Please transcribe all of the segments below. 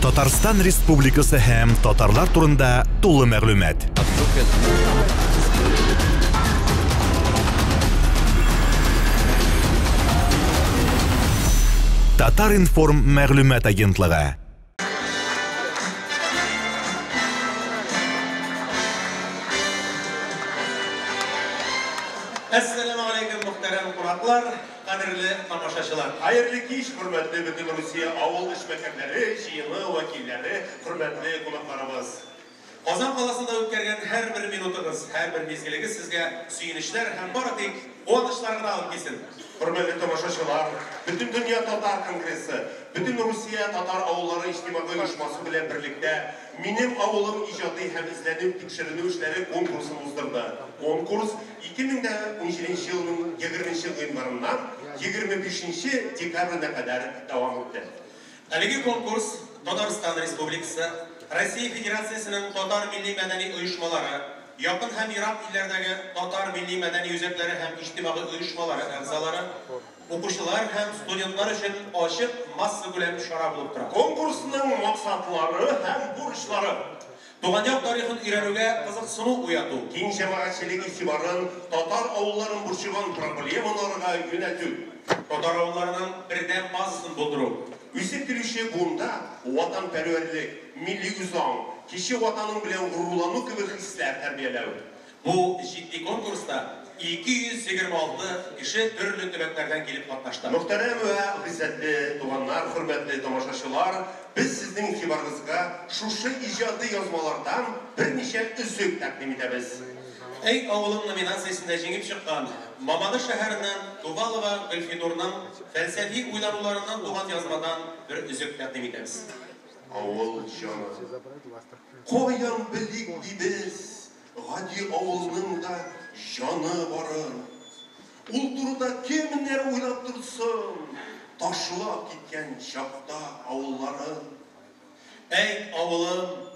Татарстан Республикасы һәм татарлар турында тулы мәгълүмат. Татар-информ мәгълүмат агентлыгы. Әссәламү алейкум, мөхтәрәм кунаклар, кадерле тамашачылар. Хәерле кич, хөрмәтле Бөтенрусия авыл эшмәкәрләре җыены вәкилләре, хөрмәтле кунакларыбыз. Казан каласында үткәргән һәрбер минутыгыз, һәрбер мизгелегез сезгә сөенечләр һәм бары тик куанычлар гына алып килсен. Хөрмәтле тамашачылар, Бөтендөнья татар конгрессы, Бөтенрусия татар авыллары иҗтимагый оешмасы белән берлектә Минем авылым иҗади һәм эзләнү-тикшеренү эшләре конкурсын уздырды. Конкурс 2017 елның 20 нче гыйнварыннан 25 нче декабренә кадәр дәвам итте. Әлеге конкурс Татарстан Республикасы, Россия Федерациясенең татар милли-мәдәни оешмалары, якын һәм ерак илләрдәге татар милли-мәдәни үзәкләре һәм иҗтимагый оешмалары әгъзалары, укучылар һәм студентлар өчен ачык массакүләм чара булып тора. Конкурсның максатлары һәм бурычлары. Туган як тарихын өйрәнүгә кызыксыну уяту. Киң җәмәгатьчелек игътибарын татар авылларын борчыган проблемаларга юнәлтү. Татар авылларының бердәм базасын булдыру. Үсеп килүче буында ватанпәрвәрлек, милли үзаң, кече ватаның белән горурлану кебек хисләр тәрбияләү. Бу җитди конкурста 226 кеше төрле төбәкләрдән килеп катнашты. Мөхтәрәм вә гыйззәтле туганнар, хөрмәтле тамашачылар, без сезнең игътибарыгызга шушы иҗади язмалардан берничә өзек тәкъдим итәбез. Әй авылым номинациясендә җиңеп чыккан Мамадыш шәһәреннән Тувалова Гөлфинурның фәлсәфи уйлануларыннан туган язмадан бер өзек тәкъдим итәбез. Авыл җаны. Каян белик, дибез, Гади авылның да җаны барын. Ул турыда кемнәр уйлап торсын, Ташлап киткән чакта авылларын. Әйт, авылым,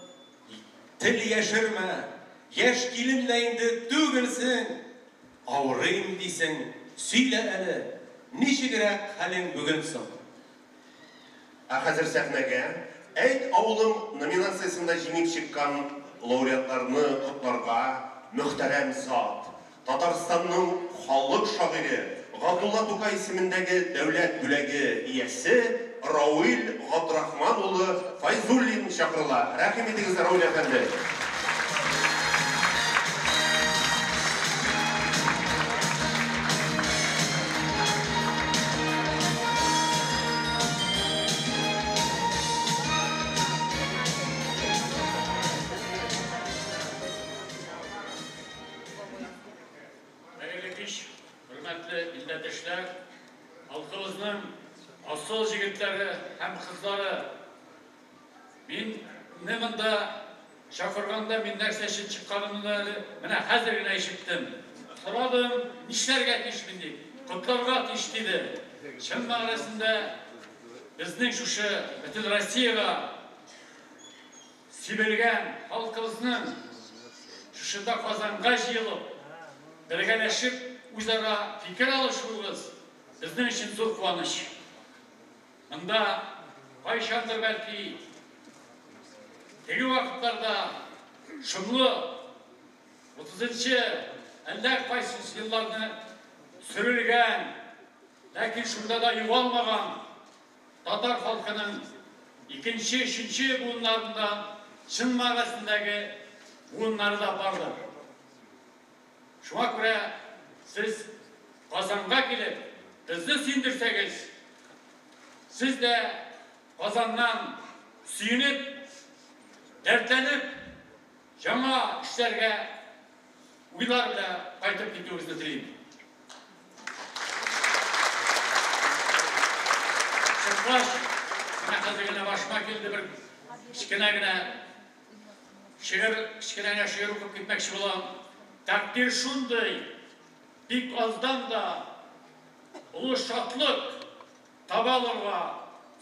тел яшермә, яшь килен дә инде түгелсең, Авырыйм, дисең, сөйлә әле, ничегрәк хәлең бүген соң? Ә хәзер сәхнәгә Әйт, авылым номинациясендә җиңеп чыккан лауреатларны котларга мөхтәрәм зат, Татарстанның халык шагыйре, Габдулла Тукай исемендәге дәүләт бүләге иясе Рауил Габдрахман улы Фәйзуллин чакырыла. Рәхим итегез, Рауил әфәнде! Хәерле кич, хөрмәтле милләттәшләр, халкыбызның асыл җегетләре һәм кызлары! Мине монда чакырганда мин нәрсә өчен чыкканымны әле менә хәзер генә ишеттем. Сорадым, нишләргә тиешмен дип. Котларга тиеш диде. Чын мәгънәсендә безнең шушы бөтен Россиягә сибелгән халкыбызның шушында Казанга җыелып, бергәләшеп үзара фикер алышуыбыз безнең өчен зур куаныч. Монда кайчандыр бәлки теге вакытларда шомлы утызынчы әллә кайсы елларны сөрелгән, ләкин шунда да югалмаган татар халкының икенче, өченче буыннарында чын мәгънәсендәге буыннары да бардыр. Шуңа күрә сез Казанга килеп, безне сөендерсәгез, сез дә Казаннан сөенеп, дәртләнеп, яңа эшләргә уйлар белән кайтып китүегезне телим. Чыккач, менә хәзер генә башыма килде бер кечкенә генә Шигырь, кечкенә генә шигырь укып китмәкче булам. Тәкъдир шундый, бик аздан да олы шатлык таба алырга,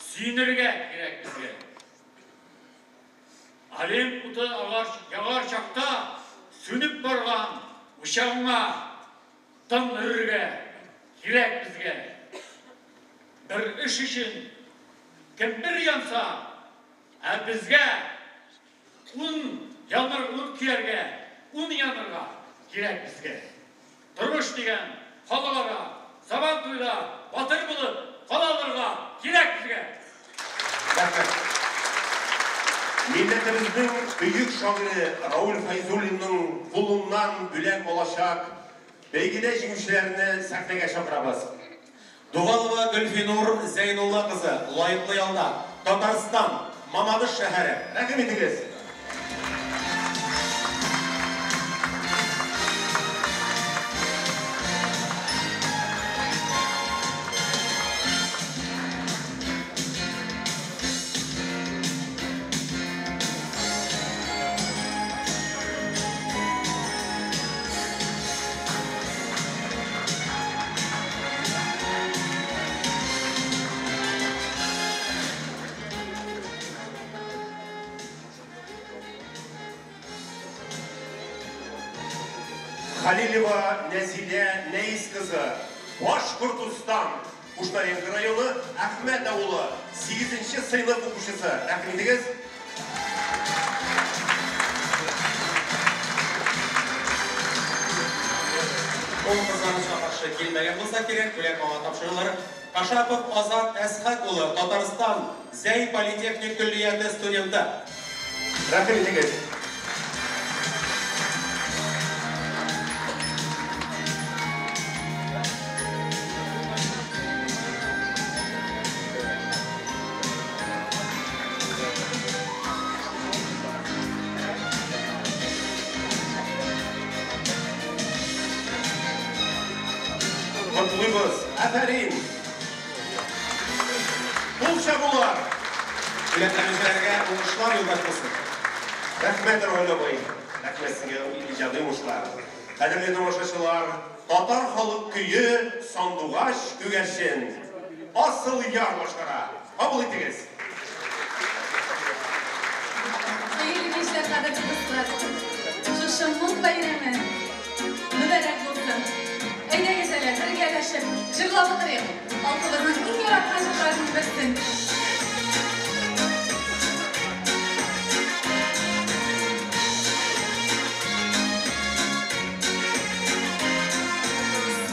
сөенергә кирәк безгә. Олимп уты агач ягар чакта сүнеп барган учагыңа тын өрергә кирәк безгә. Бер эш өчен кем бер янса, Ә Безгә ун яныр, ун көяргә, ун янырга кирәк безгә. Тормыш дигән халыкара Сабан туйда батыр булып кала алырга кирәк безгә. Рәхмәт. Милләтебезнең бөек шагыйре Рауль Фәйзуллинның кулыннан бүләк алачак бәйгедә җиңүчеләрне сәхнәгә чакырабыз. Дугалова Гөлфинур Зәйнулла кызы, лаеклы ялда, Татарстан, Мамадыш шәһәре. Рәхим итегез. Халилева Нәзилә Нәис кызы, Башкортостан, Кушнаренко районы, Әхмәт авылы, 8 сыйныф укучысы. Рәхим итегез. Ул кызганычка каршы килмәгән булса кирәк, бүләк аңа тапшырылыр. Кашапов Азат Әсхәт улы, Татарстан, Зәй политехник көллияте студенты. Рәхим итегез. Котлыйбыз. Афәрин. Кул чабулар. Бүләкләнүчеләргә уңышлар юлдаш булсын. Рәхмәт, Рауль абый. Рәхмәт сезгә иҗади уңышлар. Кадерле тамашачылар, татар халык көе Сандугач күгәрчен. Асыл яр башкара. Кабул итегез. Хәерле кичләр, кадерле дуслар. Шушы моң бәйрәме мөбарәк булсын. Әйдәгез әле, бергәләшеп, җырлап утырыйк. Халкыбызның иң яраткан җырларының берсен.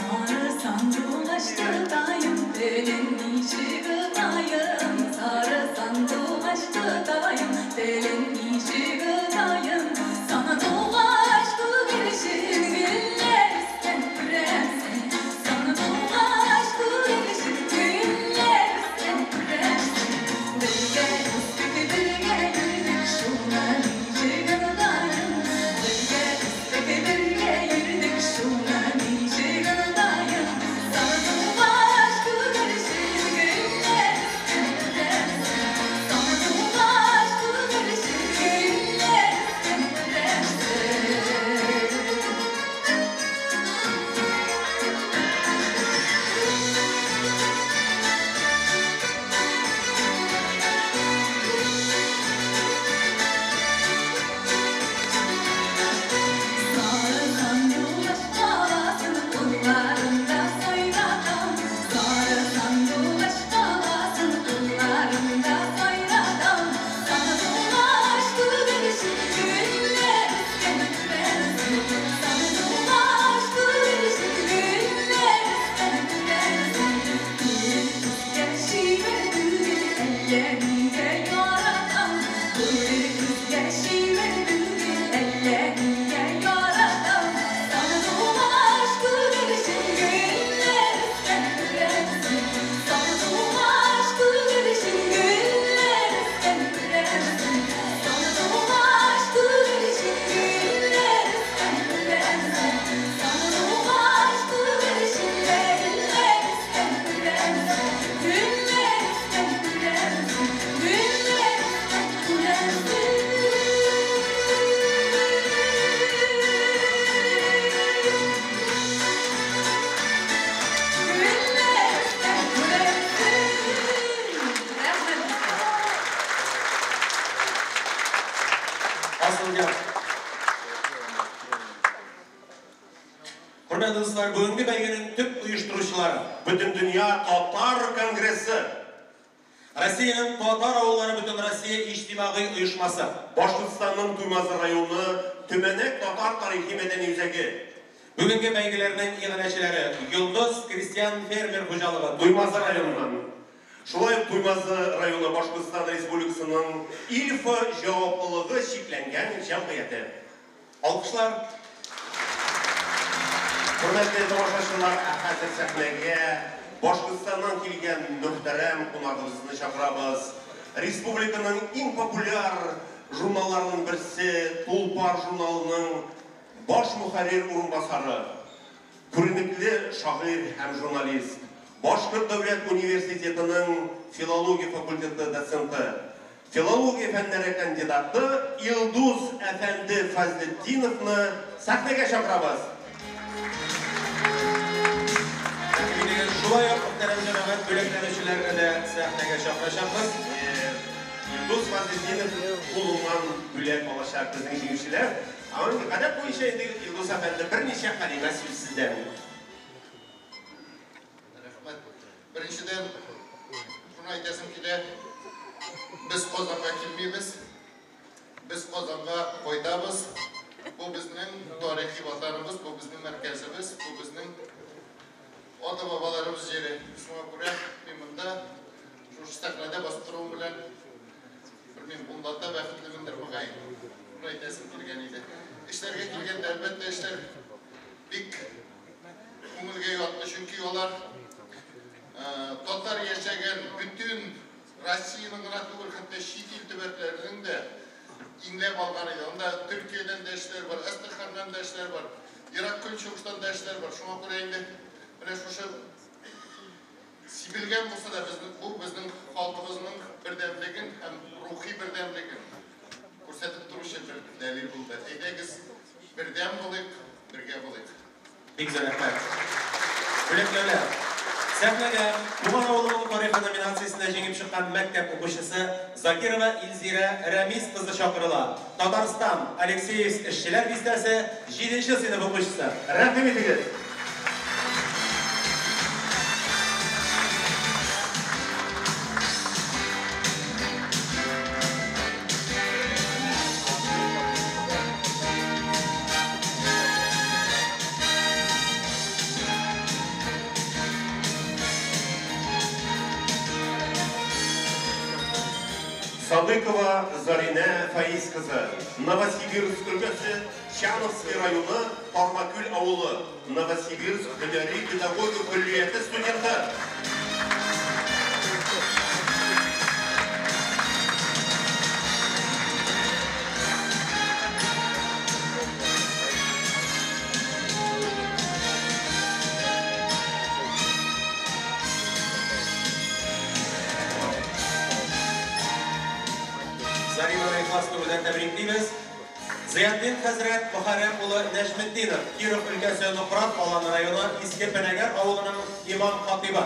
Сары сандугач тотаем, телен ничек отаем? Сары сандугач тотаем, телен ничек отаем? Сандугач күгәрчен гөлләр өстен күрәмсең? Сандугач күгәрчен гөлләр өстен күрәмсең? Бергә үстек, бергә йөрдек, шуны ничек онытаем? Бергә үстек, бергә йөрдек, шуны ничек онытаем? Сандугач күгәрчен гөлләр өстен күрәмсең? Сандугач күгәрчен гөлләр өстен күрәмсең? Сары сандугач баласын кулларында сайратам. Сары сандугач баласын кулларында сайратам. Сандугач күгәрчен гөлләр өстен күрәмсең? Сандугач күгәрчен гөлләр өстен күрәмсең? Гөл күзгә чибәр түгел, әллә нигә яратам. Гөл күзгә чибәр түгел, әллә нигә яратам. Сандугач күгәрчен гөлләр өстен күрәмсең? Сандугач күгәрчен гөлләр өстен күрәмсең? Сандугач күгәрчен гөлләр өстен күрәмсең? Сандугач күгәрчен гөлләр өстен күрәмсең? Гөлләр өстен күрәмсең? Гөлләр өстен күрәмсең? Гөлләр өстен күрәмсең? Рәхмәт сезгә. Асылъяр. Хөрмәтле дуслар, бүгенге бәйгенең төп оештыручылары Бөтендөнья татар конгрессы. Россиянең татар авыллары Бөтенроссия иҗтимагый оешмасы. Башкортстанның Туймазы районы Төмәнәк татар тарихи мәдәни үзәге. Бүгенге бәйгеләрнең иганәчеләре Йолдыз крестьян фермер хуҗалыгы Туймазы районыннан. Шулай ук Туймазы районы Башкортстан Республикасының Ильфа җаваплылыгы чикләнгән җәмгыяте. Алкышлар. Хөрмәтле тамашачылар, ә хәзер сәхнәгә Башкортстаннан килгән мөхтәрәм кунагыбызны чакырабыз. Республиканың иң популяр журналларының берсе Тулпар журналының баш мөхәррир урынбасары, күренекле шагыйрь һәм журналист, Башкорт дәүләт университетының филология факультеты доценты, филология фәннәре кандидаты Илдус әфәнде Фазлетдиновны сәхнәгә чакырабыз. Шулай ук мөхтәрәм җәмәгать бүләкләнүчеләрне дә сәхнәгә чакырачакбыз. Илдус Фазлетдинов кулыннан бүләк алачак безнең җиңүчеләр. Ә гадәт буенча инде Илдус әфәнде берничә кәлимә сүз сездән. Рәхмәт. Беренчедән, шуны әйтәсем килә, без Казанга килмибез, без Казанга кайтабыз. Бу безнең тарихи ватаныбыз, бу безнең мәркәзебез, бу безнең ата-бабаларыбыз җире. Шуңа күрә мин монда шушы сәхнәдә басып торуым белән белмим, унлата бәхетлемендер мөгаен. Шуны әйтәсем килгән иде. Эшләргә килгәндә, әлбәттә, эшләр бик күңелгә ятты, чөнки алар татар яшәгән бөтен Россиянең гына түгел, хәтта чит ил төбәкләренең дә иңләп алган иде. Анда Төркиядән дә эшләр бар, Әстерханнан да эшләр бар, Ерак Көнчыгыштан да эшләр бар. Шуңа күрә инде менә шушы сибелгән булса да безнең бу безнең халкыбызның бердәмлеген һәм рухи бердәмлеген күрсәтеп торучы бер дәлил булды. Әйдәгез, бердәм булыйк, бергә булыйк. Бик зур рәхмәт. Бүләкләүләр. Сәхнәгә Туган авылының тарихы номинациясендә җиңеп чыккан мәктәп укучысы Закирова Илзирә Рәмис кызы чакырыла. Татарстан, Алексеевск эшчеләр бистәсе, 7 сыйныф укучысы. Рәхим итегез. Садыкова Заринә Фаиз кызы, Новосибирск өлкәсе, Чановский районы, Тармакүл авылы, Новосибирск һөнәри педагогика көллияте студенты. Заринаны ихлас күңелдән тәбриклибез. Зыятдин хәзрәт Мөхәррәм улы Нәҗметдинов, Киров өлкәсе Нократ Аланы районы Иске Пенәгәр авылының имам хатибы.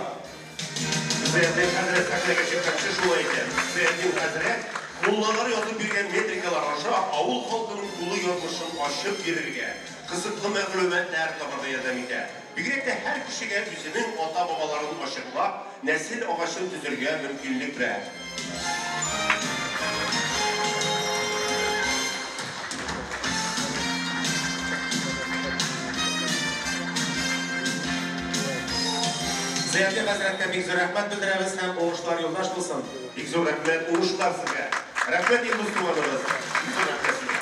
Зыятдин хәзрәт сәхнәгә чыкканчы шулай икән. Зыятдин хәзрәт муллалар язып биргән метрикалар аша авыл халкының тулы язмышын ачып бирергә, кызыклы мәгълүматлар табарга ярдәм итә. Бигрәк тә һәр кешегә үзенең ата-бабаларын ачыклап, нәсел агачын төзергә мөмкинлек бирә. Зыятдин хәзрәткә бик зур рәхмәт белдерәбез һәм уңышлар юлдаш булсын. Бик зур рәхмәт, уңышлар сезгә. Рәхмәт, Илдус туганыбыз. Бик зур рәхмәт сезгә.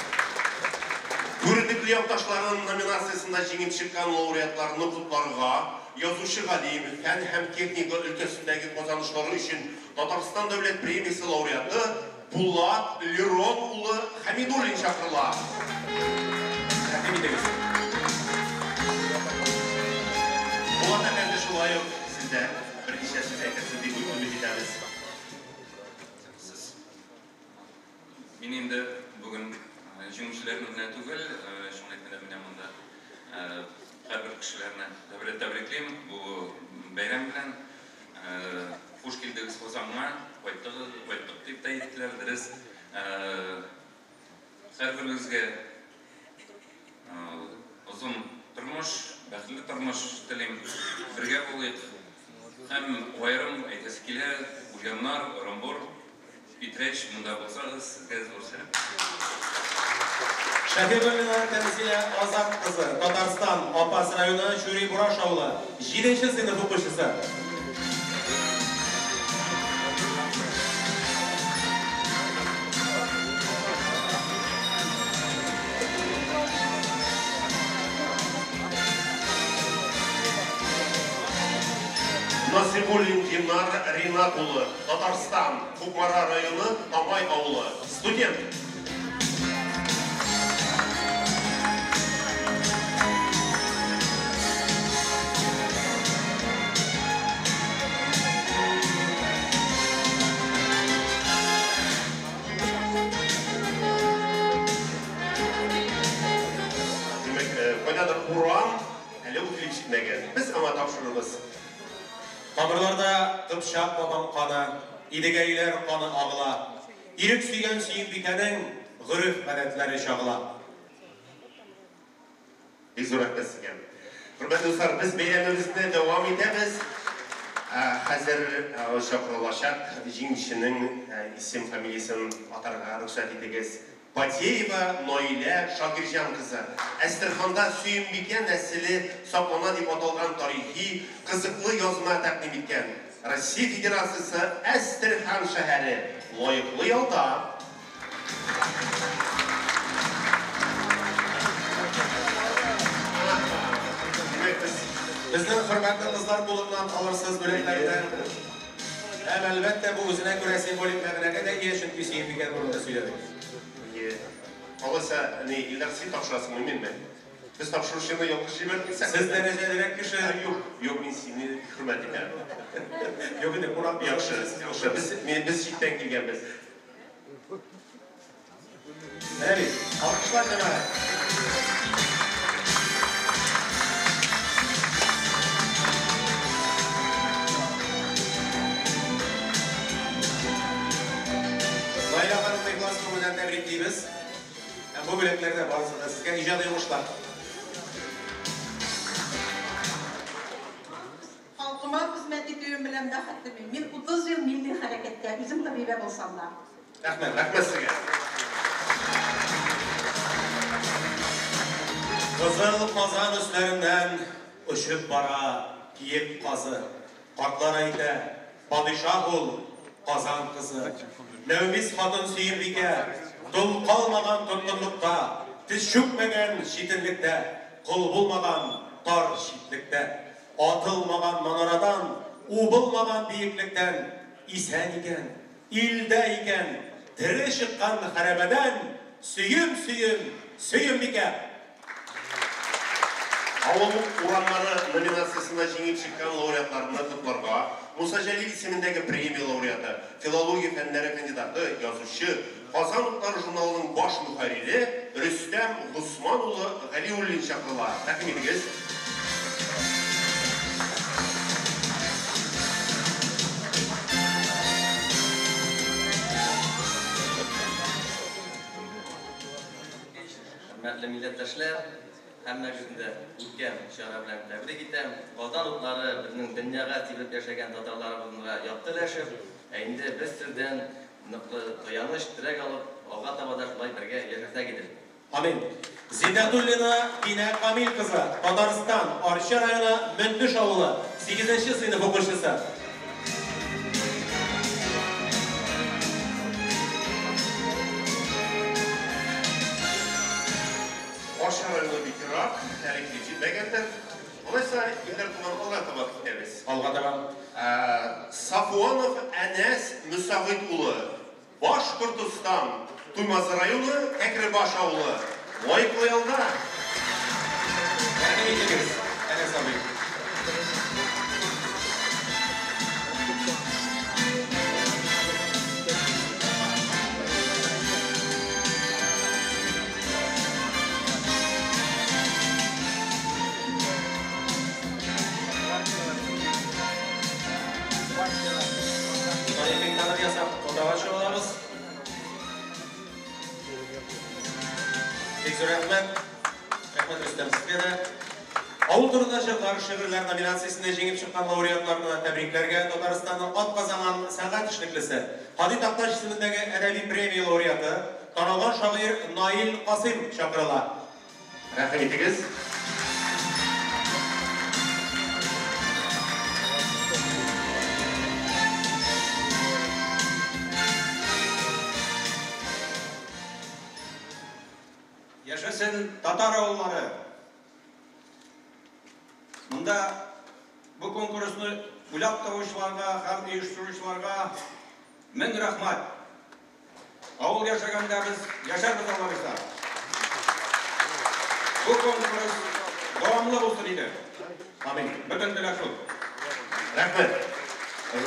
Күренекле якташларын номинациясендә җиңеп чыккан лауреатларны котларга язучы галим, фән һәм техника өлкәсендәге казанышлары өчен Татарстан дәүләт премиясе лауреаты Булат Лерон улы Хәмидуллин чакырыла. Рәхим итегез. Булат әфәнде, шулай ук сез дә берничә сүз әйтерсез дип өмет итәбез. Сез. Мин инде бүген җиңүчеләрне генә түгел, чын әйткәндә менә монда һәрбер кешеләрне тәбриклим бу бәйрәм белән. Хуш килдегез Казанга, кайттыгыз, кайттык дип тә әйттеләр, дөрес. Һәрберегезгә озын тормыш, бәхетле тормыш телим. Бергә булыйк. Һәм аерым әйтәсе килә, Җаннар, Орынбур, Питрәч, монда булсагыз, сезгә зур сәлам. Шәфигуллина Тәнзилә Азат кызы, Татарстан, Апас районы, Чури Бураш авылы, 7 сыйныф укучысы. Насибуллин Динар Ринат улы, Татарстан, Кукмара районы, Тамай авылы, студент. Димәк, кайдадыр урам әле ул килеп җитмәгән. Без аңа тапшырырбыз. Тамырларда Кыпчак бабам каны, Идегәйләр каны агыла. Ирек сөйгән Сөембикәнең гореф-гадәтләре чагыла. Бик зур рәхмәт сезгә. Хөрмәтле дуслар, без бәйрәмебезне дәвам итәбез. Хәзер чакырылачак җиңүченең исем фамилиясен атарга рөхсәт итегез. Батеева Наилә Шакирҗан кызы Әстерханда Сөембикә нәселе саклана дип аталган тарихи, кызыклы язма тәкъдим иткән. Россия Федерациясе Әстерхан шәһәре лаеклы ялда. Димәк, без Безнең хөрмәтле кызлар кулыннан алырсыз бүләкләрне. Һәм әлбәттә бу үзенә күрә символик мәгънәгә дә ия, чөнки Сөембикә турында сөйләдек. Алайса, ни, Илдар, син тапшырасыңмы, минме? Без тапшыручыны ялгыш җибәрдек. Сез дәрәҗәлерәк кеше. Юк, юк, мин сине хөрмәт итәм. Юк инде, кунак Яхшы, яхшы. Без читтән килгәнбез. Менә бит, алкышлар җәмәгать. Наилә ханымны ихлас күңелдән тәбриклибез. Һәм бу бүләкләр дә барысы да сезгә иҗади уңышлар. Халкыма хезмәт итүем белән бәхетле мин. Мин 30 ел милли хәрәкәттә, үзем табибә булсам да. Рәхмәт. Рәхмәт сезгә. Кызыл Казан өсләреннән очып бара киек казы. Картлар әйтә, падишаһ ул, Казан кызы. Нәүмиз хатын Сөембикә, тол калмаган тоткынлыкта, тез чүкмәгән читенлектә, кол булмаган тар читлектә, атылмаган манарадан, убылмаган биеклектән, исән икән, илдә икән, тере чыккан хәрабәдән, сөем, сөем, Сөембикә! Авыл урамнары номинациясендә җиңеп чыккан лауреатларны котларга Муса Җәлил исемендәге премия лауреаты, филология фәннәре кандидаты, язучы, Казан утлары журналының баш мөхәррире Рөстәм Госман улы Галиуллин чакырыла. Рәхим итегез. Хөрмәтле милләттәшләр, һәммәгезне дә үткән чара белән тәбрик итәм. Казан утлары безнең дөньяга сибелеп яшәгән татарларыбызга якты өләшеп, ә инде без сездән ныклы таяныч, терәк алып, алга таба да шулай бергә яшәсәк иде. Амин. Зиннәтуллина Динә Камил кызы, Татарстан, Арча районы, Мөндеш авылы, 8 сыйныф укучысы. Арча районы бик ерак, әле килеп җитмәгәндер. Алайса, Илдар туган, алга таба китәбез. Алга таба. Сафуанов Әнәс Мөсәгыйть улы, Башкортостан, Туймазы районы, Кәкребаш авылы, лаеклы ялда. Рәхим итегез, Әнәс абый. Тарихи кадр ясап, фотога төшеп алабыз. Бик зур рәхмәт. Рәхмәт, Рөстәм, сезгә дә. Авыл турында җырлар, шигырьләр номинациясендә җиңеп чыккан лауреатларны тәбрикләргә Татарстанның атказанган сәнгать эшлеклесе, Һади Такташ исемендәге әдәби премия лауреаты, танылган шагыйрь Наил Касыйм чакырыла. Рәхим итегез. Яшәсен татар авыллары! Монда бу конкурсны уйлап табучыларга һәм оештыручыларга мең рәхмәт. Авыл яшәгәндә без яшәрбез, Алла бирса. Бу конкурс дәвамлы булсын иде. Амин. Бөтен теләк шул. Рәхмәт.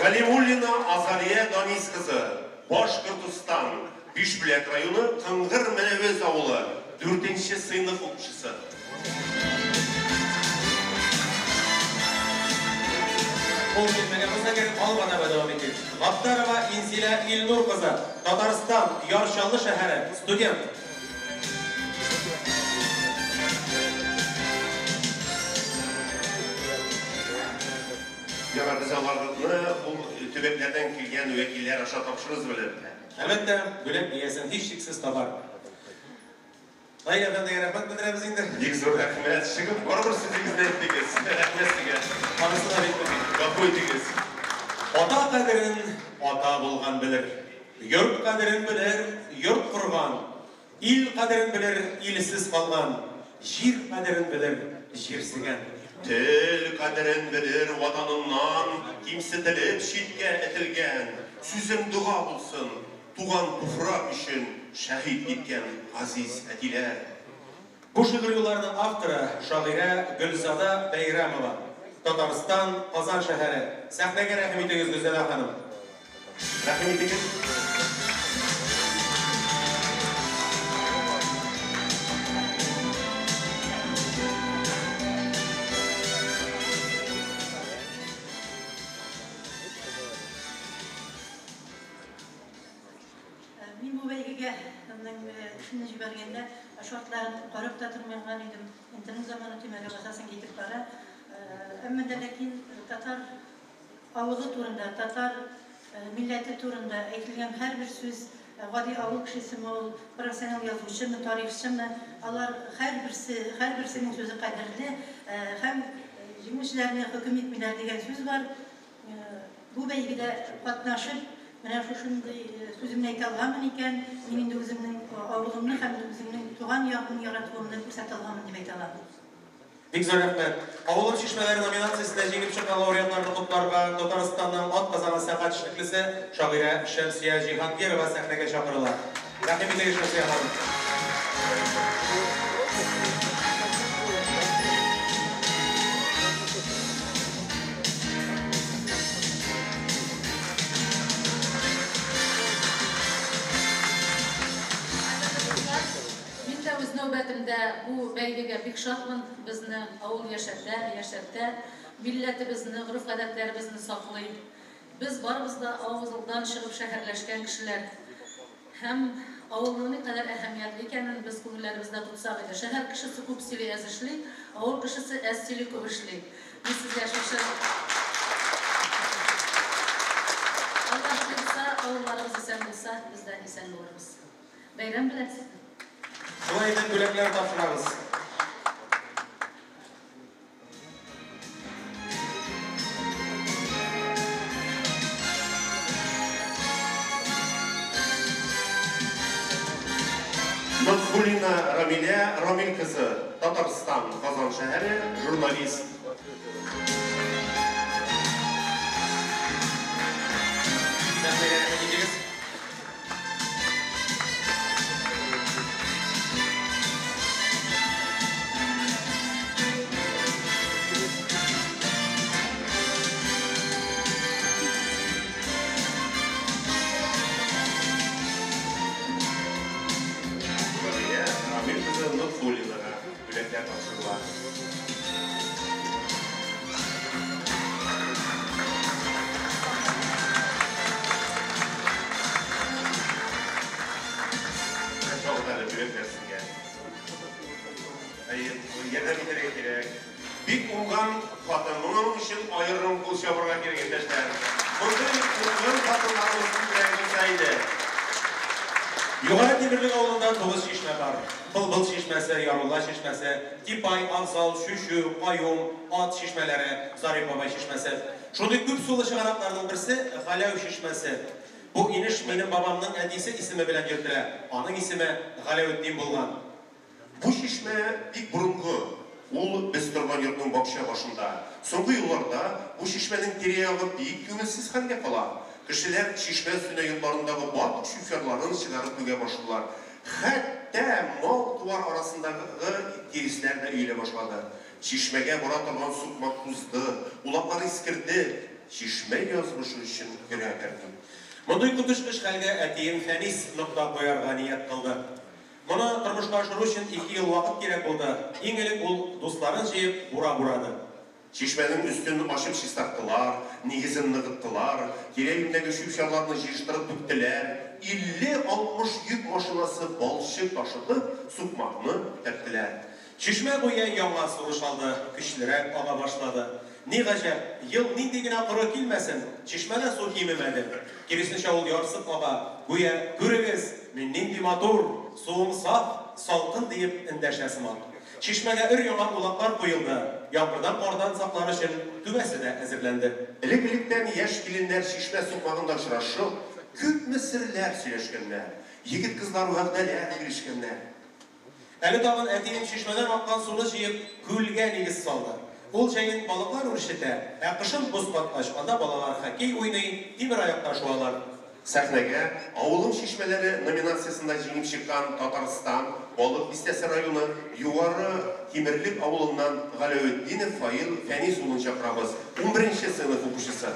Галимуллина Азалия Данис кызы, Башкортостан, Бишбүләк районы, Кыңгыр Мәнәвез авылы, 4 сыйныф укучысы. Ул килмәгән булса кирәк, алга таба дәвам итик. Гаттарова Инзилә Илнур кызы, Татарстан, Яр Чаллы шәһәре, студент. Ярар, без аларны ул төбәкләрдән килгән вәкилләр аша тапшырырбыз белән. Әлбәттә, бүләк иясен һичшиксез табар. Наил әфәндегә рәхмәт белдерәбез инде. Бик зур рәхмәт. Чыгып барыбер сүзегезне әйттегез. Рәхмәт сезгә. Анысы да бик мөһим. Гафу итегез. Ата кадерен ата булган белер. Йорт кадерен белер, йорт корган. Ил кадерен белер, илсез калган. Җир кадерен белер, җирсегән. Тел кадерен белер ватаныннан кимсетелеп читкә этелгән. Сүзем дога булсын, туган туфрак өчен шәһит киткән газиз әтиләр. Бу шигырь юлларының авторы шагыйрә Гөлзада Бәйрәмова. Татарстан, Казан шәһәре. Сәхнәгә рәхим итегез, Гөлзада ханым. Рәхим итегез. Мин бу бәйгегә эшемне җибәргәндә шартларын карап та тормаган идем. Интернет заманы төймәгә басасың китеп бара. Әмма дә ләкин татар авылы турында, татар милләте турында әйтелгән һәрбер сүз, гади авыл кешесеме ул, профессионал язучымы, тарихчымы, алар һәрберсе, һәрберсенең сүзе кадерле һәм җиңүчеләрне хөкем итмиләр дигән сүз бар. Бу бәйгедә катнашып, менә шушындый сүземне әйтә аламын икән, мин инде үземнең авылымны һәм үземнең туган ягымны яратуымны күрсәтә аламын дип әйтә алам. Бик зур рәхмәт. Авылым чишмәләре номинациясендә җиңеп чыккан лауреатларны котларга Татарстанның атказанган сәнгать эшлеклесе шагыйрә Шәмсия Җиһангирова сәхнәгә чакырыла. Рәхим итегез, Шәмсия ханым. Мин дә үз нәүбәтемдә бу бәйгегә бик шатмын. Безне авыл яшәтә, яшәртә, милләтебезне, гореф-гадәтләребезне саклый. Без барыбыз да авылдан чыгып шәһәрләшкән кешеләр. Һәм авылның никадәр әһәмиятле икәнен без күңелләребездә тотсак иде. Шәһәр кешесе күп сөйли, әз эшли, авыл кешесе әз сөйли, күп эшли. Мин сезгә шушы Аллаһ боерса, авылларыбыз исән булса, без дә исән булырбыз. Бәйрәм белән сезне! Шулай итеп, бүләкләр тапшырабыз. Нотфуллина Рамилә Рамил кызы, Татарстан, Казан шәһәре, журналист. Сәхнәгә рәхим итегез. Рамилә Рамил кызы Нотфуллинага бүләкләр тапшырыла. Тагын әле бүләкләр сезгә. Әйе, ярдәм итәргә кирәк. Бик уңган хатын. Моның өчен аерым кул чабырга кирәк, иптәшләр. Мондый уңган хатыннарыбыз күбрәк булса иде. Югары Тимерлек авылында 9 чишмә бар. Былбыл чишмәсе, Ярулла чишмәсе, Типай, Афзал, Чүчү, Каюм, Ат чишмәләре, Зариф бабай чишмәсе. Шундый күп сулы чыганакларның берсе Галәү чишмәсе. Бу инеш минем бабамның әтисе исеме белән йөртелә. Аның исеме Галәветдин булган. Бу чишмә бик борынгы. Ул без торган йортның бакча башында. Соңгы елларда бу чишмәнең тирә-ягы бик күңелсез хәлгә кала. Кешеләр чишмә өстенә йортларындагы барлык чүп-чарларын чыгарып түгә башладылар. Хәтта мал-туар арасындагы тиресләр дә өелә башлады. Чишмәгә бара торган сукмак тузды, улаклар искерде. Чишмә язмышы өчен көрәк әрни. Мондый коточкыч хәлгә әтием Фәнис нокта куярга ният кылды. Моны тормышка ашыру өчен 2 ел вакыт кирәк булды. Иң элек ул дусларын җыеп бура бурады. Чишмәнең өстен ачып чистарттылар, нигезен ныгыттылар, тирә-юньдәге чүп-чарларны җыештырып түктеләр. 50-60 йөк машинасы балчык ташытып, сукмакны күтәрттеләр. Чишмә буе яңа сулыш алды, көчлерәк ага башлады. Ни гаҗәп, ел нинди генә коры килмәсен, чишмәдә су кимемәде. Киресенчә ул ярсып ага, гүя күрегез, мин нинди матур, суым саф, салкын диеп эндәшә сыман. Чишмәгә өр-яңа улаклар куелды, яңгырдан кардан саклар өчен түбәсе дә әзерләнде. Элек-электән яшь киленнәр чишмә сукмагында очрашып, күпме серләр сөйләшкәннәр, егет-кызлар вәгъдәләр бирешкәннәр. Әле тагын әтием чишмәдән аккан суны җыеп, күлгә нигез салды. Ул җәен балыклар үрчетә, ә кышын боз каткач, анда балалар хоккей уйный, тимер аякта шуалар. Сәхнәгә Авылым чишмәләре номинациясендә җиңеп чыккан Татарстан, Балык Бистәсе районы, Югары Тимерлек авылыннан Галәветдинов Фаил Фәнис улын чакырабыз, 11 сыйныф укучысы.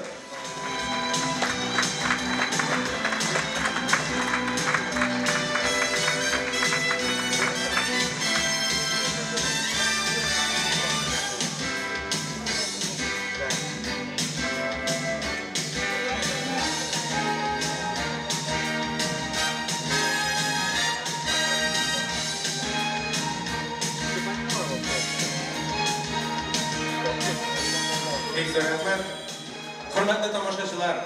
Бик зур рәхмәт. Хөрмәтле тамашачылар,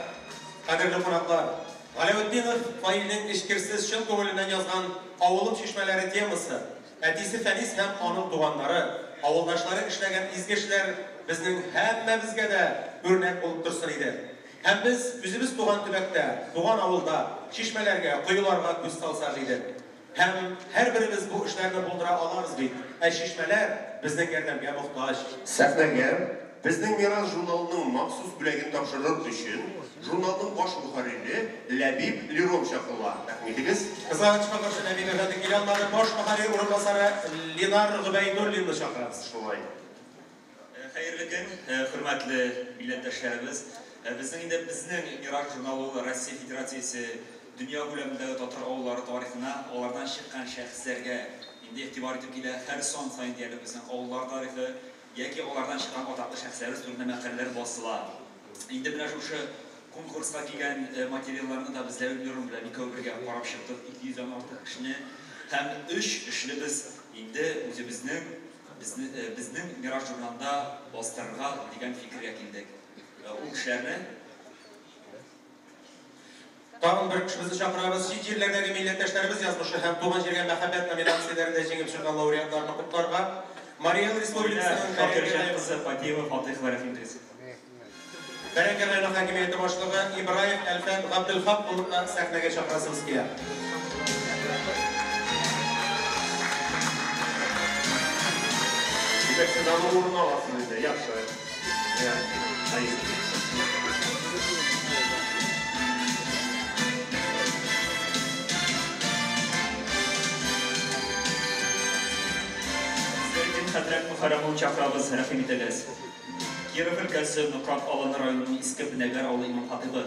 кадерле кунаклар, Галәветдинов Фаилнең эчкерсез чын күңеленнән язган Авылым чишмәләре темасы, әтисе Фәнис һәм аның туганнары, авылдашлары эшләгән изге эшләр безнең һәммәбезгә дә үрнәк булып торсын иде. Һәм без үзебез туган төбәктә, туган авылда чишмәләргә, коеларга күз салсак иде. Һәм һәрберебез бу эшләрне булдыра алабыз бит. Ә чишмәләр безнең ярдәмгә мохтаҗ. Сәхнәгә Безнең мирас журналының махсус бүләген тапшырыр өчен журналның баш мөхәррире Ләбиб Лерон чакырыла. Рәхим итегез. Кызганычка каршы, Ләбиб әфәнде килә алмады. Баш мөхәррир урынбасары Ленар Гобәйдуллинны чакырабыз. Шулай. Хәерле көн, хөрмәтле милләттәшләребез. Безнең инде Безнең мирас журналы ул Россия Федерациясе дөнья күләмендәге татар авыллары тарихына, алардан чыккан шәхесләргә инде игътибар итеп килә. Һәр сан саен диярлек безнең авыллар тарихы яки алардан чыккан атаклы шәхесләребез турында мәкаләләр басыла. Инде менә шушы конкурска килгән материалларны да без Ләбиб Лерон белән икәү бергә карап чыктык, 200 дән артык эшне. Һәм 3 эшне без инде үзебезнең Безнең мирас журналында бастырырга дигән фикергә килдек. Ул эшләрне Тагын бер кешебезне чакырабыз. Чит җирләрдәге милләттәшләребез язмышы һәм туган җиргә мәхәббәт номинацияләрендә җиңеп чыккан лауреатларны котларга Марий Эл Республикасының Шакирҗан кызы Фатиева Фатыйхова рәхим итегез. Бәрәңге районы хакимияте башлыгы Ибраев Әлфәт Габделхак улын да сәхнәгә чакырасыбыз килә. Димәк, сез аның урынын аласыз инде. Яхшы. Хәер. Зәйтүн хәзрәт Мөхәррәмовны чакырабыз, рәхим итегез. Киров өлкәсе Нократ Аланы районының Иске Пенәгәр авылы имам-хатыйбы.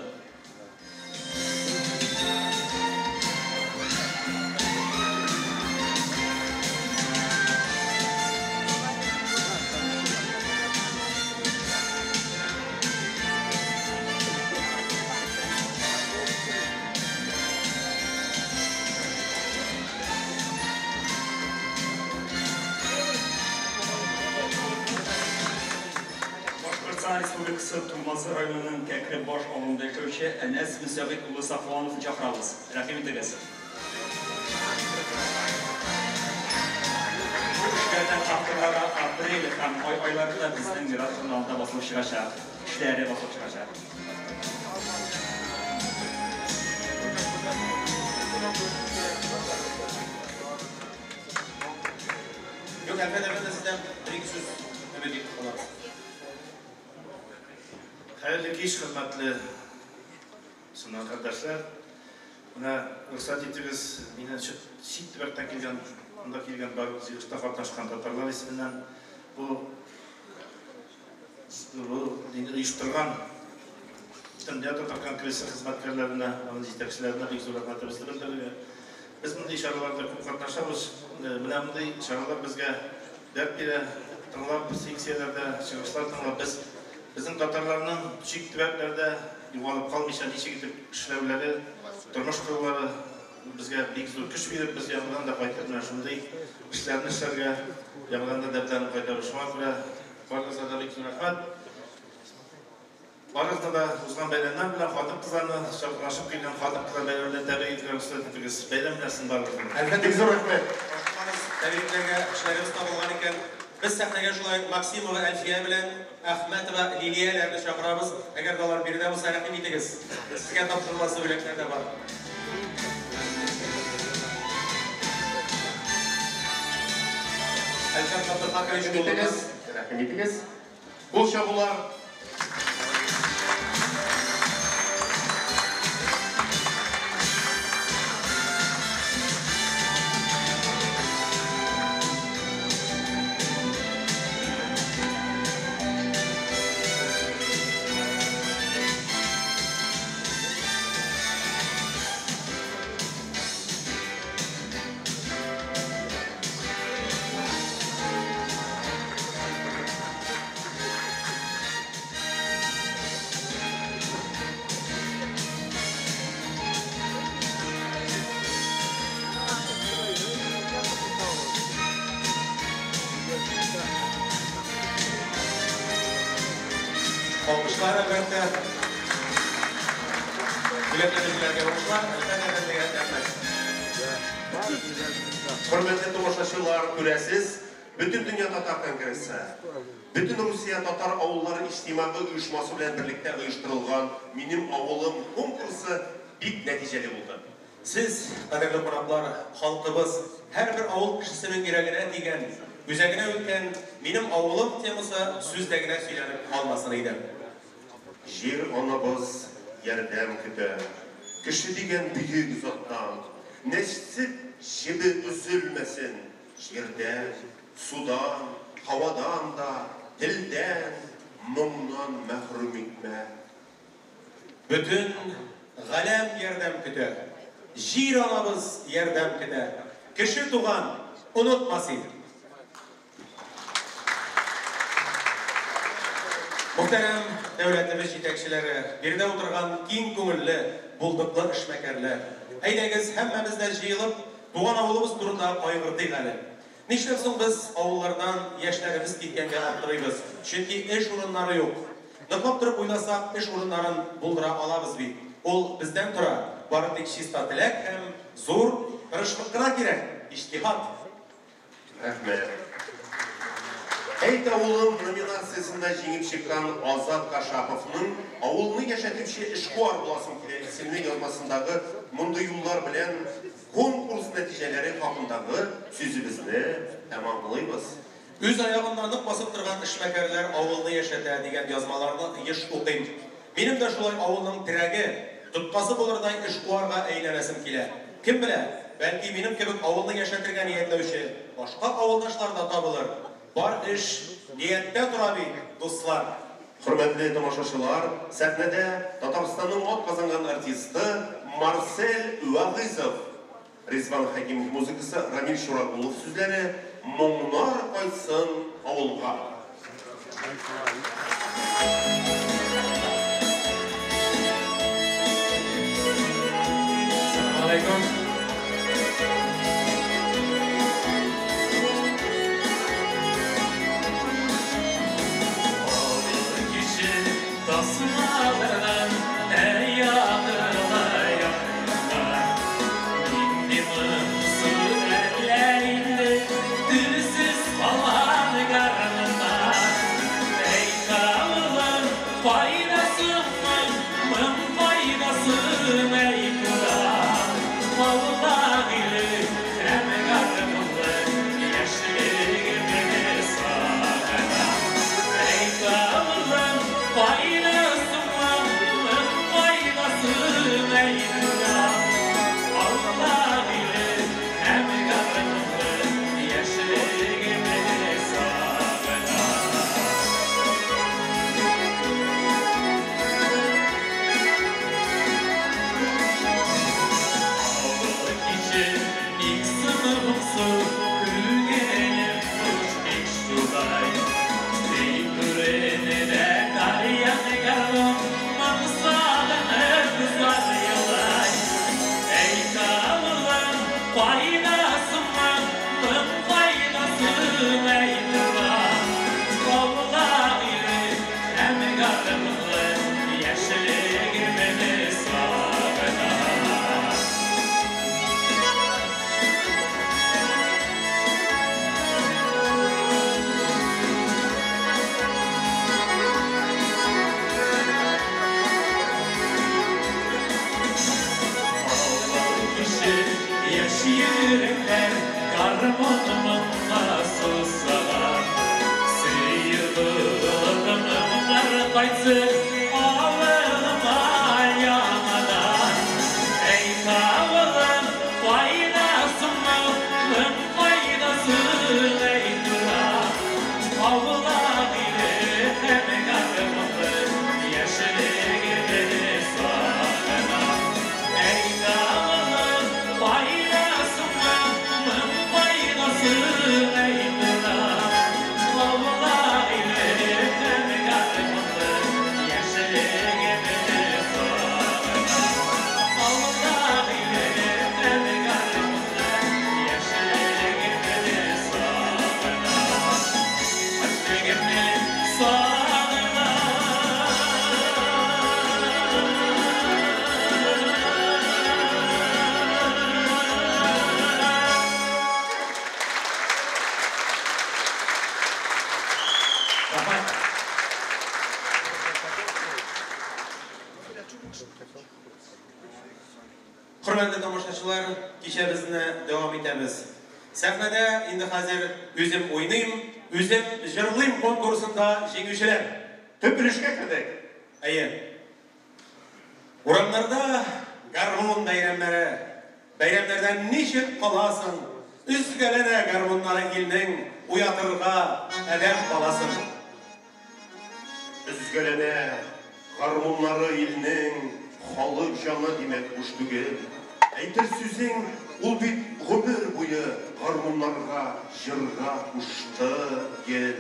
Татарстан Республикасы Туймазы районының Кәкре-Баш авылында яшәүче Әнәс Мөсәгыйть улы Сафуановны чакырабыз. Рәхим итегез. Бу эшләрнең авторлары апрель һәм май айларында безнең Мирас журналында басылып чыгачак. Эшләре басылып чыгачак. Юк, Әлфәт әфәнде, сездән бер-ике сүз өмет итеп калабыз. Хәерле кич, хөрмәтле сыннан кардәшләр. Менә рөхсәт итегез, мине чит төбәктән килгән, монда килгән барлык җыелышта катнашкан татарлар исеменнән бу оештырган Дөнья татар конгрессы хезмәткәрләренә, аның җитәкчеләренә бик зур рәхмәтебезне белдерергә. Без мондый чараларда күп катнашабыз. Менә мондый чаралар безгә дәрт бирә. Тыңлап, секцияләрдә, чыгышлар тыңлап, без безнең татарларның чит төбәкләрдә югалып калмыйча ничек итеп эшләүләре, тормыш корулары безгә бик зур көч биреп, без яңадан да кайтып менә шундый эшләрне эшләргә, яңадан да дәртләнеп кайтабыз. Шуңа күрә барыгызга да бик зур рәхмәт. Барыгызны да узган бәйрәмнәр белән, хатын-кызларны чакырашып килгән хатын-кызлар бәйрәме белән тәбрик итәргә рөхсәт итегез. Бәйрәм белән сезне барыгызны. Әлфәт, бик зур рәхмәт. Башкалабыз тәбрикләргә эшләребез табылган икән. Без сәхнәгә шулай Максимова Әлфия белән Әхмәтова Лилияләрне чакырабыз. Әгәр дә алар биредә булса, рәхим итегез. Сезгә тапшырыласы бүләкләр дә бар. Әлфәт Габделхакович, Рәхим итегез, рәхим итегез. Кул чабулар. Алкышлар, әлбәттә. Бүләкләнүчеләргә уңышлар, Әлфәт әфәндегә рәхмәт. Хөрмәтле тамашачылар, күрәсез, Бөтендөнья татар конгрессы, Бөтен Русия татар авыллары иҗтимагый оешмасы белән берлектә оештырылган Минем авылым конкурсы бик нәтиҗәле булды. Сез, кадерле кунаклар, халкыбыз, һәрбер авыл кешесенең йөрәгенә тигән, үзәгенә үткән Минем авылым темасы сүздә генә сөйләнеп калмасын иде. Җир анабыз ярдәм көтә. Кеше дигән бөек заттан. Нәсеп җебе өзелмәсен. Җирдән, судан, һавадан да, телдән, моңнан мәхрүм итмә. Бөтен галәм ярдәм көтә. Җир анабыз ярдәм көтә. Кеше туган, онытма син. Мөхтәрәм дәүләтебез җитәкчеләре, биредә утырган киң күңелле, булдыклы эшмәкәрләр! Әйдәгез, һәммәбез дә җыелып, туган авылыбыз турында кайгыртыйк әле. Нишләп соң без авыллардан яшьләребез киткәнгә аптырыйбыз? Чөнки эш урыннары юк. Ныклап торып уйласак, эш урыннарын булдыра алабыз бит. Ул бездән тора, бары тик чиста теләк һәм зур тырышлык кына кирәк, иҗтиһад. Рәхмәт. Әйт, авылым номинациясендә җиңеп чыккан Азат Кашаповның Авылны яшәтүче эшкуар буласым килә исемле язмасындагы мондый юллар белән конкурс нәтиҗәләре хакындагы сүзебезне тәмамлыйбыз. Үз аягында нык басып торган эшмәкәрләр авылны яшәтә, дигән язмаларны еш укыйм. Минем дә шулай авылның терәге, тоткасы булырдай эшкуарга әйләнәсем килә. Кем белә, бәлки минем кебек авылны яшәтергә ниятләүче башка авылдашлар да табылыр. Бар эш нияттә тора бит, дуслар! Хөрмәтле тамашачылар, сәхнәдә Татарстанның атказанган артисты Марсель Вәгыйзов. Ризван Хәкимов музыкасы, Рамил Чурагулов сүзләре, Моңнар кайтсын авылга. Әссәламү алейкум. Авыл киче Моңсу, күңелем буш бик шулай. Тик күренә тальян гармун, моң сагынып зар елай. Әй, авылым, кайдасың, моң кайдасың, әй, туган. Аулак иле һәм гармунлы яшьлегемне сагынам. Авыл кеше, яшь йөрәкләр гармун моңга сусаган. Сөеп моңнар кайтсын авылыма яңадан. Әй, авылым, кайдасың, моң кайдасың, әй, туган. Аулак иле һәм гармунлы яшьлегемне сагынам. Әй, авылым, кайдасың, моң кайдасың, әй, туган. Аулак иле һәм гармунлы яшьлегемне сагынам. Аулак иле һәм гармунлы яшьлегемне сагынам. Яшьлегемне сагынам. Рәхмәт. Хөрмәтле тамашачылар, кичәбезне дәвам итәбез. Сәхнәдә инде хәзер Үзем уйныйм, үзем җырлыйм конкурсында җиңүчеләр. Төп өлешкә кердек. Әйе. Урамнарда гармун бәйрәмнәре. Бәйрәмнәрдән ничек каласың? Өзгәләнә гармуннары илнең, уятырга адәм баласын. Өзгәләнә гармуннары илнең, халык җаны димәк буш түгел. Әйтер сүзең, ул бит гомер буе гармуннарга, җырга кушты гел.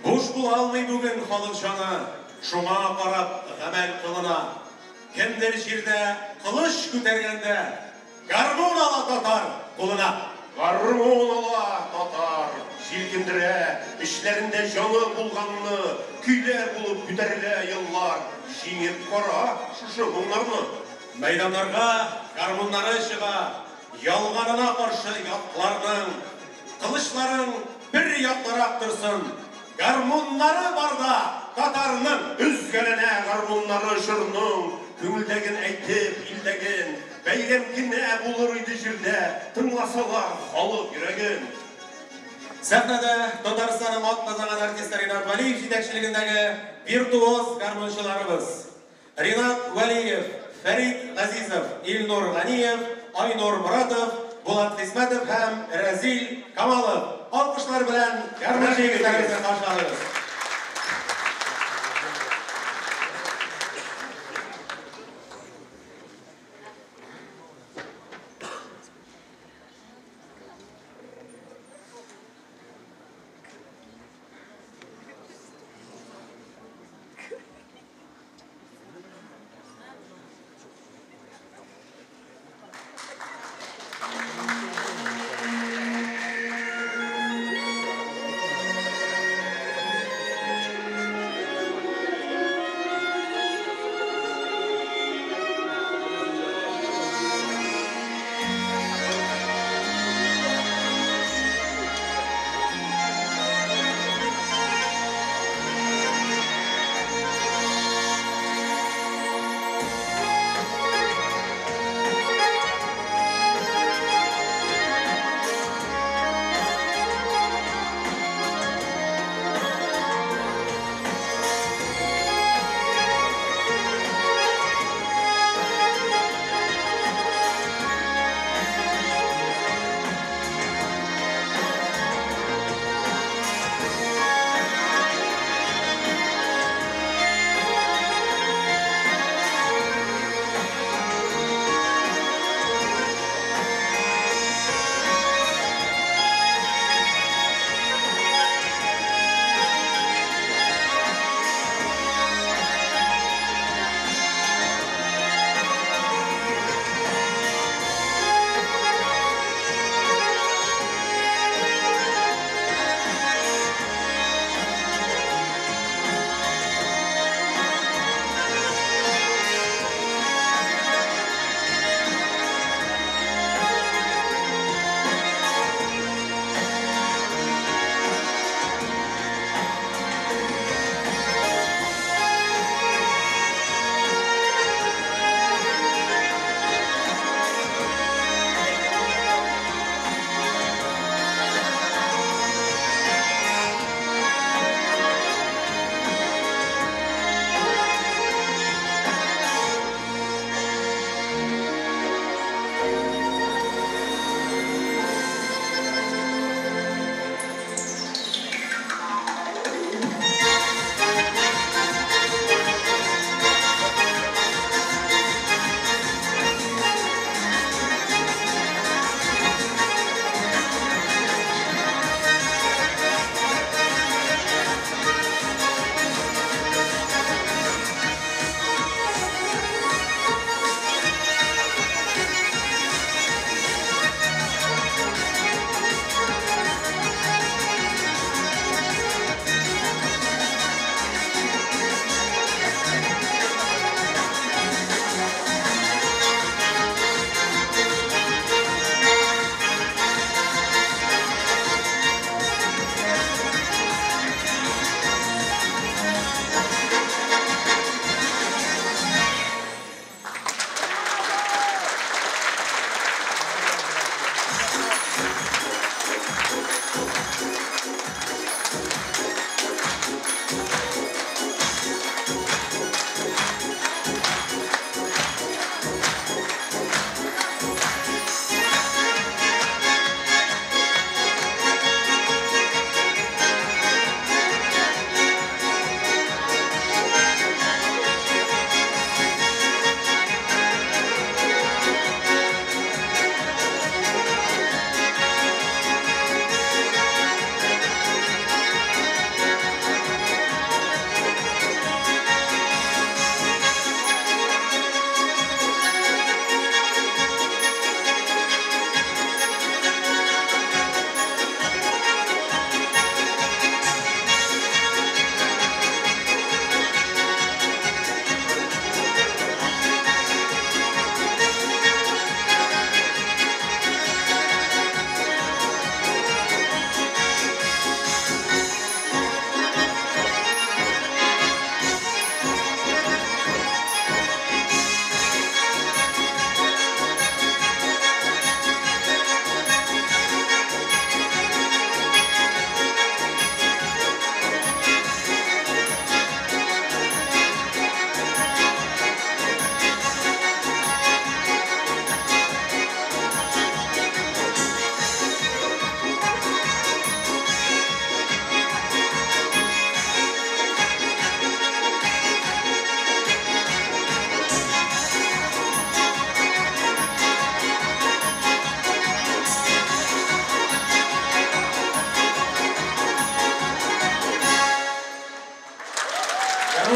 Буш була алмый бүген халык җаны, шуңа карап гамәл кылына. Кемдер җирдә кылыч күтәргәндә, гармун ала татар кулына. Гармун ала татар, җилкендерә, эчләрендә җаны булганны, көйләр булып күтәрелә еллар, җиңеп кара шушы моңнарны. Мәйданнарга гармуннары чыга, ялганына каршы ятларның, кылычларың бер якларак торсын, гармуннары барда татарның. Өзгәләнә гармуннары җырның, күңелдәген әйтеп, илдәген, бәйрәм генә булыр иде җирдә, тыңласалар халык йөрәген. Сәхнәдә Татарстанның атказанган артисты Ринат Вәлиев җитәкчелегендәге виртуоз гармунчыларыбыз. Ринат Вәлиев, Фәрит Газизов, Илнур Ганиев, Айнур Моратов, Булат Хисмәтов һәм Рәзил Камалов. Алкышлар белән гармунчы егетләребезне каршы алыгыз.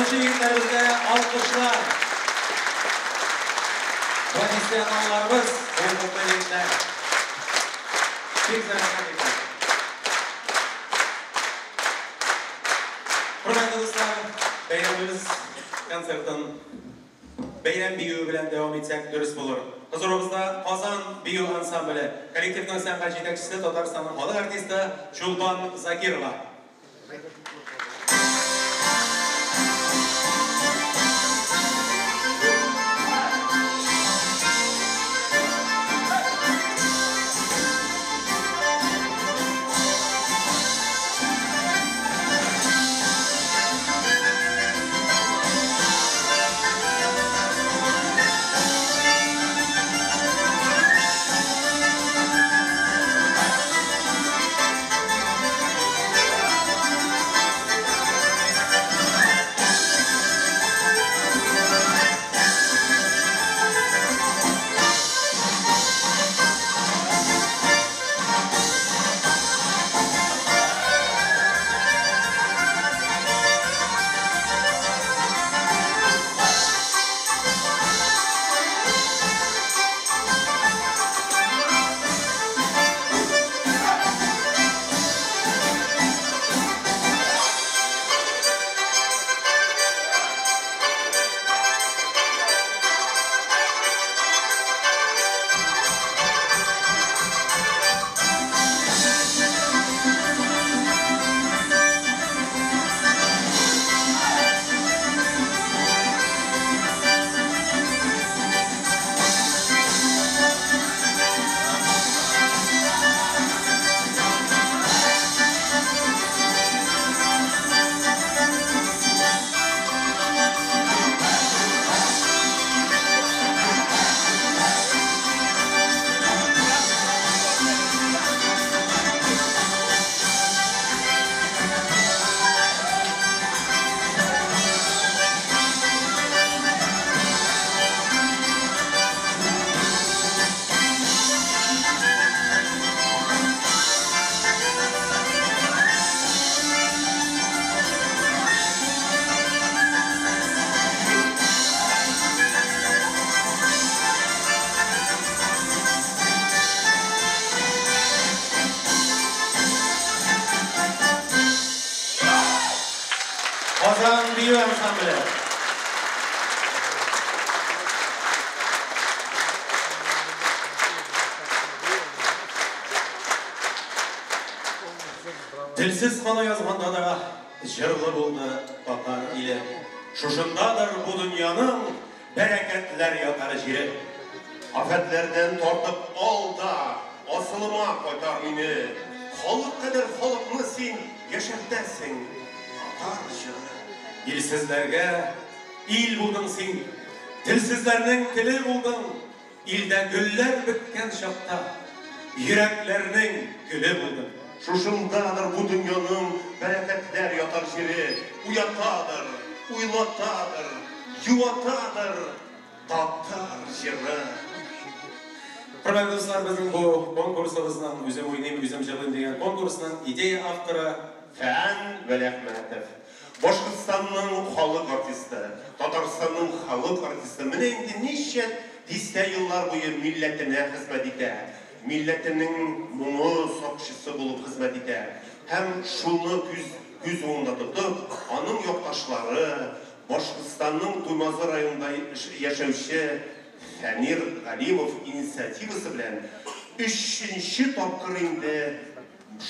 Гармунчы егетләребезгә алкышлар. Профессионалларыбыз, булдыклы егетләр. Бик зур рәхмәт, егетләр. Хөрмәтле дуслар, бәйрәмебез концертын бәйрәм биюе белән дәвам итсәк дөрес булыр. Хозурыбызда Казан бию ансамбле, коллективның сәнгать җитәкчесе Татарстанның халык артисты Чулпан Закирова. Казан бию ансамбле. Телсез кала язганда да җырлы булды татар иле. Шушындадыр бу дөньяның бәрәкәтләр ятар җире. Афәтләрдән тартып ал да, асылыма кайтар мине. Халык кадәр халыкны син яшәртәсең, татар җыры. Илсезләргә ил булдың син, телсезләрнең теле булдың. Илдә гөлләр беткән чакта йөрәкләрнең гөле булдың. Шушындадыр бу дөньяның бәрәкәтләр ятар җире. Уятадыр, уйлатадыр, юатадыр татар җыры. Хөрмәтле дуслар, безнең бу конкурсыбызның "Үзем уйныйм, үзем җырлыйм" дигән конкурсның идея авторы Фән Вәлиәхмәтов. Башкортстанның халык артисты, Татарстанның халык артисты. Менә инде ничә дистә еллар буе милләтенә хезмәт итә. Милләтенең моңы сакчысы булып хезмәт итә. Һәм шуны күз уңында тотып, аның якташлары Башкортстанның Туймазы районында яшәүче Фәнир Галимов инициативасы белән өченче тапкыр инде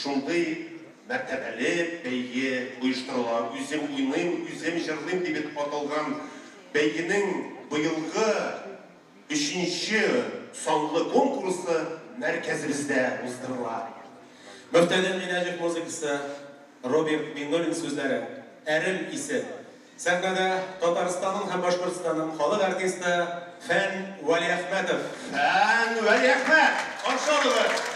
шундый мәртәбәле бәйге оештырыла. "Үзем уйныйм, үзем җырлыйм" дип аталган бәйгенең быелгы өченче санлы конкурсы мәркәзебездә уздырыла. Мөфтәдел Гыйләҗев музыкасы, Роберт Миңнуллин сүзләре, "Әрем исе". Сәхнәдә Татарстанның һәм Башкортстанның халык артисты Фән Вәлиәхмәтов. Фән Вәлиәхмәт, каршы алыгыз!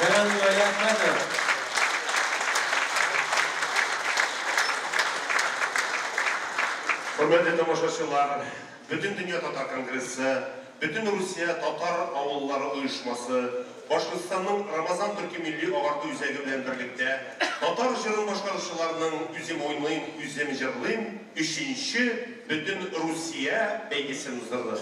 Фәрән Вәлиәхмәтов. Хөрмәтле тамашачылар, Бөтендөнья татар конгрессы, Бөтен Русия татар авыллары оешмасы, Башкортстанның Рамазан төрки милли агарту үзәге белән берлектә татар җырын башкаручыларның Үзем уйныйм, үзем җырлыйм өченче Бөтен Русия бәйгесен уздырды.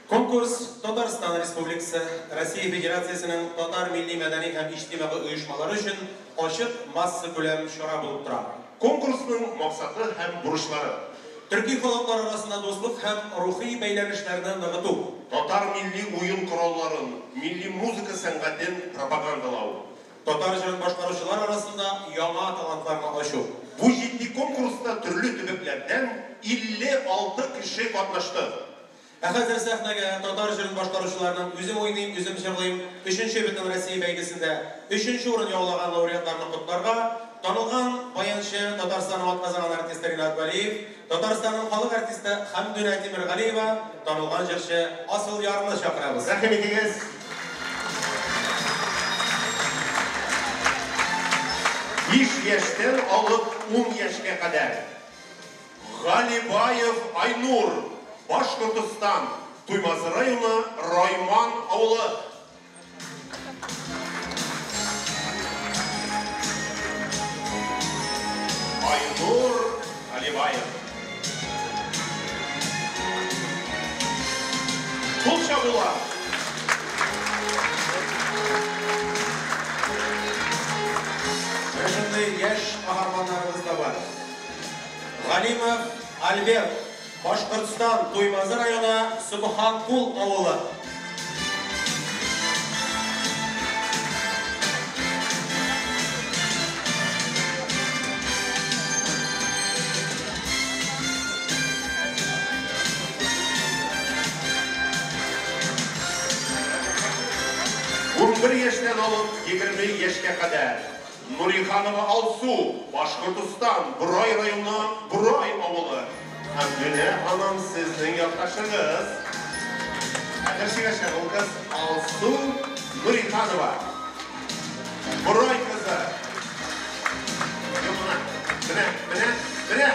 Конкурс Татарстан Республикасы, Россия Федерациясенең татар милли-мәдәни һәм иҗтимагый оешмалары өчен ачык массакүләм чара булып тора. Конкурсның максаты һәм бурычлары. Төрки халыклар арасында дуслык һәм рухи бәйләнешләрне ныгыту. Татар милли уен коралларын, милли музыка сәнгатен пропагандалау. Татар җырын башкаручылар арасында яңа талантларны ачу. Бу җитди конкурста төрле төбәкләрдән 56 кеше катнашты. Ә хәзер сәхнәгә татар җырын башкаручыларның Үзем уйныйм, үзем җырлыйм өченче Бөтенроссия бәйгесендә өченче урын яулаган лауреатларны котларга танылган баянчы, Татарстанның атказанган артисты Ринат Вәлиев, Татарстанның халык артисты Хәмдүнә Тимергалиева, танылган җырчы Асылъярны чакырабыз. Рәхим итегез! Биш яшьтән алып ун яшькә кадәр. Галибаев Айнур, Башкортостан, Туймазы районы, Райман авылы. Айнур Галибаев. Кул чабулар. Менә шундый яшь каһарманнарыбыз да бар. Галимов Альберт, Башкортстан, Туймазы районы, Собханкул авылы. 11 яшьтән алып 20 яшькә кадәр. Нуриханова Алсу, Башкортостан, Борай районы, Борай авылы. Хәмдүнә ханым, сезнең якташыгыз. Хәзер чыгачак ул кыз Алсу Нуриханова. Борай кызы. Юк, менә, менә, менә, менә.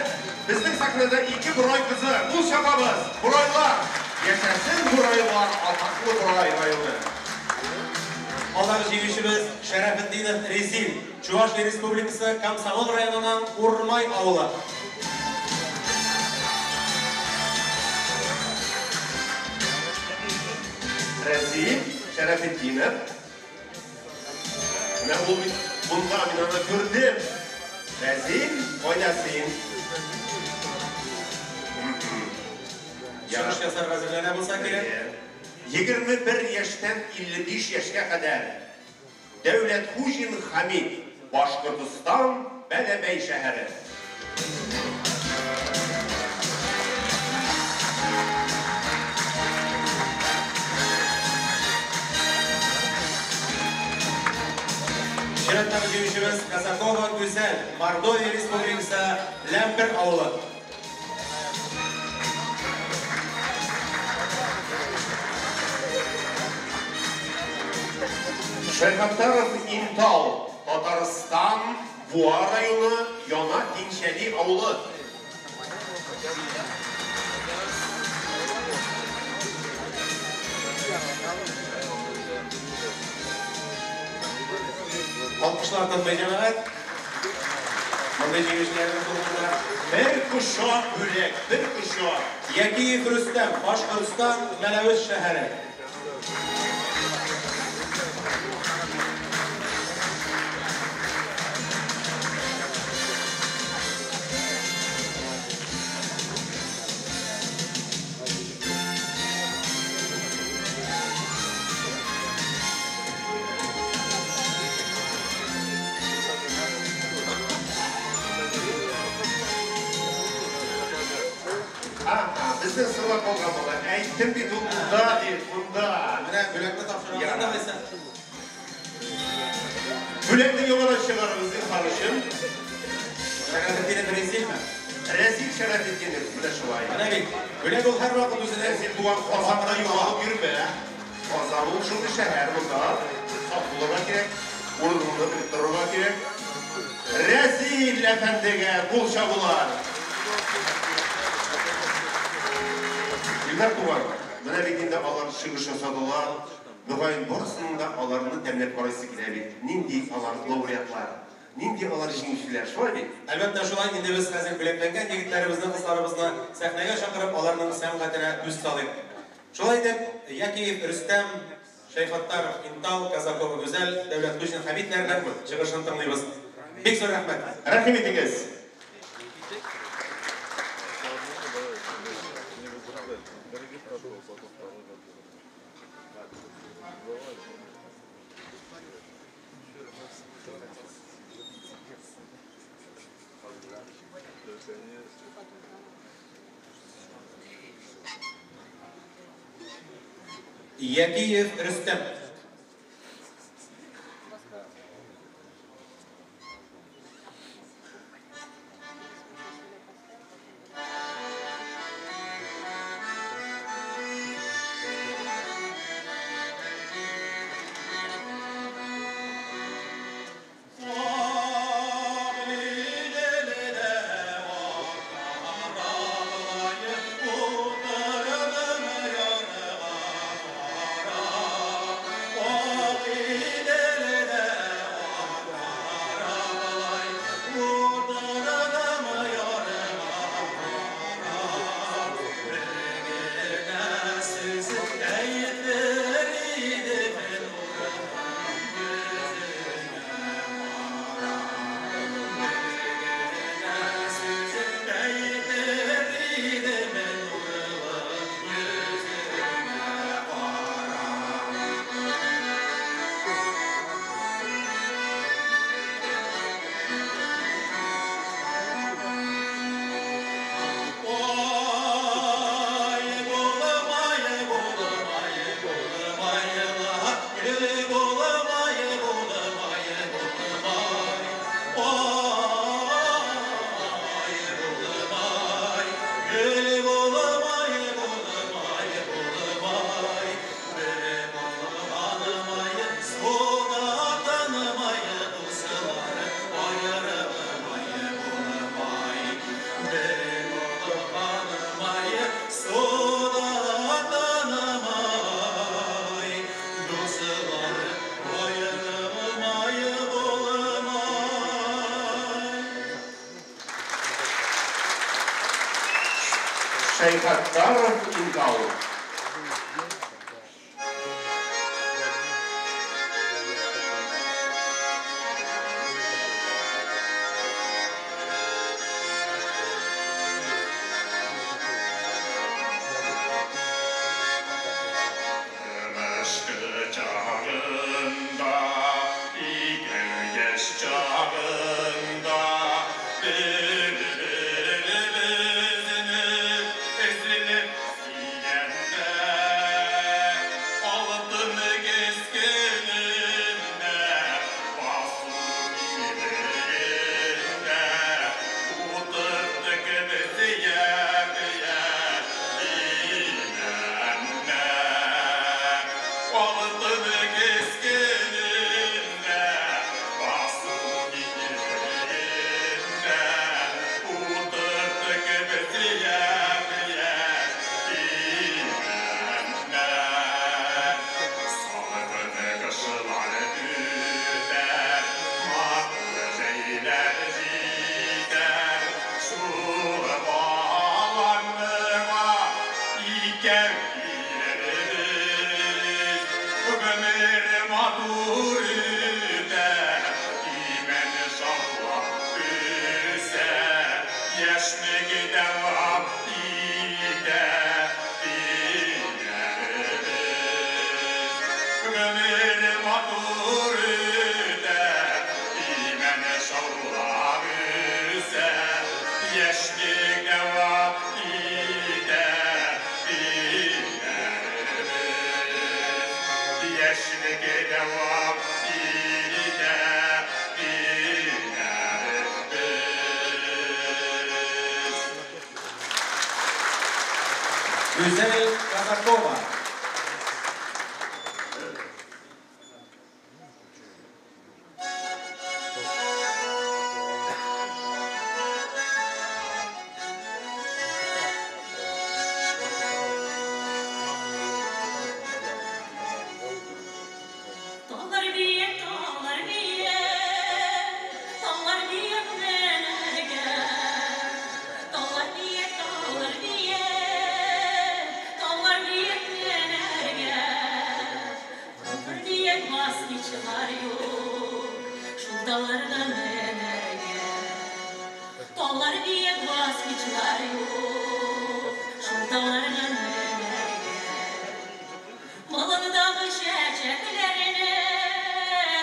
Безнең сәхнәдә ике Борай кызы. Кул чабабыз. Борайлар. Яшәсен Борайлар, атаклы Борай районы. Алдагы җиңүчебез Шәрәфетдинов Резил, Чувашия Республикасы Комсомол районының Урмай авылы. Рәзил Шәрәфетдинов. Менә ул бит монда, мин аны күрдем. Рәзил, кайда син? Чыгыш ясарга әзерләнә булса кирәк. 21 яшьтән 55 яшькә кадәр. Дәүләтхуҗин Хамит, Башкортостан, Бәләбәй шәһәре. Чираттагы җиңүчебез Казакова Гүзәл, Мордовия Республикасы, Ләмбер авылы. Шәйхаттаров Интал, Татарстан, Буа районы, Яңа Тинчәли авылы. Алкышлар тынмый, җәмәгать. Мондый җиңүчеләрнең булуына. Бер кочак бүләк, бер кочак. Якиев Рөстәм, Башкортстан, Мәләвез шәһәре. Ага, безнең соңга калган бала. Әйттем бит ул монда дип, монда. Менә бүләкне тапшырабыз да алайса. Бүләкне яңадан чыгарыгыз, зинһар өчен. Шәрәфетдинов Рәзилме? Рәзил Шәрәфетдинов, менә шулай. Менә бит, бүләк ул һәрвакыт үзенә. Рәзил туган Казанда югалып йөрмә. Казан ул шундый шәһәр, монда сак булырга кирәк. Урыныңны белеп торырга кирәк. Рәзил әфәндегә кул чабулар. Илдар туган, менә бит инде алар чыгыш ясадылар. Мөгаен, барысының да аларны тәмләп карыйсы килә бит. Нинди алар лауреатлар, нинди алар җиңүчеләр, шулай бит? Әлбәттә, шулай. Инде без хәзер бүләкләнгән егетләребезне, кызларыбызны сәхнәгә чакырып, аларның сәнгатенә күз салыйк. Шулай итеп, Якиев Рөстәм, Шәйхаттаров Интал, Казакова Гүзәл, Дәүләтхуҗин Хәмитләрнең чыгышын тыңлыйбыз. Бик зур рәхмәт. Рәхим итегез. Якиев Рөстәм. Шәйхаттаров Интал. Гүзәл Казакова. баскычлар юк, шул тауларга менәргә. Таулар биек, баскычлар юк, шул тауларга менәргә. Болындагы чәчәкләрне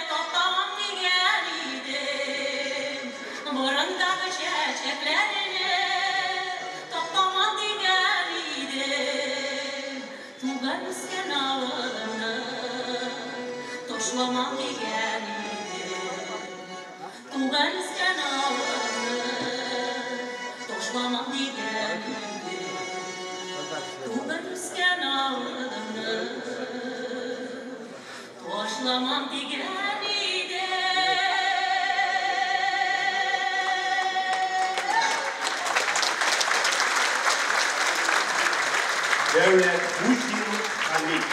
таптамам дигән идем. Борындагы чәчәкләрне таптамам дигән идем. Туган үскән авылымны ташламам дигән идем. Туган үскән авылымны ташламам дигән идем. Туган үскән авылымны ташламам дигән идем. Дәүләт Хуҗин Хамит.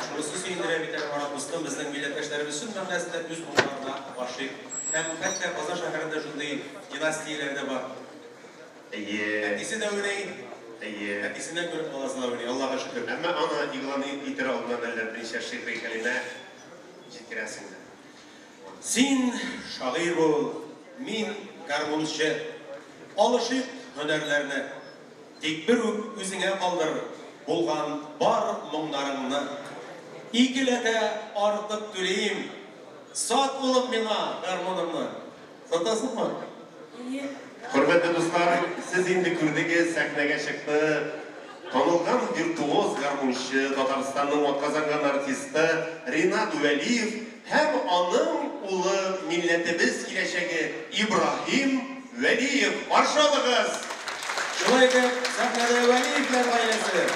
Шунысы сөендерә бит әле, Марат дустым, безнең милләттәшләребез чын мәгънәсендә үз моңнарына гашыйк. Һәм хәтта Казан шәһәрендә шундый династияләр дә бар. Әйе. Әтисе дә уйный. Әйе. Әтисеннән күреп баласы да уйный, Аллага шөкер. Әмма аны игълан итер алдыннан әллә берничә шигъри кәлимә җиткерәсең дә. Син шагыйрь бул, мин гармунчы. Алышыйк һөнәрләрне. Тик бер үк үзеңә калдыр булган бар моңнарыңны. Икеләтә артык түлим. Сат, улым, миңа гармуныңны. Сатасыңмы? Әйе. Хөрмәтле дуслар, сез инде күрдегез, сәхнәгә чыкты. Танылган виртуоз гармунчы, Татарстанның атказанган артисты Ринат Вәлиев һәм аның улы, милләтебез киләчәге Ибраһим Вәлиев. Каршы алыгыз! Шулай итеп, сәхнәдә Вәлиевләр гаиләсе.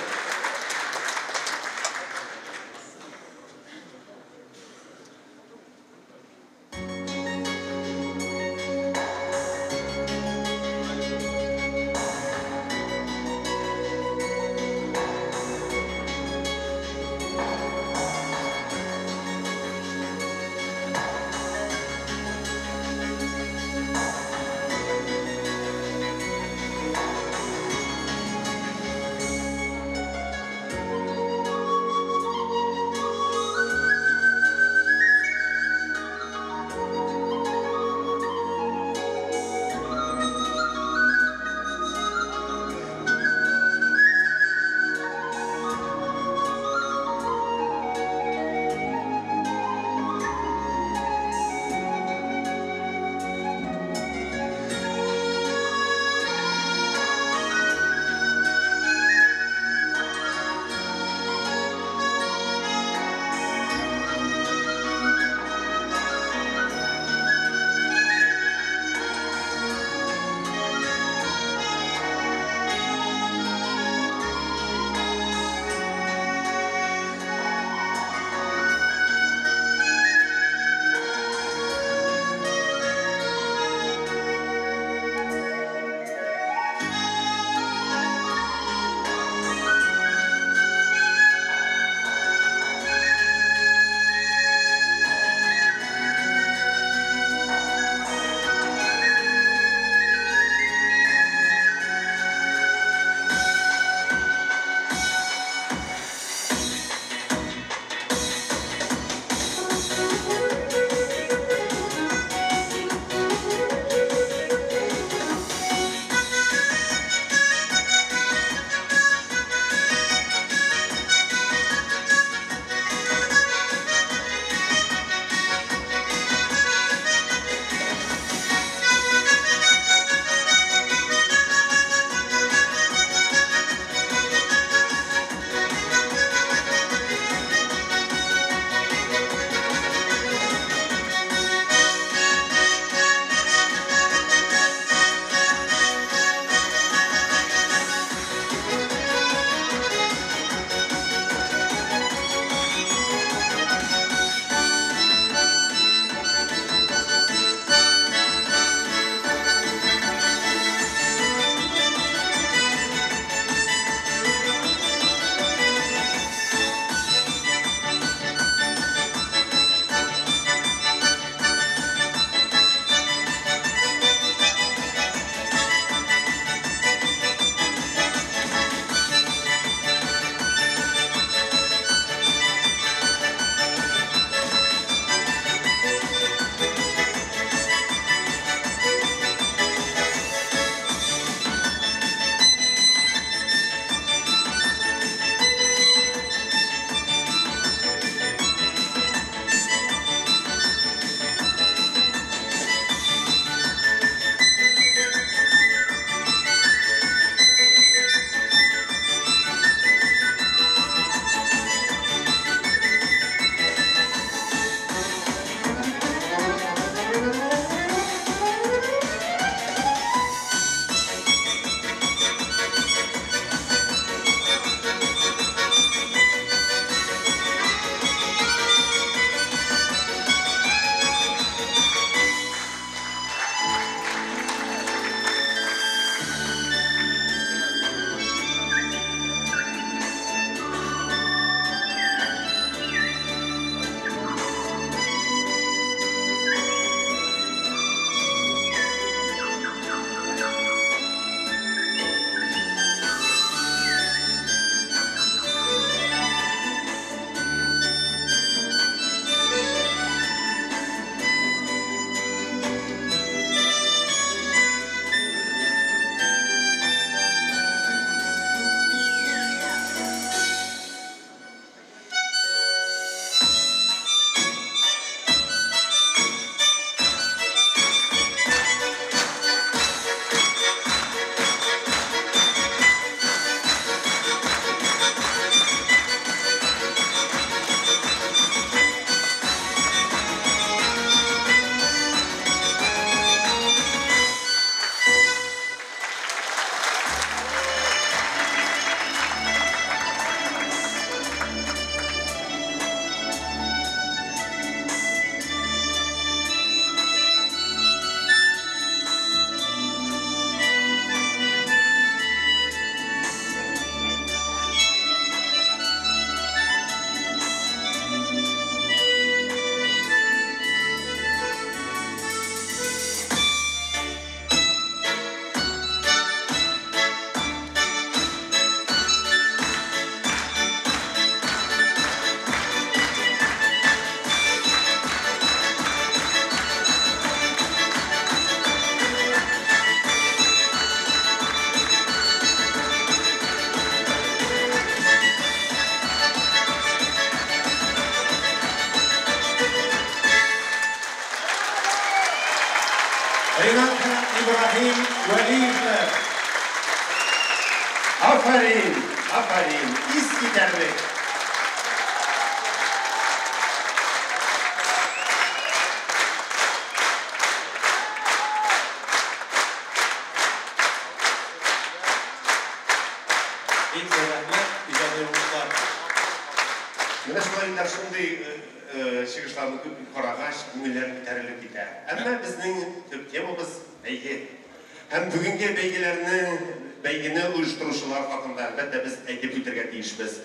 Афәрин! Афәрин! Искитәрлек! Бик зур рәхмәт, иҗади уңышлар. Менә шулай инде шундый чыгышларны күп карагач, күңелләр күтәрелеп китә. Әмма безнең төп темабыз бәйге. Һәм бүгенге бәйгеләрнең бәйгене оештыручылар хакында әлбәттә без әйтеп үтәргә тиешбез.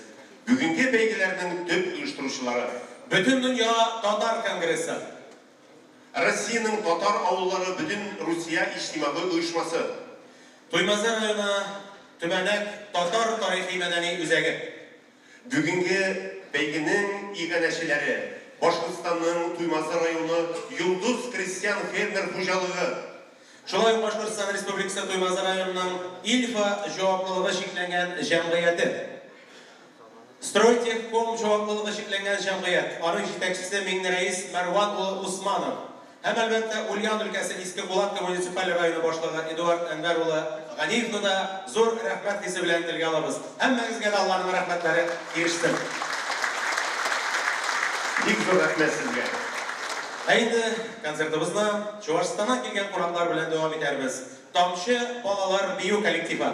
Бүгенге бәйгеләрнең төп оештыручылары Бөтендөнья татар конгрессы. Россиянең татар авыллары бөтен Русия иҗтимагый оешмасы. Туймазы районы Төмәнәк татар тарихи-мәдәни үзәге. Бүгенге бәйгенең иганәчеләре Башкортстанның Туймазы районы Йолдыз крестьян-фермер хуҗалыгы. Шулай ук Башкортстан Республикасы Туймазы районының Ильфа җаваплылыгы чикләнгән җәмгыяте. Стройтехком җаваплылыгы чикләнгән җәмгыять, аның җитәкчесе Миңнерәис Мәрван улы Усманов һәм, әлбәттә, Ульян өлкәсе Иске Кулатка муниципаль районы башлыгы Эдуард Әнвәр улы Ганиевны да зур рәхмәт хисе белән телгә алабыз. Һәммәгезгә дә Алланың рәхмәтләре ирешсен. Бик зур рәхмәт сезгә. Ә инде концертыбызны Чувашстаннан килгән кунаклар белән дәвам итәрбез. Тамчы балалар бию коллективы.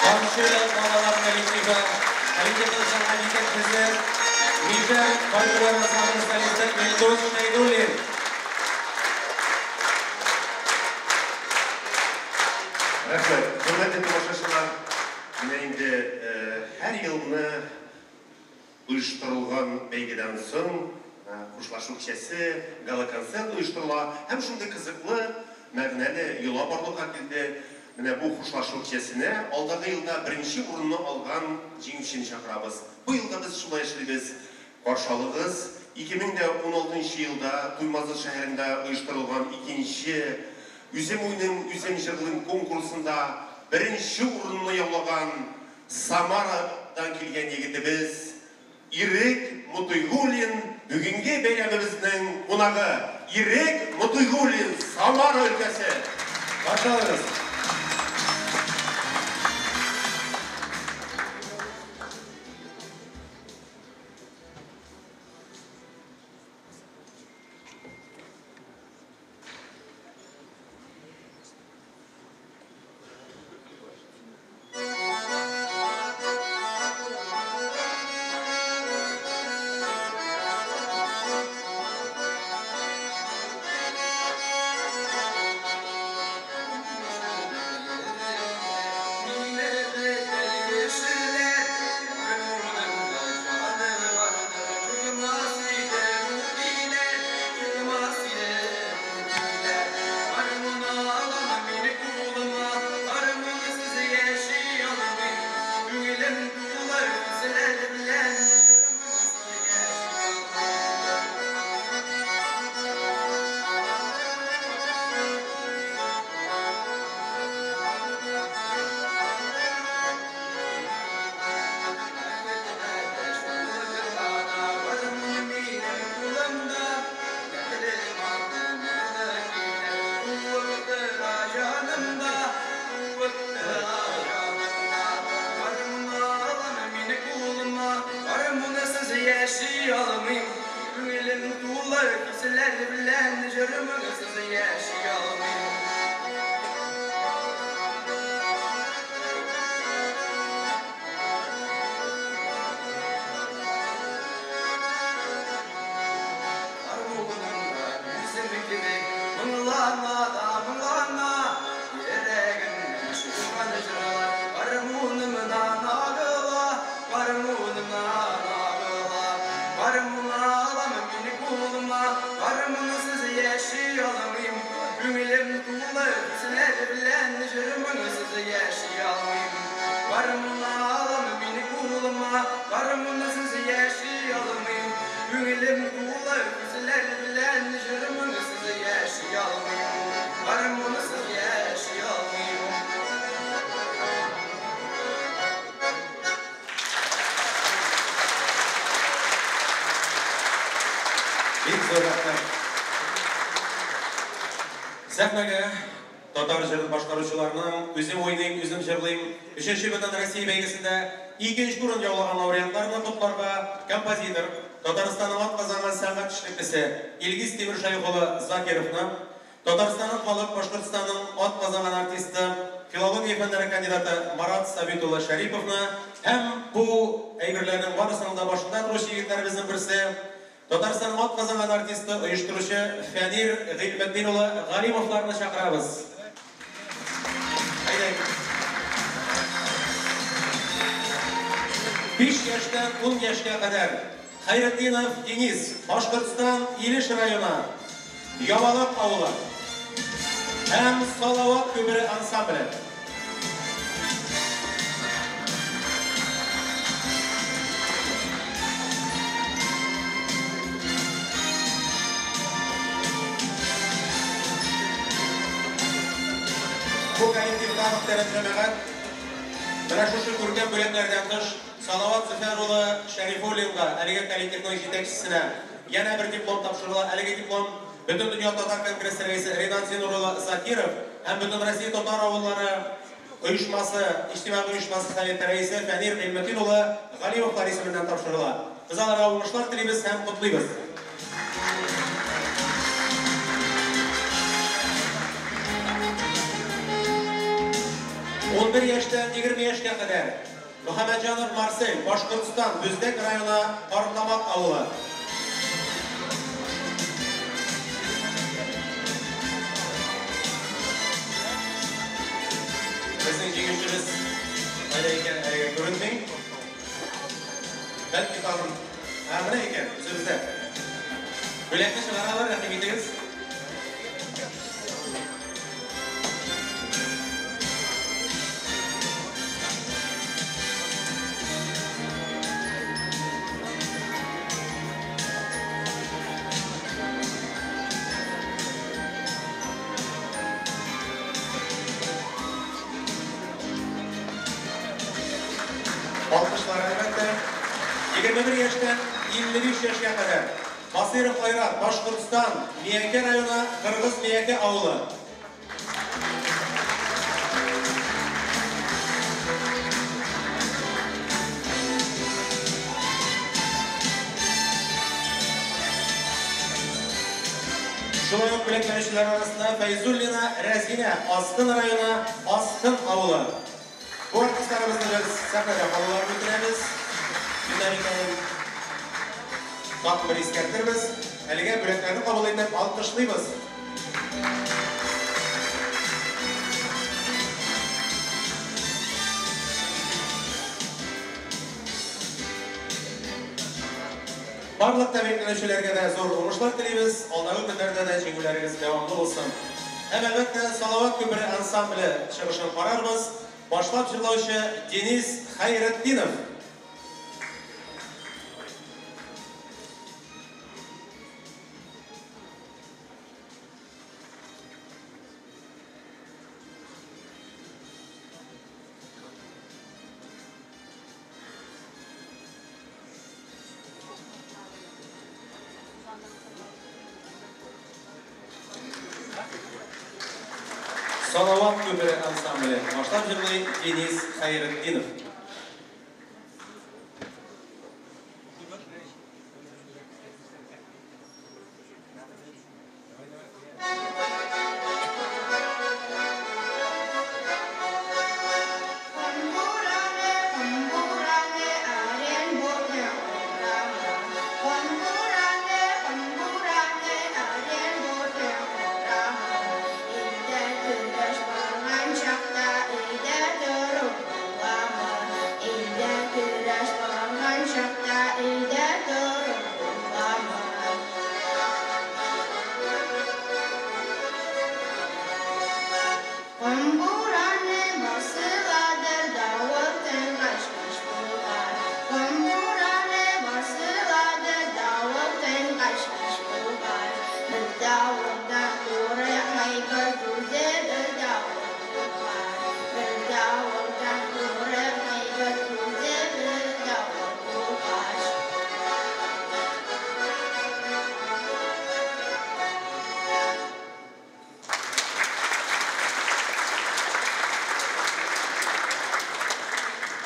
Тамчы балалар коллективы, коллективның сәнгать җитәкчесе Мишәр фольклор ансамбле солисты Илдус Шәйдуллин. Рәхмәт. Хөрмәтле тамашачылар, менә инде һәр елны оештырылган бәйгедән соң хушлашу кичәсе, гала-концерт оештырыла һәм шундый кызыклы, мәгънәле йола барлыкка килде. Менә бу хушлашу кичәсенә алдагы елда беренче урынны алган җиңүчене чакырабыз. Бу елда без шулай эшлибез. Каршы алыгыз, 2016 елда Туймазы шәһәрендә оештырылган икенче Үзем уйныйм, үзем җырлыйм конкурсында беренче урынны яулаган Самарадан килгән егетебез Ирек Мотыйгуллин бүгенге бәйрәмебезнең кунагы. Ирек Мотыйгуллин, Самара өлкәсе. Каршы алыгыз. Сәхнәгә татар җырын башкаручыларның Үзем уйныйм, үзем җырлыйм өченче Бөтенроссия бәйгесендә икенче урын яулаган лауреатларны котларга композитор, Татарстанның атказанган сәнгать эшлеклесе Илгиз Тимершәех улы Закировны, Татарстанның халык, Башкортстанның атказанган артисты, филология фәннәре кандидаты Марат Сабит улы Шәриповны һәм бу әйберләрнең барысының да башында торучы егетләребезнең берсе, Татарстанның атказанган артисты, оештыручы Фәнир Гыйльметдин улы Галимовларны чакырабыз. Әйдәгез. 5 яшьтән 10 яшькә кадәр Хәйретдинов Денис, Башкортстан, Илеш районы, Ябалак авылы һәм Салават күпере ансамбле. Бу коллективка мөхтәрәм җәмәгать, менә шушы күркәм бүләкләрдән тыш, Салават Зөфәр улы Шәрифуллинга, әлеге коллективның җитәкчесенә, янә бер диплом тапшырыла. Әлеге диплом Бөтендөнья татар конгрессы рәисе Ринат Зиннур улы Закиров һәм Бөтенроссия татар авыллары оешмасы, иҗтимагый оешмасы советы рәисе Фәнир Гыйльметдин улы Галимовлар исеменнән тапшырыла. Без аларга уңышлар телибез һәм котлыйбыз. 11 яшьтән 20 яшькә кадәр Мөхәммәтҗанов Марсель, Башкортстан, Бүздәк районы, Картамак авылы. Безнең җиңүчебез кайда икән, әлегә күренми. Бәлки тагын, ә менә икән, үзебездә. Бүләкне чыгаралар, рәхим итегез. 21 яшьтән 55 яшькә кадәр. Басыйров Айрат, Башкортстан, Миякә районы, Кыргыз Миякә авылы. Шулай ук бүләкләнүчеләр арасында Фәйзуллина Рәзинә, Аскын районы, Аскын авылы. Бу артистларыбызны без сәхнәдә калуларын үтенәбез. Кемнәр икәнен тагын бер искәртербез. Әлегә бүләкләрне кабул итеп алкышлыйбыз. Барлык тәбрикләнүчеләргә дә зур уңышлар телибез. Алдагы көннәрдә дә җиңүләрегез дәвамлы булсын. Һәм әлбәттә, Салават күпере ансамбле чыгышын карарбыз. Башлап җырлаучы Денис Хәйретдинов. Салават күпере ансамбле башлап җырлый Денис Хәйретдинов.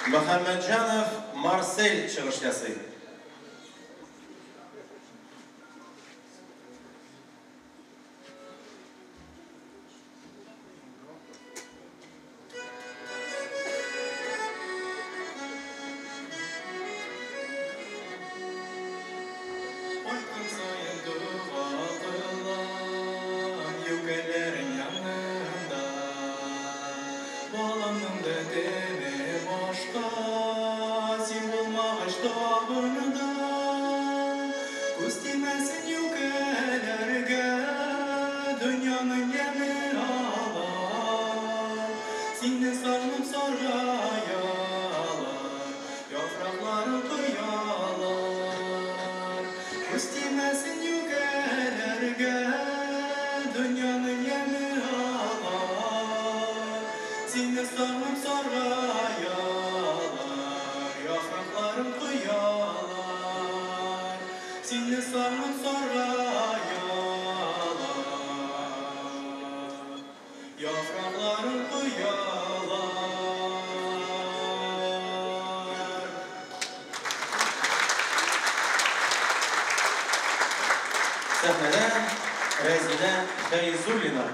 Мөхәммәтҗанов Марсель чыгыш ясый. Сәхнәдә Рәзинә Фәйзуллина.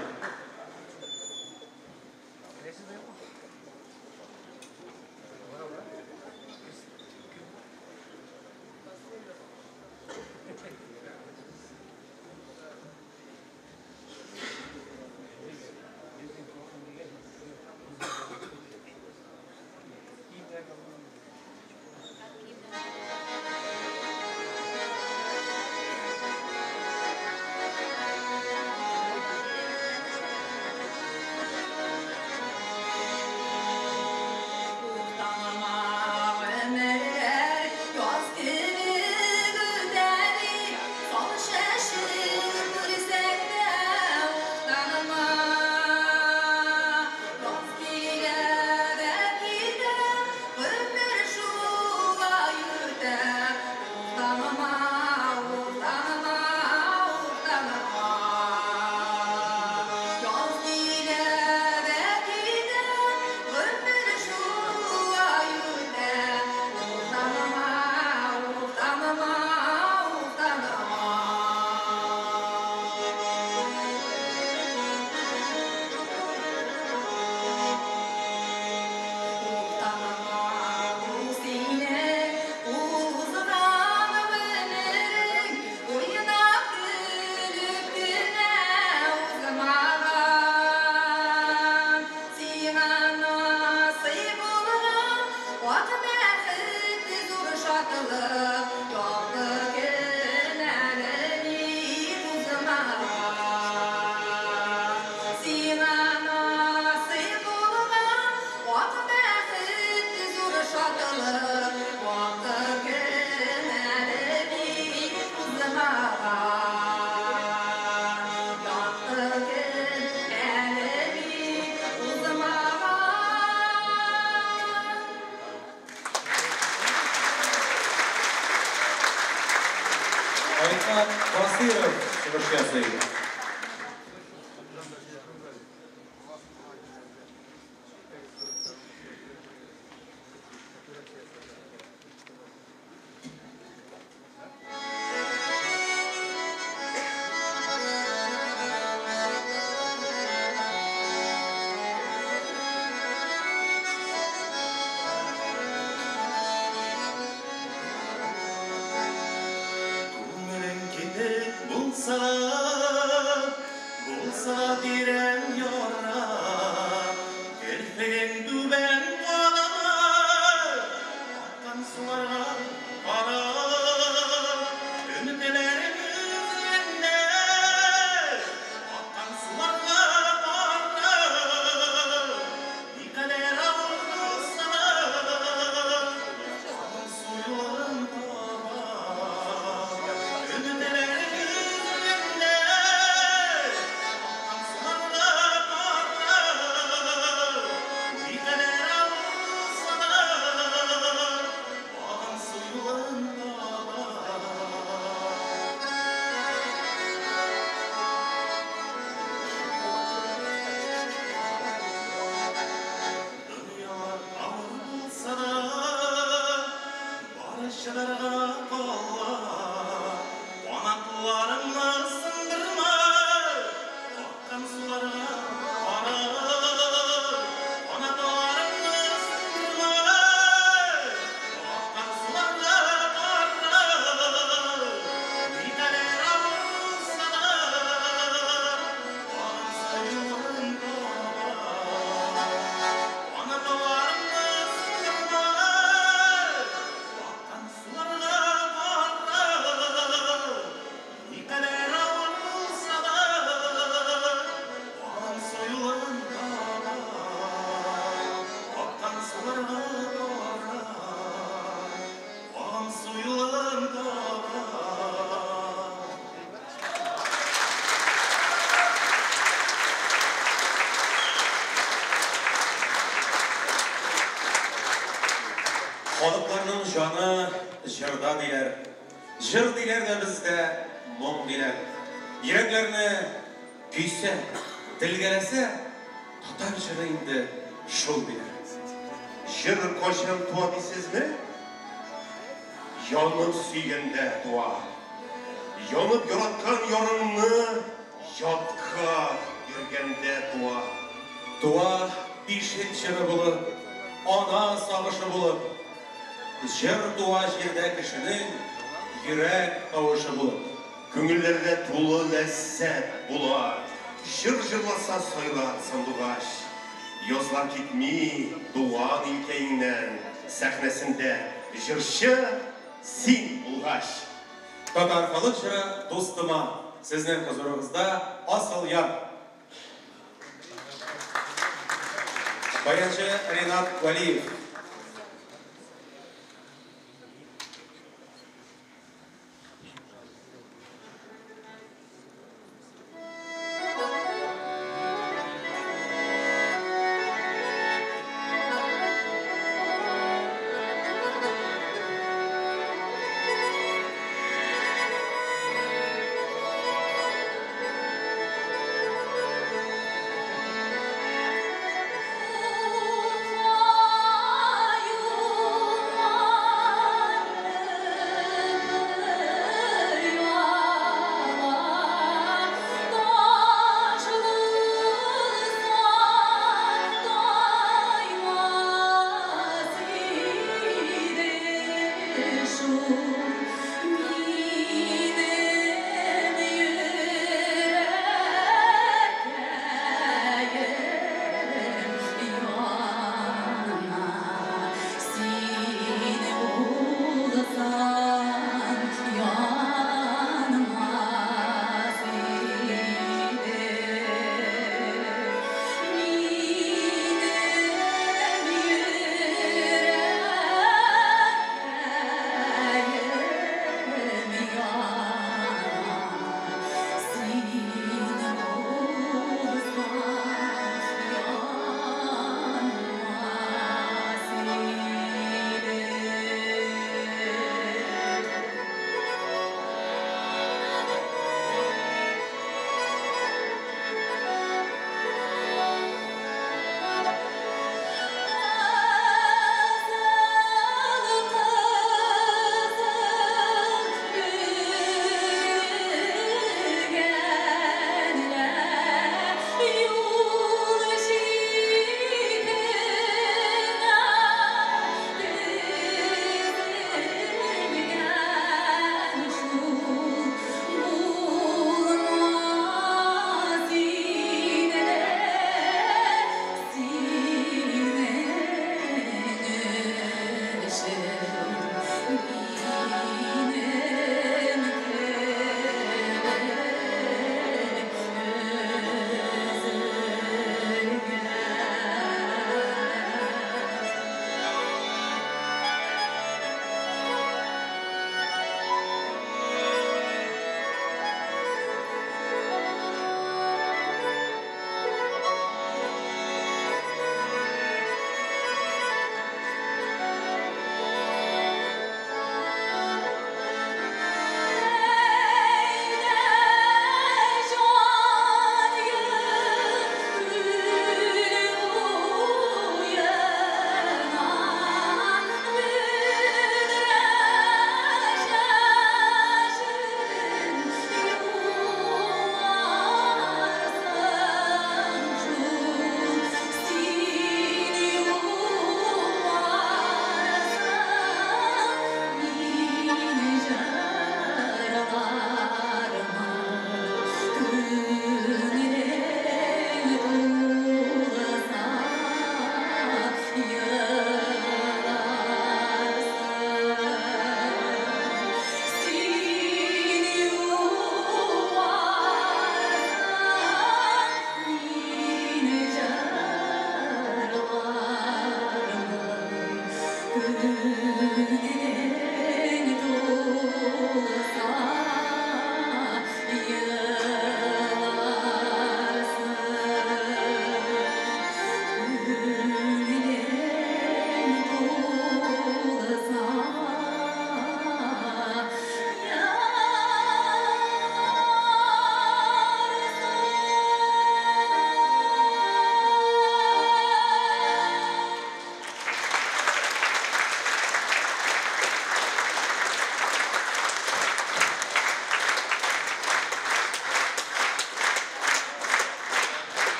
Ришат Басыйров чыгыш ясый. Күңелең китек булса, булса тирән яра, керфегең түбән калама, аккан суларга кара, өметләрең өзгәндә, аккан суларга кара, никадәр авыр булса да, агын су юлын таба. Өметләрең өзгәндә, аккан суларга кара, никадәр авыр булса да, агын су юлын таба. Дөньялар авыр булса да, бары чыдарга кала. Канатларыңны сындырма, аккан суларга кара. Канатларыңны сындырма, аккан суларга кара. Никадәр авыр булса да, агын су юлын таба. Канатларыңны сындырма, аккан суларга кара. Никадәр авыр булса да, агын су юлын таба. Аккан суларга кара, агын су юлын таба. Халыкларның җаны җырда диләр. Җыр диләр дә бездә моң диләр. Йөрәкләрне көйсә, телгәләсә, татар җыры инде шул диләр. Җыр кайчан туа дисезме? Янып сөйгәндә туа. Янып яраткан ярыңны ятка йөргәндә туа. Туа бишек җыры булып, ана сагышы булып. Җыр туа җирдә кешенең йөрәк тавышы булып. Күңелләрдә тулы ләззәт була. Җыр җырласа сайрар сандугач. Язлар китми туган илкәеңнән. Сәхнәсендә җырчы син булгач. Татар халык җыры Дустыма. Сезнең хозурыгызда Асылъяр. Баянчы Ринат Вәлиев. Уфа!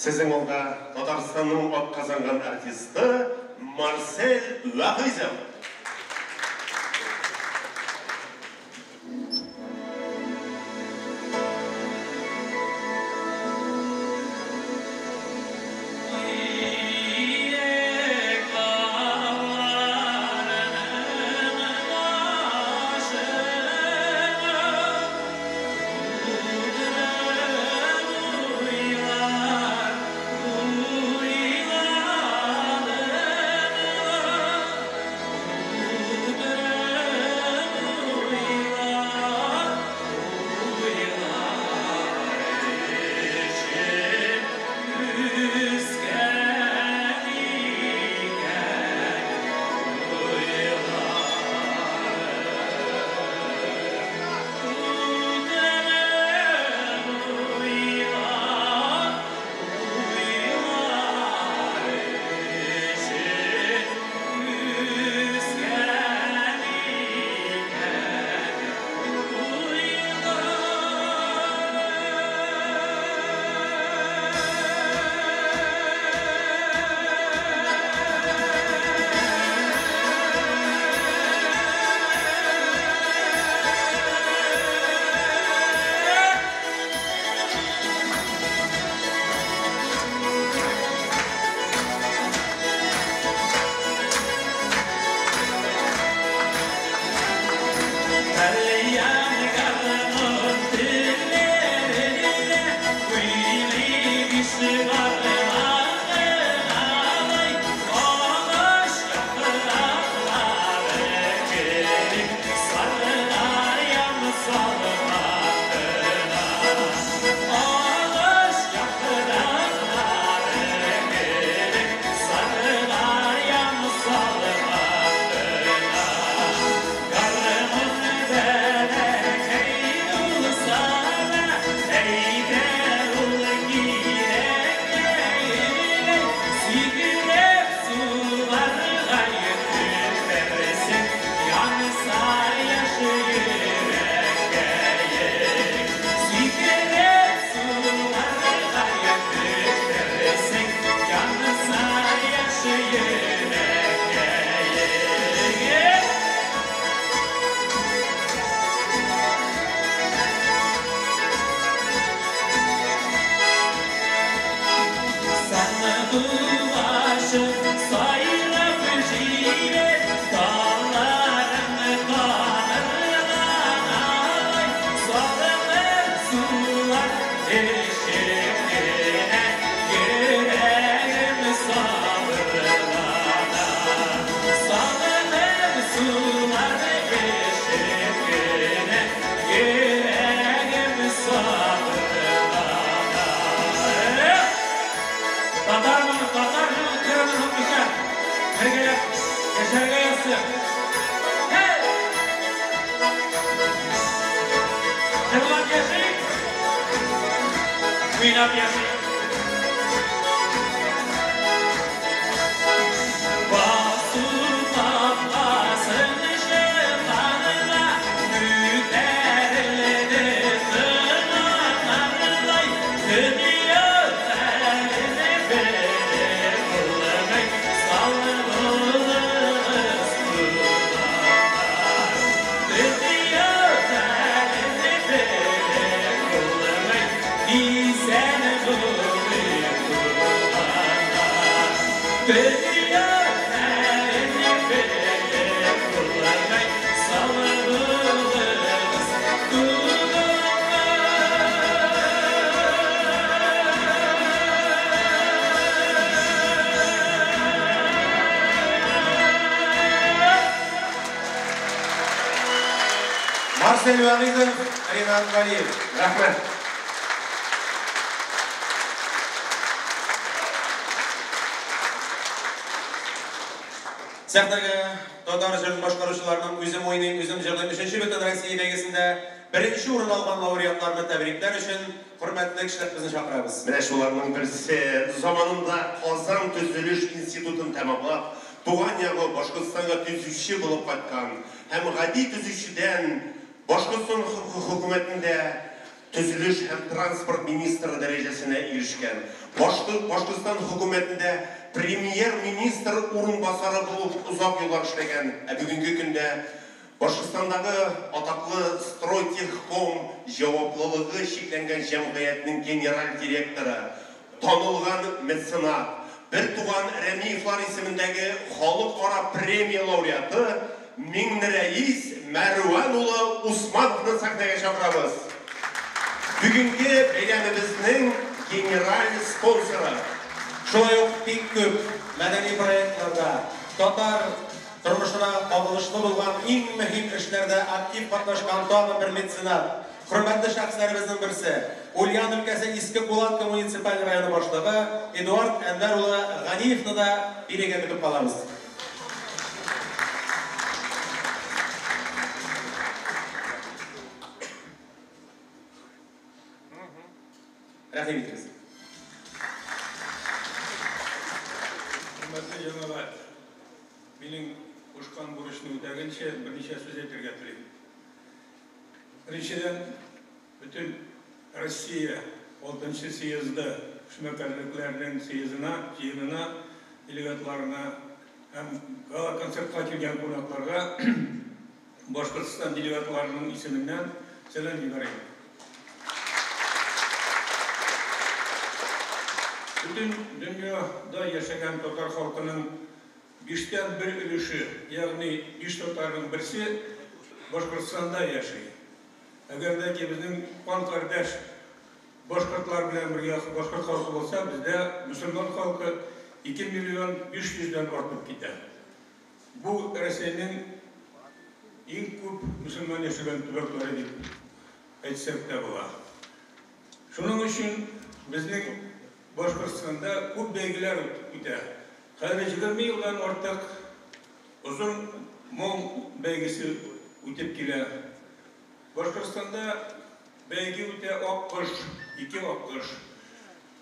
Сезнең алда Татарстанның атказанган артисты Марсель Вәгыйзов. Марсель Вәгыйзов, Ринат Галиев. Рәхмәт. Сәхнәгә татар җырын башкаручыларның Үзем уйныйм, үзем җырлыйм өченче Бөтенроссия бәйгесендә беренче урын алган лауреатларны тәбрикләр өчен хөрмәтле кешеләребезне чакырабыз. Менә шуларның берсе заманында Казан төзелеш институтын тәмамлап, туган ягы Башкортстанга төзүче булып кайткан һәм гади төзүчедән Башкортстан хөкүмәтендә төзелеш һәм транспорт министры дәрәҗәсенә ирешкән, Башкортстан хөкүмәтендә премьер-министр урынбасары булып озак еллар эшләгән, ә бүгенге көндә Башкортстандагы атаклы Стройтехком җаваплылыгы чикләнгән җәмгыятьнең генераль директоры, танылган меценат, бертуган Рәмиевлар исемендәге халыкара премия лауреаты Миңнерәис Мәрвән улы Усмановны сәхнәгә чакырабыз. Бүгенге бәйрәмебезнең генераль спонсоры. Шулай ук бик күп мәдәни проектларда, татар тормышына кагылышлы булган иң мөһим эшләрдә актив катнашкан тагын бер меценат, хөрмәтле шәхесләребезнең берсе, Ульян өлкәсе Иске Кулатка муниципаль районы башлыгы Эдуард Әнвәр улы Ганиевны да бирегә көтеп калабыз. Рәхим итегез. Хөрмәтле җәмәгать, минем кушкан бурычны үтәгәнче берничә сүз әйтергә телим. Беренчедән, бөтен Россия 6 съезды эшмәкәрлекләренең съездына, җыенына, делегатларына һәм гала-концертка килгән кунакларга Башкортстан делегатларының исеменнән сәлам җибәрәм. Бөтен дөньяда яшәгән татар халкының биштән бер өлеше, ягъни биш татарның берсе Башкортстанда яши. Әгәр дә ки безнең кан кардәш башкортлар белән бергә башкорт халкы булса, бездә мөселман халкы 2 миллион 500 дән артып китә. Бу Рәсәйнең иң күп мөселман яшәгән төбәкләре дип әйтсәк тә була. Шуның өчен безнең Башкортстанда күп бәйгеләр үтә. Хәзер 20 елдан артык озын моң бәйгесе үтеп килә. Башкортстанда бәйге үтә Аккош, ике Аккош.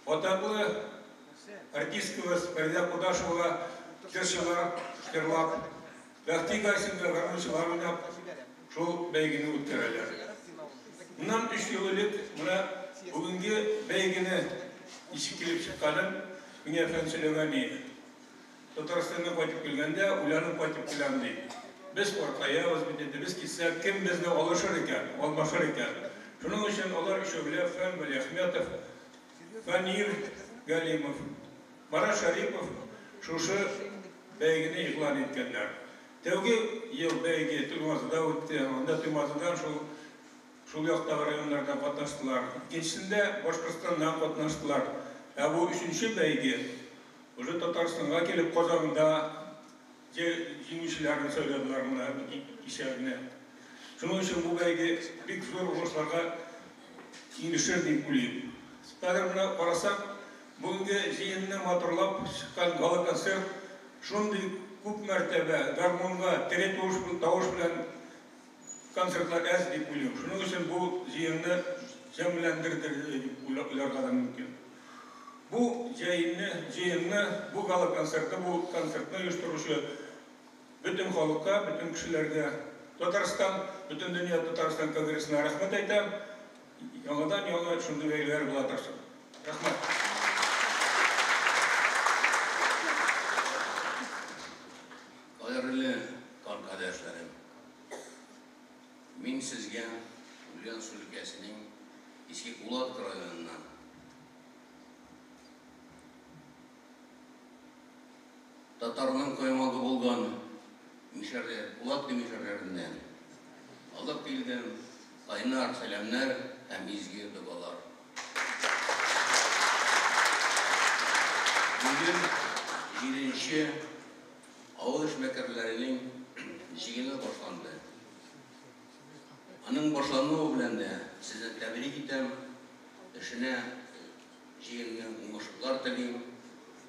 Атаклы артисткабыз Фәридә Кудашева җырчылар җырлап, Бәхти Гайсинга гармунчылар уйнап, шул бәйгене үткәрәләр. Моннан 3 ел элек менә бүгенге бәйгене ничек килеп чыкканын миңа Фән сөйләгән иде. Татарстаннан кайтып килгәндә, уйланып кайтып киләм, ди. Без картаябыз бит инде, без китсәк, кем безне алышыр икән, алмашыр икән? Шуның өчен алар өчәүләп, Фән Вәлиәхмәтов, Фәнир Галимов, Марат Шәрипов шушы бәйгене игълан иткәннәр. Тәүге ел бәйге Туймазыда үтте, анда Туймазыдан шул шул яктагы районнардан катнаштылар. Икенчесендә Башкортстаннан катнаштылар. Ә бу өченче бәйге уже Татарстанга килеп, Казанда җиңүчеләрне сайладылар менә кичә генә. Шуның өчен бу бәйге бик зур уңышларга ирешер дип уйлыйм. Хәзер менә карасак, бүгенге җыенны матурлап чыккан гала-концерт шундый күп мәртәбә гармунга тере тавыш белән концертлар әз дип уйлыйм. Шуның өчен бу җыенны җәмләндерде дип уйларга да мөмкин. Бу җәенне, җыенны, бу гала-концертны, бу концертны оештыручы бөтен халыкка, бөтен кешеләргә Татарстан, Бөтендөнья Татарстан конгрессына рәхмәт әйтәм. Яңадан-яңа шундый бәйгеләр була торсын. Рәхмәт. Кадерле кардәшләрем, мин сезгә Ульяновск өлкәсенең Иске Кулатка районыннан татарның каймагы булган мишәрләр, Кулатка мишәрләреннән алып килдем кайнар сәламнәр һәм изге догалар. Бүген җиденче авыл эшмәкәрләренең җыены башланды. Аның башлануы белән дә сезне тәбрик итәм, эшенә җыенның уңышлар телим,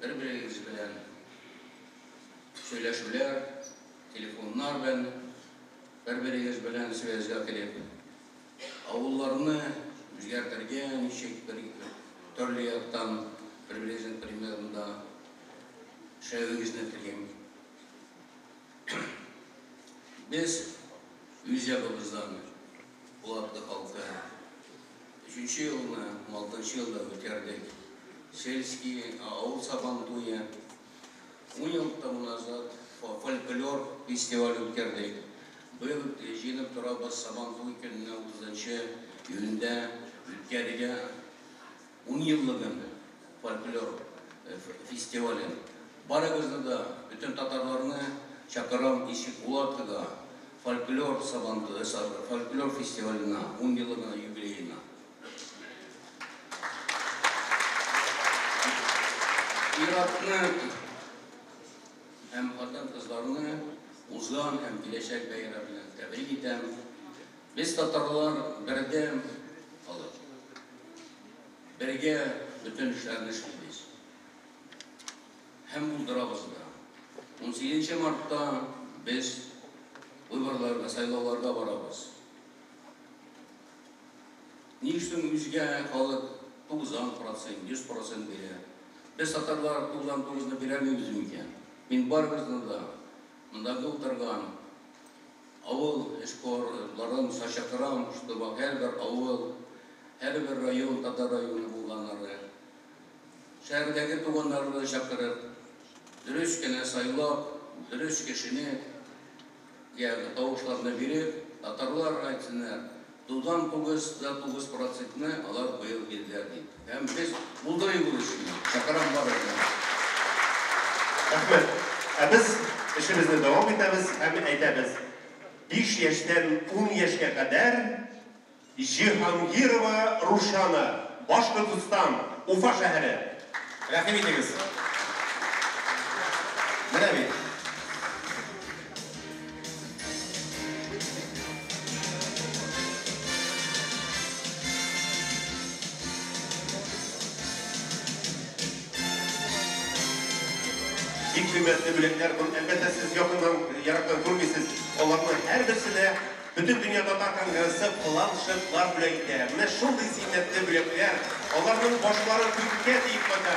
бер-берегез белән сөйләшүләр, телефоннар белән бер-берегез белән связьгә кереп, авылларны үзгәртергә ничек бер төрле яктан бер-берегезнең примерында эшләвегезне телим. Без үз ягыбыздан Булатлы халкы Өченче елны, 16 елда үткәрдек. Сельский авыл сабан туе. 10 ел тому назад фольклор фестивале үткәрдек. Быел җыенып торабыз Сабан туй көненә 30 июньдә үткәрергә 10 еллыгын фольклор фестивален. Барыгызны да, бөтен татарларны чакырам Ишек-Булатка фольклор сабан фольклор фестиваленә, 10 еллыгына юбилеена. Ир-атны һәм хатын-кызларны узган һәм киләчәк бәйрәм белән тәбрик итәм. Без татарлар бердәм халык. Бергә бөтен эшләрне эшлибез. Һәм булдырабыз да. 18 мартта без выборларга, сайлауларга барабыз. Ни өчен үзгә халык 90%, 100% бирә? Без татарлар 99-ны бирәмибез микән? Мин барыгызны да мондагы утырган авыл эшкуарларын чакырам, чтобы һәрбер авыл, һәрбер район татар районы булганнары, шәһәрдәге туганнарны чакырып, дөрес кенә сайлап, дөрес кешене, ягъни тавышларны биреп, татарлар әйтсеннәр, 99,9 процентны алар быел бирделәр дип. Һәм без булдырыйк ул эшне. Чакырам барыгызны. Рәхмәт. Ә без эшебезне дәвам итәбез һәм әйтәбез. 5 яшьтән 10 яшькә кадәр Җиһангирова Рушана, Башкортостан, Уфа шәһәре. Рәхим итегез. Менә бит. Бик кыйммәтле бүләкләр. Моны, әлбәттә, сез якыннан, ерактан күрмисез. Аларның һәрберсенә Бөтендөнья татар конгрессы планшетлар бүләк итә. Менә шундый зиннәтле бүләкләр. Аларның башлары күккә тиеп кайта.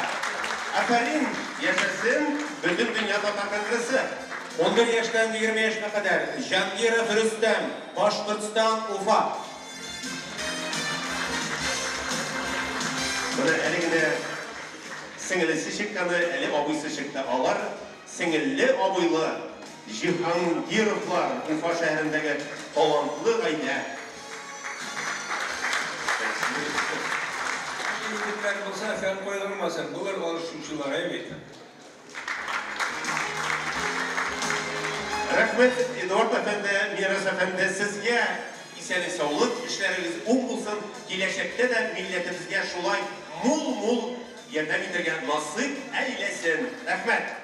Афәрин! Яшәсен Бөтендөнья татар конгрессы! 11 яшьтән 20 яшькә кадәр Җангиров Рөстәм, Башкортстан, Уфа. Менә әле генә сеңелесе чыкканы, әле абыйсы чыкты. Алар сеңелле-абыйлы Җиһангировлар, Уфа шәһәрендәге талантлы гаилә. Егетләр булса, фән кайгырмасын, булыр алышучылар, әй бит. Рәхмәт, Эдуард әфәнде, Мирас әфәнде, сезгә исәнлек-саулык, эшләрегез уң булсын, киләчәктә дә милләтебезгә шулай мул-мул ярдәм итәргә насыйп әйләсен. Рәхмәт!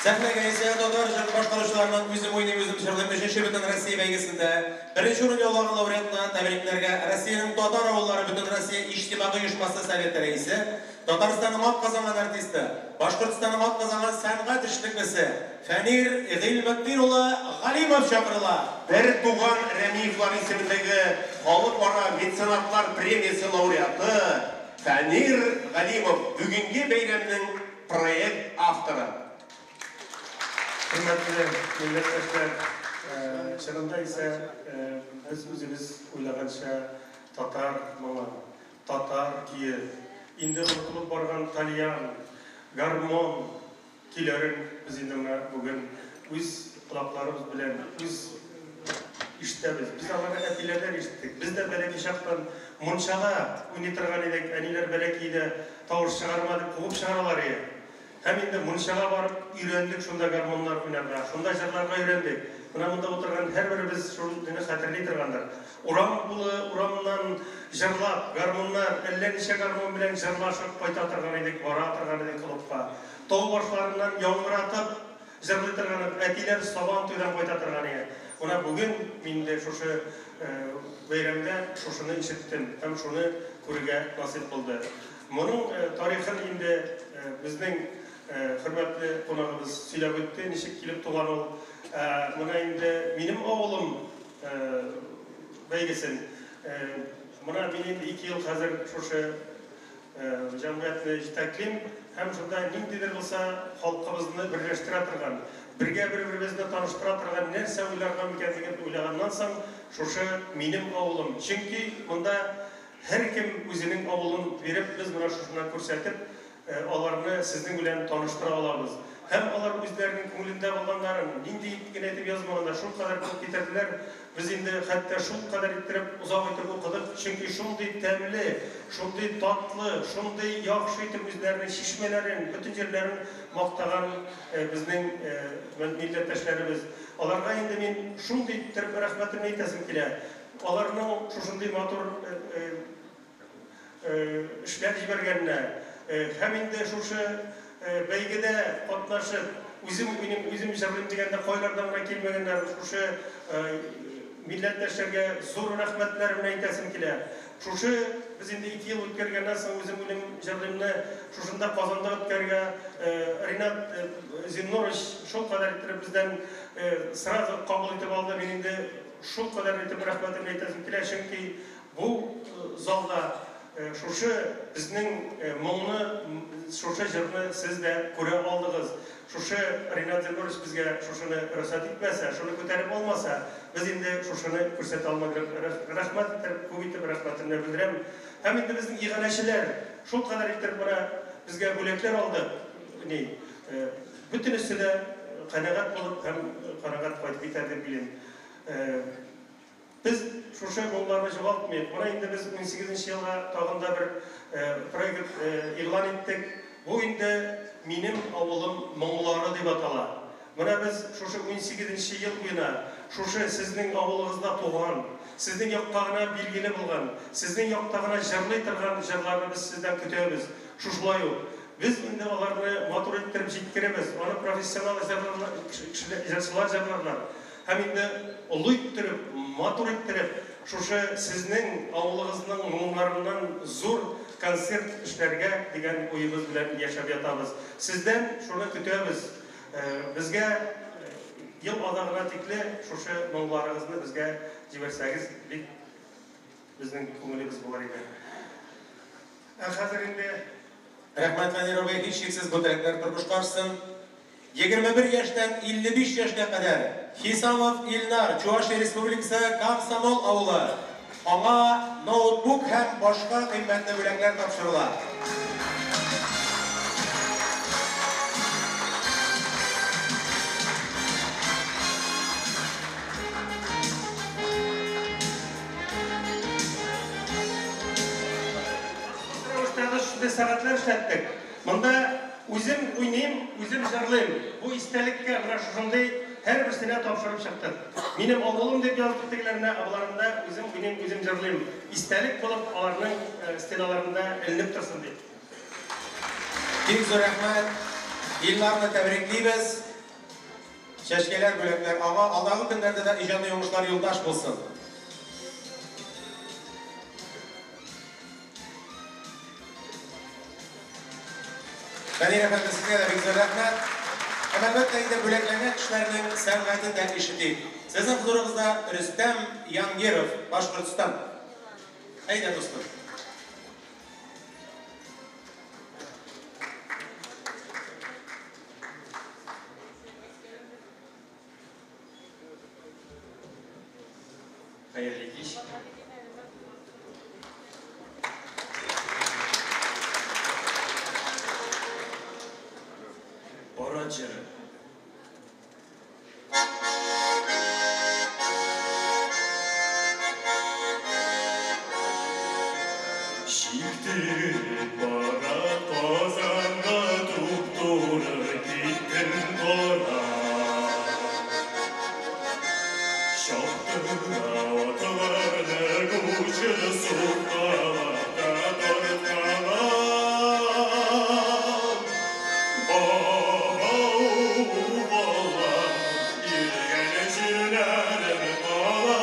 Сәхнәгә исә татар җыр башкаручыларының Үзем уйныйм, үзем җырлыйм өченче Бөтенроссия бәйгесендә беренче урын яулаган лауреатны тәбрикләргә Россиянең татар авыллары Бөтенроссия иҗтимагый оешмасы Советы рәисе, Татарстанның атказанган артисты, Башкортстанның атказанган сәнгать эшлеклесе Фәнир Гыйльметдин улы Галимов чакырыла. Бертуган Рәмиевлар исемендәге Халыкара меценатлар премиясе лауреаты Фәнир Галимов, бүгенге бәйрәмнең проект авторы. Хөрмәтле милләттәшләр, чынында исә без үзебез уйлаганча татар моңы, татар көе, инде онытылып барган тальян, гармон көйләрен без инде менә бүген үз колакларыбыз белән үз ишетәбез. Без аларны әтиләрдән ишеттек. Без дә бәләкәй чактан мунчада уйный торган идек, әниләр бәләкәйдә тавыш чыгарма дип куып чыгаралар иде. Һәм инде мунчага барып өйрәндек шунда гармуннар уйнарга, шунда җырларга өйрәндек. Менә монда утырган һәрберебез шул мине хәтерли торгандыр. Урам тулы урамнан җырлап, гармуннар, әллә ничә гармун белән җырлашып кайта торган идек, бара торган идек клубка. Тау башларыннан яңгыратып җырлый торган идек. Әтиләр Сабан туйдан кайта торган иде. Менә бүген мин инде шушы бәйрәмдә шушыны ишеттем һәм шуны күрергә насыйп булды. Моның тарихын инде безнең хөрмәтле кунагыбыз сөйләп үтте, ничек килеп туган ул. Ә менә инде минем авылым бәйгесен, менә мин инде 2 ел хәзер шушы җәмгыятьне җитәклим һәм шунда ниндидер булса халкыбызны берләштерә торган, бергә бер-беребезне таныштыра торган нәрсә уйларга микән дигән уйлаганнан соң, шушы минем авылым. Чөнки монда. Һәркем үзенең авылын биреп, без менә шушына күрсәтеп, аларны сезнең белән таныштыра алабыз. Һәм алар үзләренең күңелендә булганнарын, нинди генә итеп язмаганнар, шулкадәр күп китерделәр. Без инде хәтта шулкадәр иттереп озак итеп укыдык, чөнки шундый тәмле, шундый татлы, шундый яхшы итеп үзләренең чишмәләрен, бөтен җирләрен мактаган безнең милләттәшләребез. Аларга инде мин шундый иттереп рәхмәтемне әйтәсем килә. Аларның шушындый матур эшләр җибәргәненә һәм инде шушы бәйгедә катнашып, үзем уйныйм, үзем җырлыйм дигәндә кайлардан гына килмәгәннәр, шушы милләттәшләргә зур рәхмәтләремне әйтәсем килә. Шушы без инде 2 ел үткәргәннән соң үзем уйныйм, җырлыймны шушында Казанда үткәрергә Ринат Зиннурович шулкадәр иттереп бездән сразу кабул итеп алды. Мин инде шулкадәр итеп рәхмәтемне әйтәсем килә, чөнки бу залда шушы безнең моңны, шушы җырны сез дә күрә алдыгыз. Шушы Ринат Зиннурович безгә шушыны рөхсәт итмәсә, шуны күтәреп алмаса, без инде шушыны күрсәтә алмадык. Рәхмәт итеп, күп итеп рәхмәтемне белдерәм. Һәм инде безнең иганәчеләр шулкадәр иттереп менә безгә бүләкләр алды. Ни, бөтенесе дә канәгать булып һәм канәгать кайтып китәр дип уйлыйм. Без шушы моңнарны югалтмыйк. Менә инде без 18 елга тагын да бер проект игълан иттек. Бу инде минем авылым моңлары дип атала. Менә без шушы 18 ел буена шушы сезнең авылыгызда туган, сезнең якка гына билгеле булган, сезнең якта гына җырлый торган җырларны без сездән көтәбез. Шушылай ук без инде аларны матур иттереп җиткерәбез. Аны профессионал җырчылар җырларлар. Һәм инде олы иттереп, матур иттереп, шушы сезнең авылыгызның моңнарыннан зур концерт эшләргә дигән уебыз белән яшәп ятабыз. Сездән шуны көтәбез. Безгә ел азагына тикле шушы моңларыгызны безгә җибәрсәгез, бик безнең күңелебез булыр иде. Ә хәзер инде Рәхмәт, Фәнир абый, һичшиксез бу теләкләр тормышка ашсын. 21 яшьтән 55 яшькә кадәр Хисамов Илнар, Чувашия Республикасы Комсомол авылы. Аңа ноутбук һәм башка кыйммәтле бүләкләр тапшырыла. Рәвештә без шундый сәгатьләр эшләттек. Монда үзем уйныйм, үзем җырлыйм. Бу истәлеккә менә шушындый һәрберсенә тапшырып чыктык. Минем авылым дип яздык тегеләренә, ә боларында үзем уйныйм, үзем җырлыйм. Истәлек булып аларның стеналарында эленеп торсын дип. Бик зур рәхмәт. Илнарны тәбриклибез. Чәчкәләр, бүләкләр аңа алдагы көннәрдә дә иҗади уңышлар юлдаш булсын. Фәнир әфәнде, сезгә дә бик зур рәхмәт. Һәм әлбәттә инде бүләкләнгән кешеләрнең сәнгатен дә ишетик. Сезнең хозурыгызда Рөстәм Янгиров, Башкортстан. Әйдә, дустым. Хәерле кич. Бара җыры. Чиктереп бара Казанга туп-туры киттем бара. Чаптыра атларны кучы сукалап та тарткалап. Ау, балам, йөргән җирләрем кала,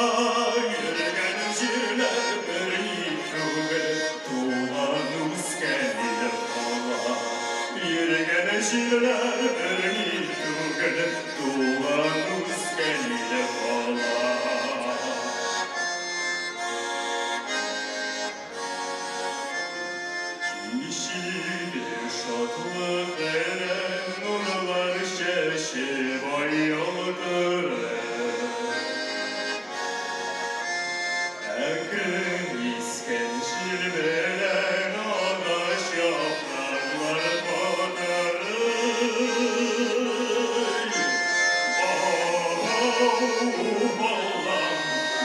йөргән җирләр бер түгел, туган үскән илем кала. Йөргән җирләр бер түгел, туган үскән илем кала. Балам,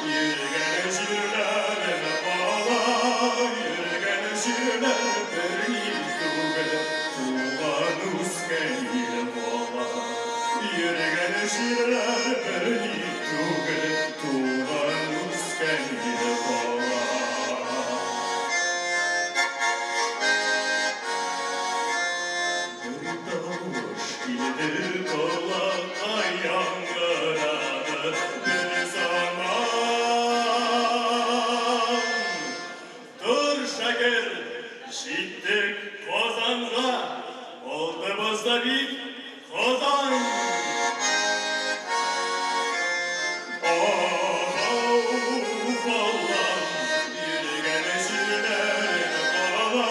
йөргән җирләрем бала, йөргән җирләр бер ил түгел, туган үскән ил бала. Йөргән җирләр бер ил түгел, туган үскән ил бала. Бер тавыш килде колакка, яңгырады бер заман. Тор, шәкерт, җиттек Казанга, алдыбызда бит Казан. Ау, балам, йөргән җирләр кала,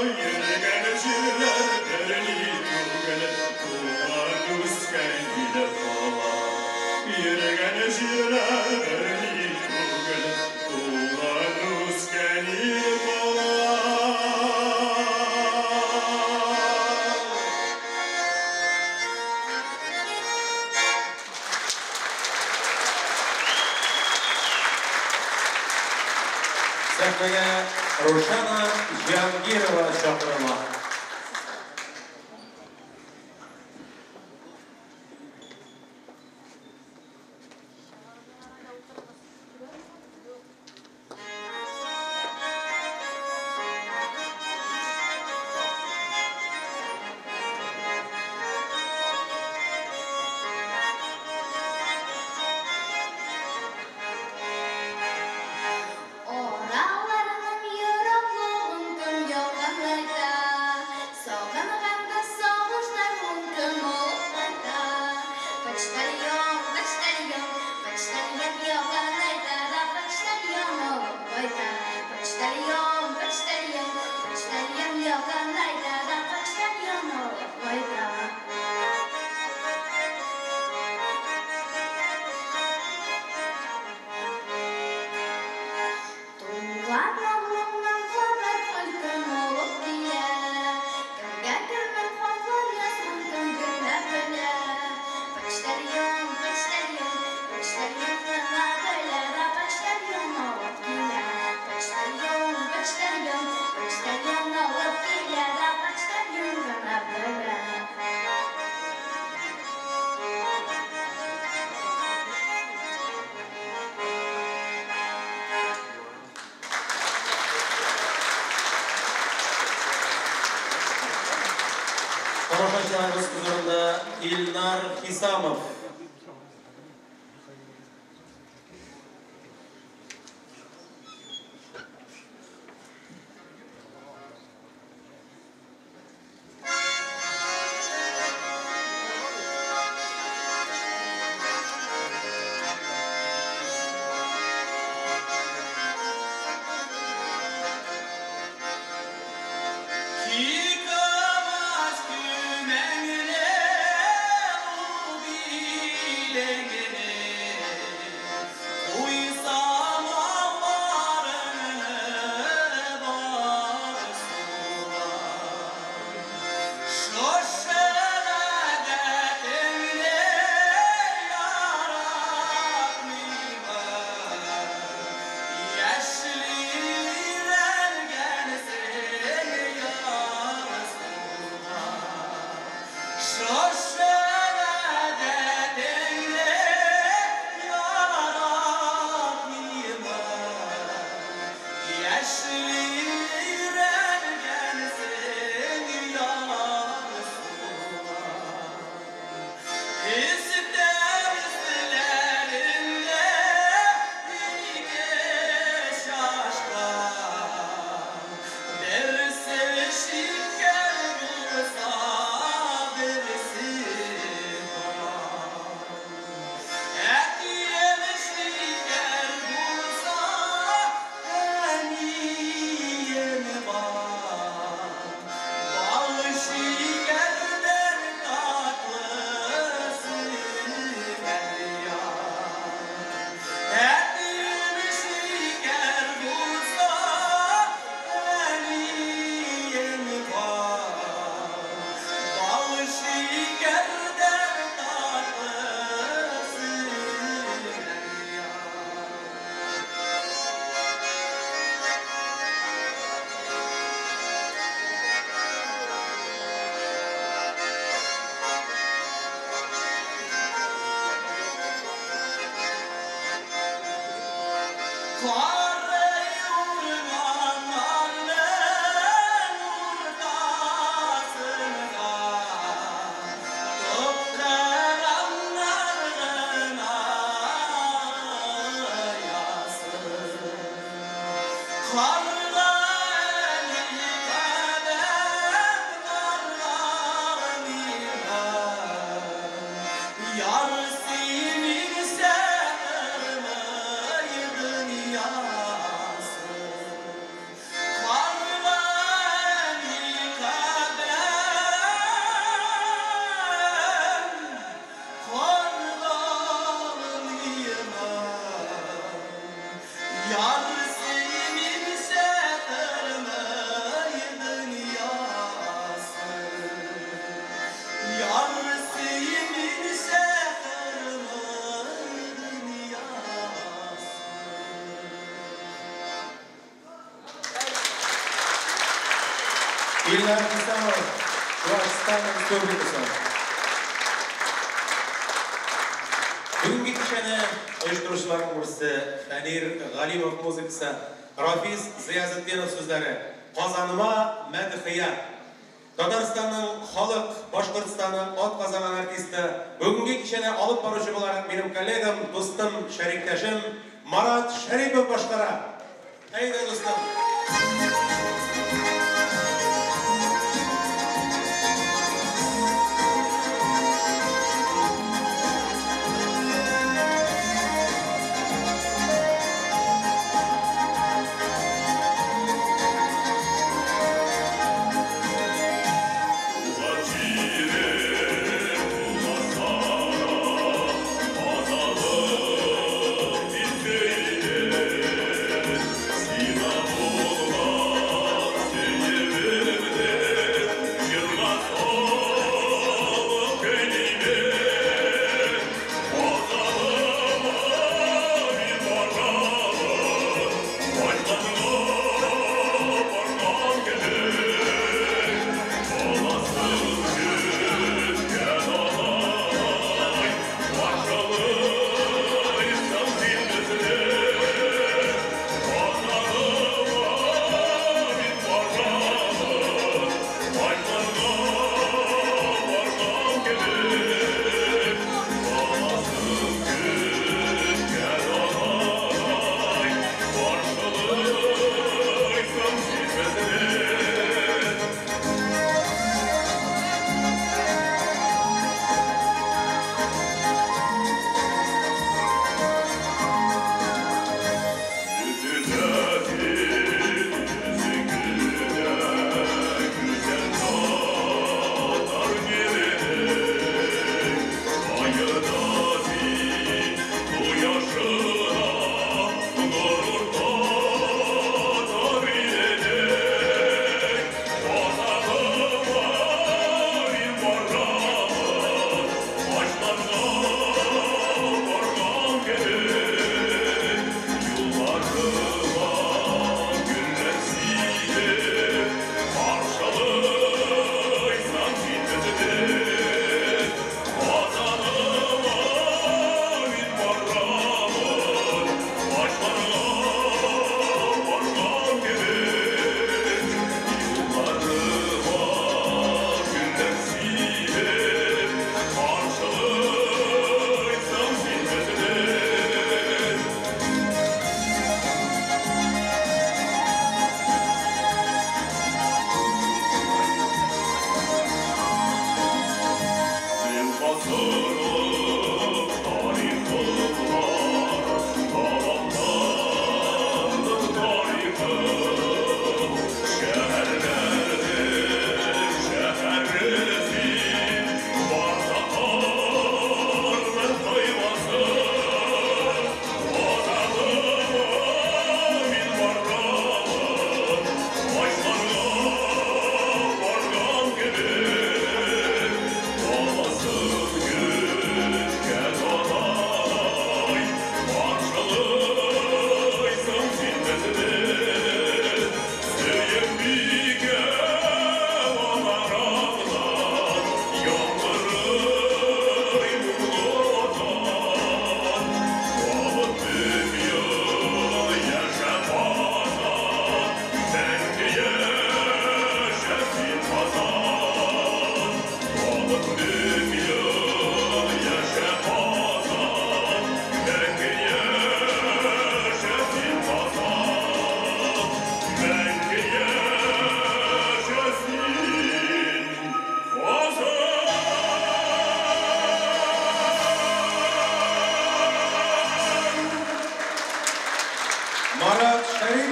йөргән җирләр бер ни түгел, туган үскән ил кала. Йөргән җирләр бер ни түгел, туган үскән ил кала. Сәхнәгә Рушана Җиһангирова чакырыла. Араларның ераклыгын кем якынайта, Сагынганда сагышларын кем алып кайта. Почтальон, почтальон, почтальон якынайта да почтальон алып кайта. Почтальон, почтальон, почтальон якынайта да почтальон алып кайта. Туган авылыңнан хәбәр кем алып килә, Кемгә кемнең хатлар язган кем генә белә. Почтальон, почтальон, почтальон гына белә дә почтальон алып килә. Почтальон, почтальон, почтальон алып килә дә почтальон гына белә. Тамашачыларыбыз хозурында Илнар Хисамов. Кикамас көмәңле ул бит. Илнар Хисамов, Чувашстан Республикасы. Бүгенге кичәне оештыручыларның берсе Фәнир Галимов музыкасы, Рафис Зыязетдинов сүзләре. Казаныма мәдхия. Татарстанның халык, Башкортстанның ат казанган артисты, бүгенге кичәне алып баручы буларак минем коллегам, дустым, шәриктәшем Марат Шәрипов башкара. Әйдә, дустым. Сина булма.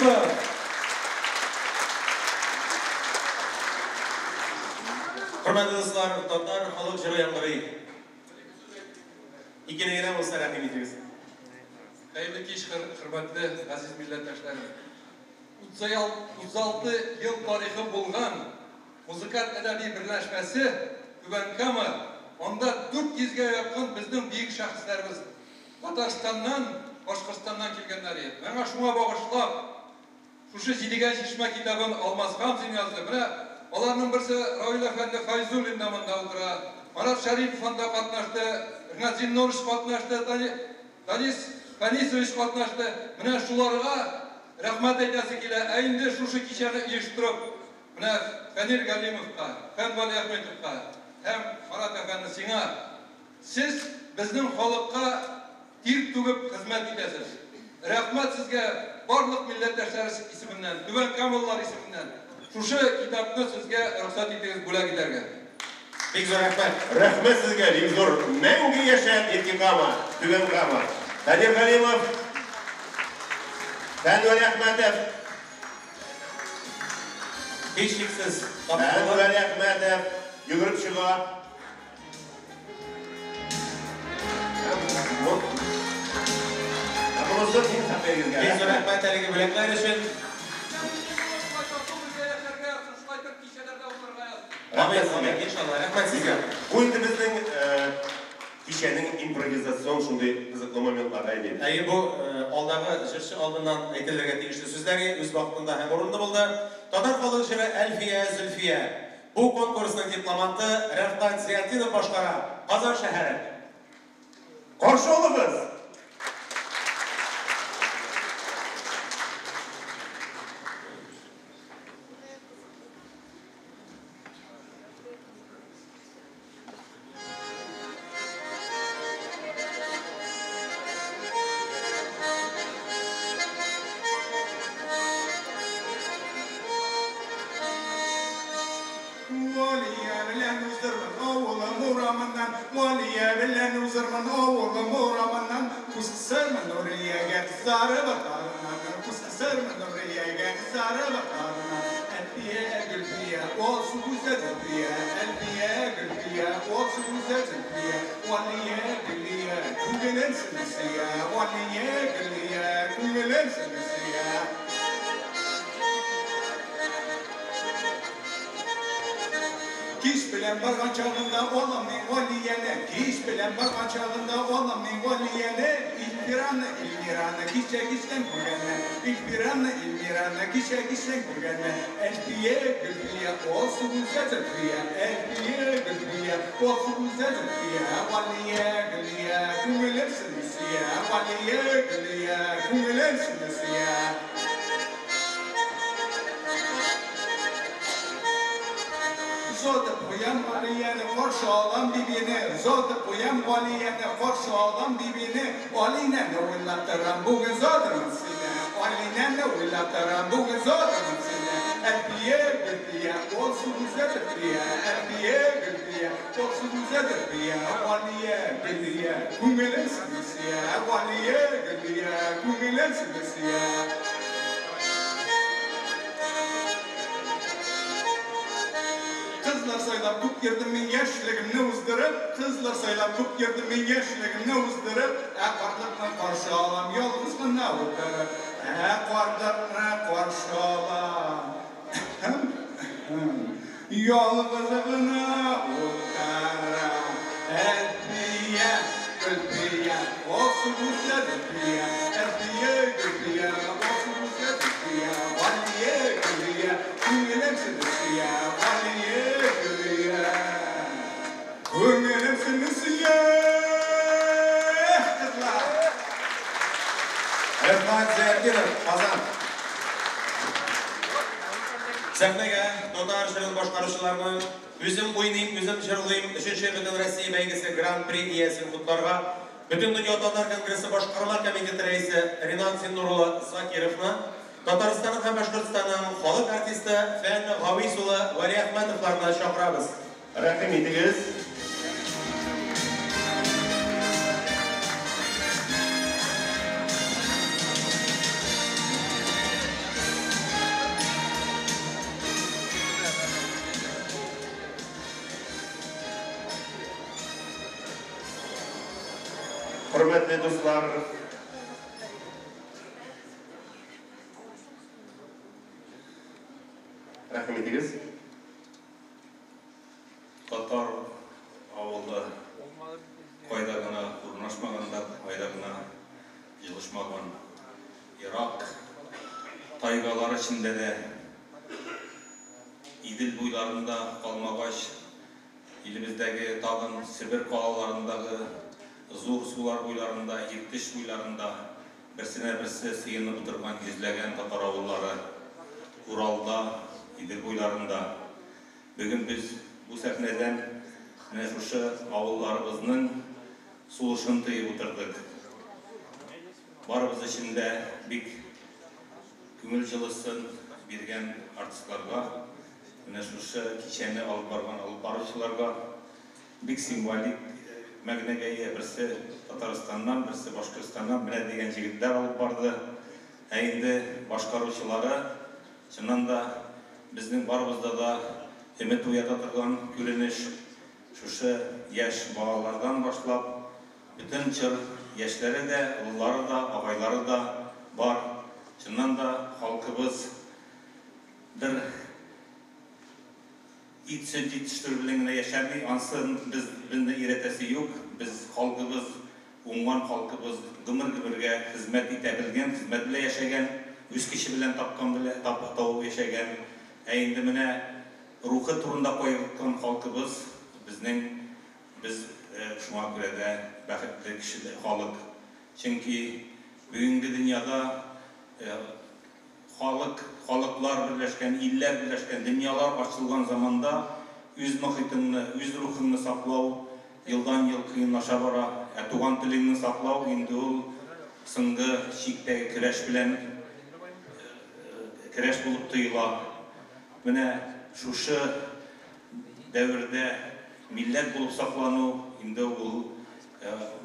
Вәлиәхмәтов. Хөрмәтле дуслар, татар халык җыры яңгырый. Икене генә булса рәхим итегез. Хәерле кич, хөрмәтле газиз милләттәшләрем. 36 ел тарихы булган Музыкаль әдәби берләшмәсе Түбән Кама, анда 400гә якын безнең бөек шәхесләребез Татарстаннан, Башкортстаннан килгәннәр иде. Миңа шуңа багышлап, шушы Җидегән чишмә китабын Алмаз Хамзин язды. Менә аларның берсе Равил әфәнде Фәйзуллин да монда утыра. Марат Шәрипов анда катнашты, Ринат Зиннурович катнашты, Данис Фәнисович катнашты. Менә шуларга рәхмәт әйтәсе килә. Ә инде шушы кичәне оештырып, менә Фәнир Галимовка, Фән Вәлиәхметовка һәм Марат әфәнде сиңа, сез безнең халыкка тир түгеп хезмәт итәсез. Рәхмәт сезгә барлык милләттәшләребез исеменнән, Түбән Камалылар исеменнән. Шушы китапны сезгә рөхсәт итегез бүләк итәргә. Бик зур рәхмәт. Рәхмәт сезгә, бик зур. Мәңге яшә Иске Кама, Түбән Кама. Фәнир Галимов, Фән Вәлиәхмәтов. Һичшиксез, Фән Вәлиәхмәтов йөгереп чыга. Ә монысы иң хәтәрегезгә. Бик зур рәхмәт әлеге бүләкләр өчен. Рәхмәт сезгә. Иншалла, рәхмәт сезгә. Бу инде безнең кичәнең импровизацион шундый кызыклы моментлары әйе. Әйе, бу алдагы җырчы алдыннан әйтелергә тиешле сүзләр үз вакытында һәм урынлы булды. Татар халык җыры Әлфия Зөлфия. Бу конкурсның дипломанты Рәфкать Зыятдинов башкара, Казан шәһәре. Каршы алыгыз! Валия белән уздырмын авылым урамыннан, Валия белән уздырмын авылым урамыннан, Күз кысырмын Нуриягә кызарып атларыннан, Күз кысырмын Нуриягә кызарып атларыннан. Әлфия, Гөлфия, алсу күзле Зөлфия, Әлфия, Гөлфия, алсу күзле Зөлфия, Валия, Гөлия, күңелем сине сөя, Валия, Гөлия, күңелем сине сөя. Кич белән барган чагында алам мин Валияне, кич белән барган чагында алам мин Валияне, Илфираны, Илмираны, кичә кичтән күргәнне, Илфираны, Илмираны, кичә кичтән күргәнне, Әлфия, Гөлфия, алсу күзле Зөлфия, Әлфия, Гөлфия, алсу күзле Зөлфия, Валия, Гөлия, күңелем сине сөя, Валия, Гөлия, күңелем сине сөя. Озатып куям Алияне, каршы алам бибине, озатып куям Алияне, каршы алам бибине, Алинәне уйлап торам, бүген озатырмын сине, Алинәне уйлап торам, бүген озатырмын сине. Әлфия, Гөлфия, алсу күзле Зөлфия, Әлфия, Гөлфия, алсу күзле Зөлфия, Алия, Гөлия, күңелем сине сөя, Алия, Гөлия, күңелем сине сөя. Кызлар сайлап күп йөрдем мин яшьлегемне уздырып, Кызлар сайлап күп йөрдем мин яшьлегемне уздырып, Ә картлыкны каршы алам ялгыз гына утырып, Ә картлыкны каршы алам ялгыз гына утырып. Әлфия, Гөлфия, алсу күзле Зөлфия, Әлфия, Гөлфия, алсу күзле Зөлфия, Алия, Гөлия, күңелем сине сөя, Алия, Гөлия, күңелем сине сөя. Кызлар. Рәфкать Зыятдинов, Казан. Сәхнәгә татар җырын башкаручыларның Үзем уйныйм, үзем җырлыйм өченче Бөтенроссия бәйгесе Гран-при иясен котларга Бөтендөнья татар конгрессы башкарма комитеты рәисе Ринат Зиннур улы Закировны, Татарстанның һәм Башкортстанның халык артисты Фән Гавис улы Вәлиәхмәтовларны чакырабыз. Рәхим итегез. Хөрмәтле дуслар, рәхим итегез. Татар авылы кайда гына урнашмаган да, кайда гына җылышмаган. Ерак тайгалар эчендә дә, Идел буйларында калмагач, илебездәге тагын Себер калаларындагы зур сулар буйларында, Иртеш буйларында берсенә берсе сыенып утырган йөзләгән татар авыллары, Уралда, Идел буйларында. Бүген без бу сәхнәдән менә шушы авылларыбызның сулышын тоеп утырдык. Барыбыз өчен дә бик күңел җылысын биргән артистларга, менә шушы кичәне алып барган алып баручыларга бик символик мәгънәгә ия, берсе Татарстаннан, берсе Башкортстаннан менә дигән җегетләр алып барды. Ә инде башкаручылары, чыннан да, безнең барыбызда да өмет уята торган күренеш, шушы яшь балалардан башлап, бөтен чор яшьләре дә, олылары да, агайлары да бар. Чыннан да, халкыбыз бер ит-сөт җитештерү белән генә яшәми, ансын без безне өйрәтәсе юк. Без халкыбыз, уңган халкыбыз, гомер-гомергә хезмәт итә белгән, хезмәт белән яшәгән, үз көче белән тапкан белә тап табып яшәгән. Ә инде менә рухы турында кайгырткан халкыбыз безнең, без шуңа күрә дә бәхетле кеше халык. Чөнки бүгенге дөньяда Халык, халыклар берләшкән, илләр берләшкән, дөньялар ачылган заманда үз мохитеңне, үз рухыңны саклау елдан-ел кыенлаша бара. Ә туган телеңне саклау инде ул соңгы чиктәге көрәш белән көрәш булып тоела. Менә шушы дәвердә милләт булып саклану инде ул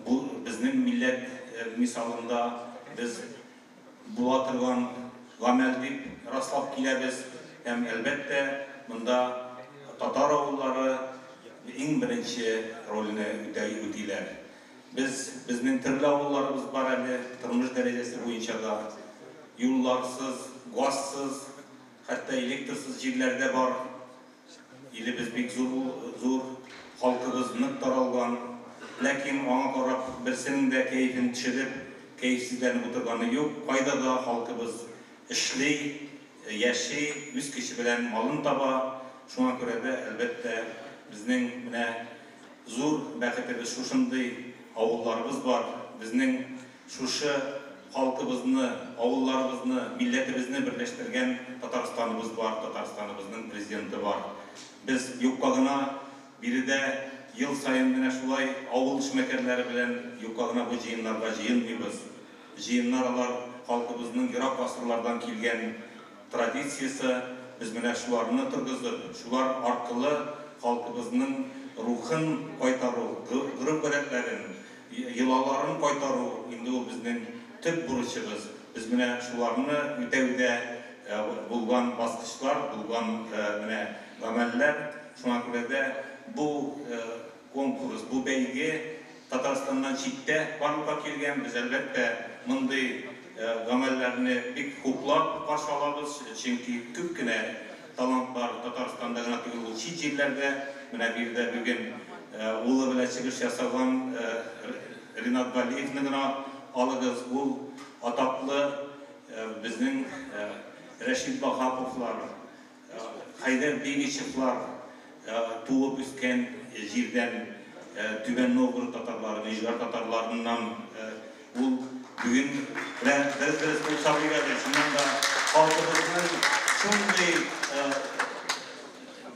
бу безнең милләт мисалында без була торган гамәл дип раслап киләбез һәм, әлбәттә, монда татар авыллары иң беренче рольне үтиләр. Без, безнең төрле авылларыбыз бар әле, тормыш дәрәҗәсе буенча да, юлларсыз, газсыз, хәтта электрсыз җирләр дә бар. Илебез бик зур, зур, халкыбыз нык таралган. Ләкин аңа карап берсенең дә кәефен төшереп, кәефсезләнеп утырганы юк. Кайда да халкыбыз эшли, яши, үз көче белән малын таба. Шуңа күрә дә, әлбәттә, безнең менә зур бәхетебез шушындый авылларыбыз бар. Безнең Шушы халкыбызны, авылларыбызны, милләтебезне берләштергән Татарстаныбыз бар, Татарстаныбызның Президенты бар. Без юкка гына биредә ел саен менә шулай авыл эшмәкәрләре белән юкка гына бу җыеннарга җыенмыйбыз. Җыеннар алар халкыбызның ерак гасырлардан килгән традициясе, без менә шуларны торгызып, шулар аркылы халкыбызның рухын кайтару, гореф-гадәтләрен, Йолаларын кайтару инде ул безнең төп бурычыбыз. Без менә шуларны үтәүдә булган баскычлар, булган менә гамәлләр. Шуңа күрә дә бу конкурс, бу бәйге Татарстаннан читтә барлыкка килгән. Без, әлбәттә, мондый гамәлләрне бик хуплап каршы алабыз, чөнки күп кенә Талантлар Татарстанда гына түгел, ул чит җирләрдә. Менә биредә бүген улы белән чыгыш ясаган Ринат Галиевны гына алыгыз. Ул атаклы безнең Рәшит Ваһаповлар, Хәйдәр Бигичевлар туып үскән җирдән, Түбән Новгород татарлары, Нижгар татарларыннан Ул бүген менә дөрес-дөрес кул чабыйк әле, чыннан да халкыбызның шундый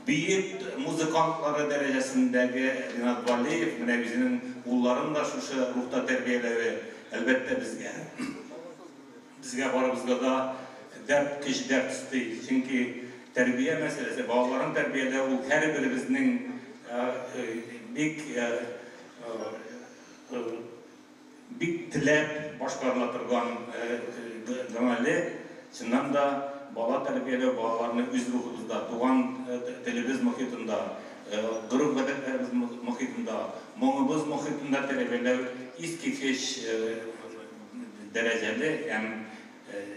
бөек музыкантлары дәрәҗәсендәге Ринат Валеев менә үзенең улларын да шушы рухта тәрбияләве, әлбәттә, безгә, безгә барыбызга да дәрт, көч, дәрт өсти. Чөнки тәрбия мәсьәләсе, балаларын тәрбияләү ул һәрберебезнең бик Бик теләп башкарыла торган гамәле, чыннан да, бала тәрбияләү, балаларны үз рухыбызда, туган телебез мохитында, гореф-гадәтләребез мохитында, моңыбыз мохитында тәрбияләү искиткеч дәрәҗәле һәм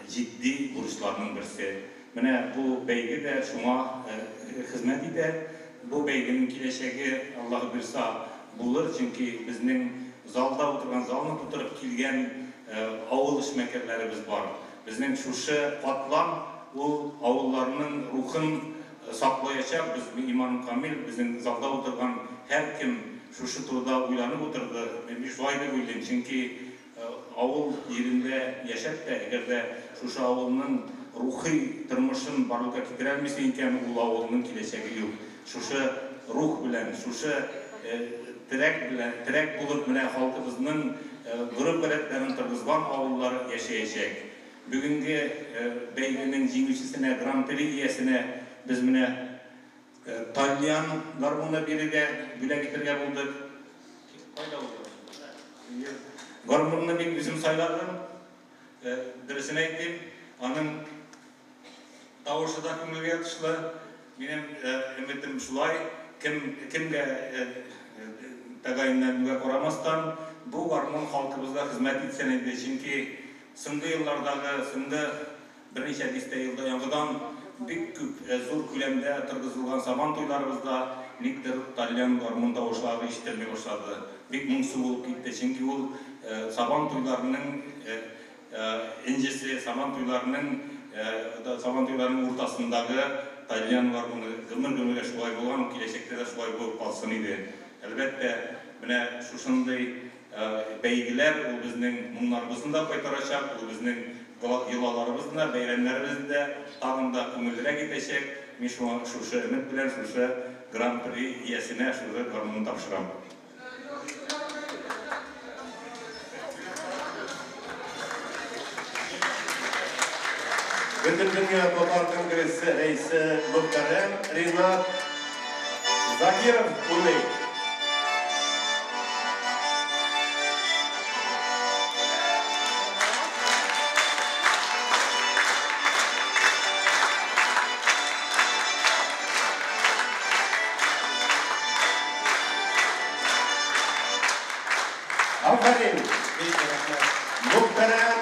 җитди бурычларның берсе. Менә бу бәйге дә шуңа хезмәт итә. Бу бәйгенең киләчәге, Аллаһы бирса, булыр, чөнки безнең залда утырган, залны тутырып килгән авыл эшмәкәрләребез бар. Безнең шушы катлам ул авылларның рухын саклаячак. Без, иманым камил, безнең залда утырган һәркем шушы турыда уйланып утырды. Мин шулай дип уйлыйм, чөнки авыл җирендә яшәп тә, әгәр дә шушы авылның рухи тормышын барлыкка китерә алмыйсың икән, ул авылның киләчәге юк. Шушы рух белән, шушы терәк белән, терәк булып менә халкыбызның гореф-гадәтләрен торгызган авыллар яшәячәк. Бүгенге бәйгенең җиңүчесенә, гран-при иясенә без менә тальян гармуны бирергә, бүләк итәргә булдык. Кайда ул? Гармунны мин үзем сайладым. Дөресен әйтим, аның тавышы да күңелгә ятышлы. Минем өметем шулай, кем кемгә тәгаенләнүгә карамастан, бу гармун халкыбызга хезмәт итсен иде. Чөнки соңгы еллардагы, соңгы берничә дистә елда яңадан бик күп зур күләмдә торгызылган Сабан туйларыбызда никтер тальян гармун тавышлары ишетелми башлады. Бик моңсу булып китте, чөнки ул Сабан туйларының энҗесе, Сабан туйларының Сабан туйларының уртасындагы тальян гармуны гомер-гомергә шулай булган, киләчәктә дә шулай булып калсын иде. Әлбәттә, менә шушындый бәйгеләр ул безнең моңнарыбызны да кайтарачак, ул безнең йолаларыбызны да, бәйрәмнәребезне дә тагын да күңеллерәк итәчәк. Мин шуңа шушы өмет белән шушы гран-при иясенә шушы гармунны тапшырам. Бөтендөнья татар конгрессы рәисе мөхтәрәм Ринат Закиров уйный. Афәрин! Мөхтәрәм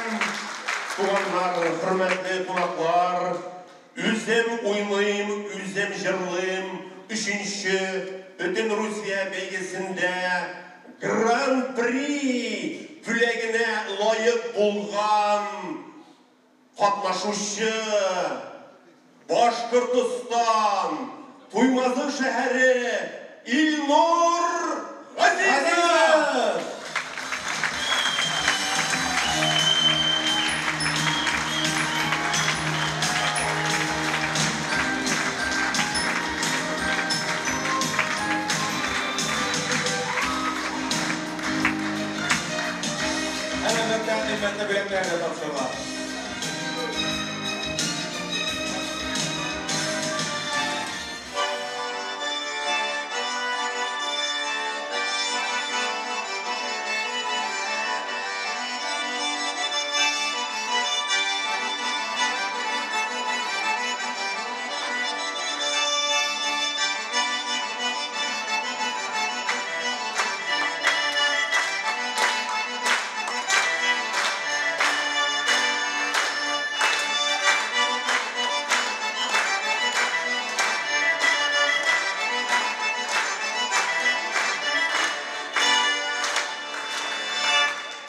туганнар, хөрмәтле кунаклар, үзем уйныйм, үзем җырлыйм, өченче Бөтен Русия бәйгесендә Гран-при бүләгенә лаек булган катнашучы Башкортостан, Туймазы шәһәре Илнур Газизов! Һәм әлбәттә, кыйммәтле бүләкләр дә тапшырыла.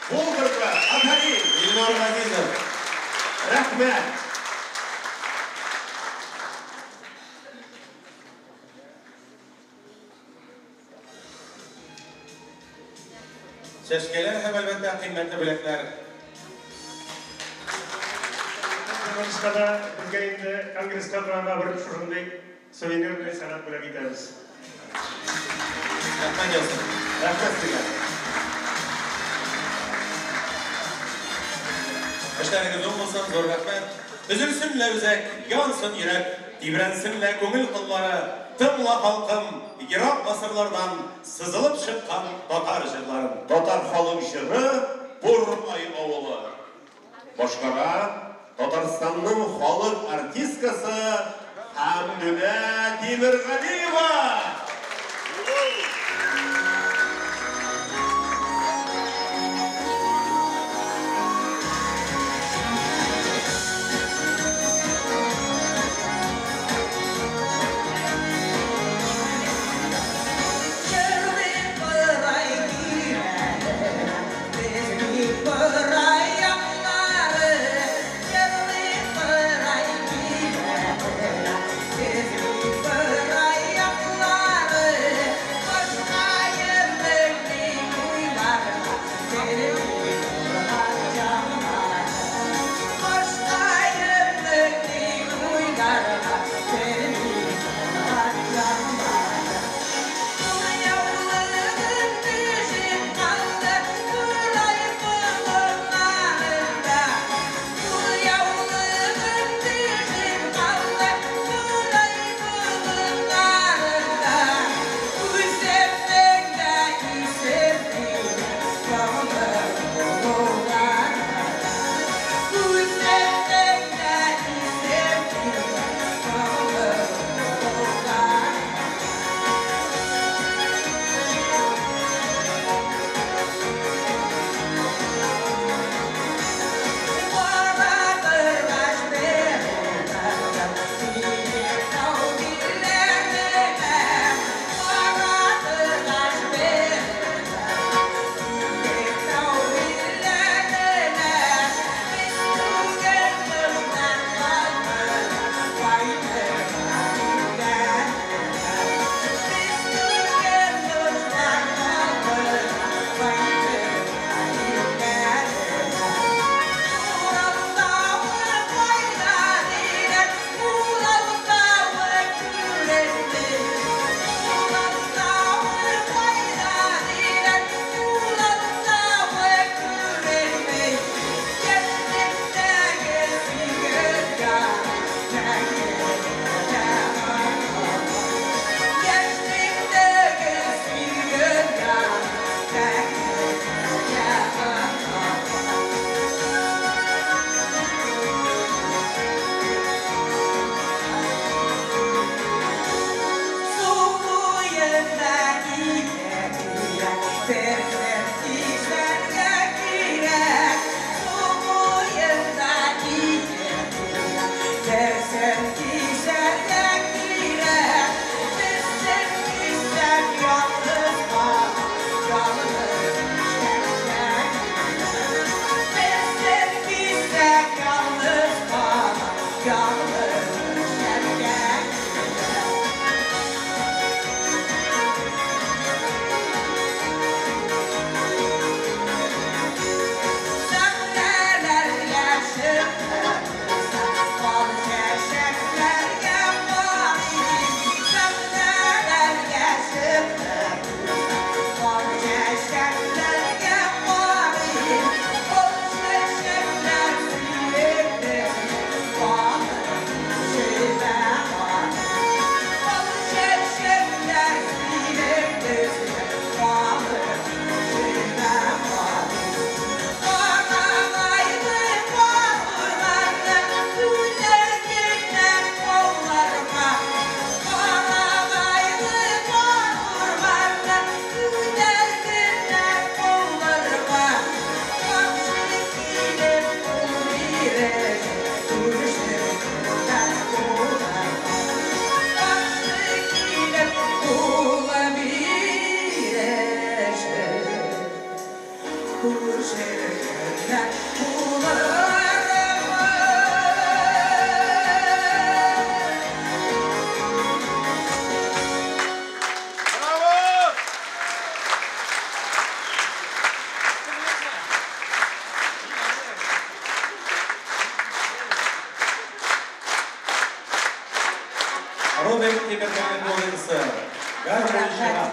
Булдырды! Афәрин! Илнур Газизов. Рәхмәт! Чәчкәләр һәм әлбәттә кыйммәтле бүләкләр. Монысына да безгә инде конгресска торырга бер шушындый сувенирный сәгать бүләк итәбез. Рәхмәт яусын. Рәхмәт сезгә. Эшләрегез уң булсын, зур рәхмәт. Өзелсен лә үзәк, янсын йөрәк, тибрәнсен лә күңел кыллары. Тыңла, халкым, ерак гасырлардан сызылып чыккан татар җырларын. Татар халык җыры Бурмай авылы. Башкара Татарстанның халык артисткасы Хәмдүнә Тимергалиева. Роберт Тимербаев улы гармунчыга.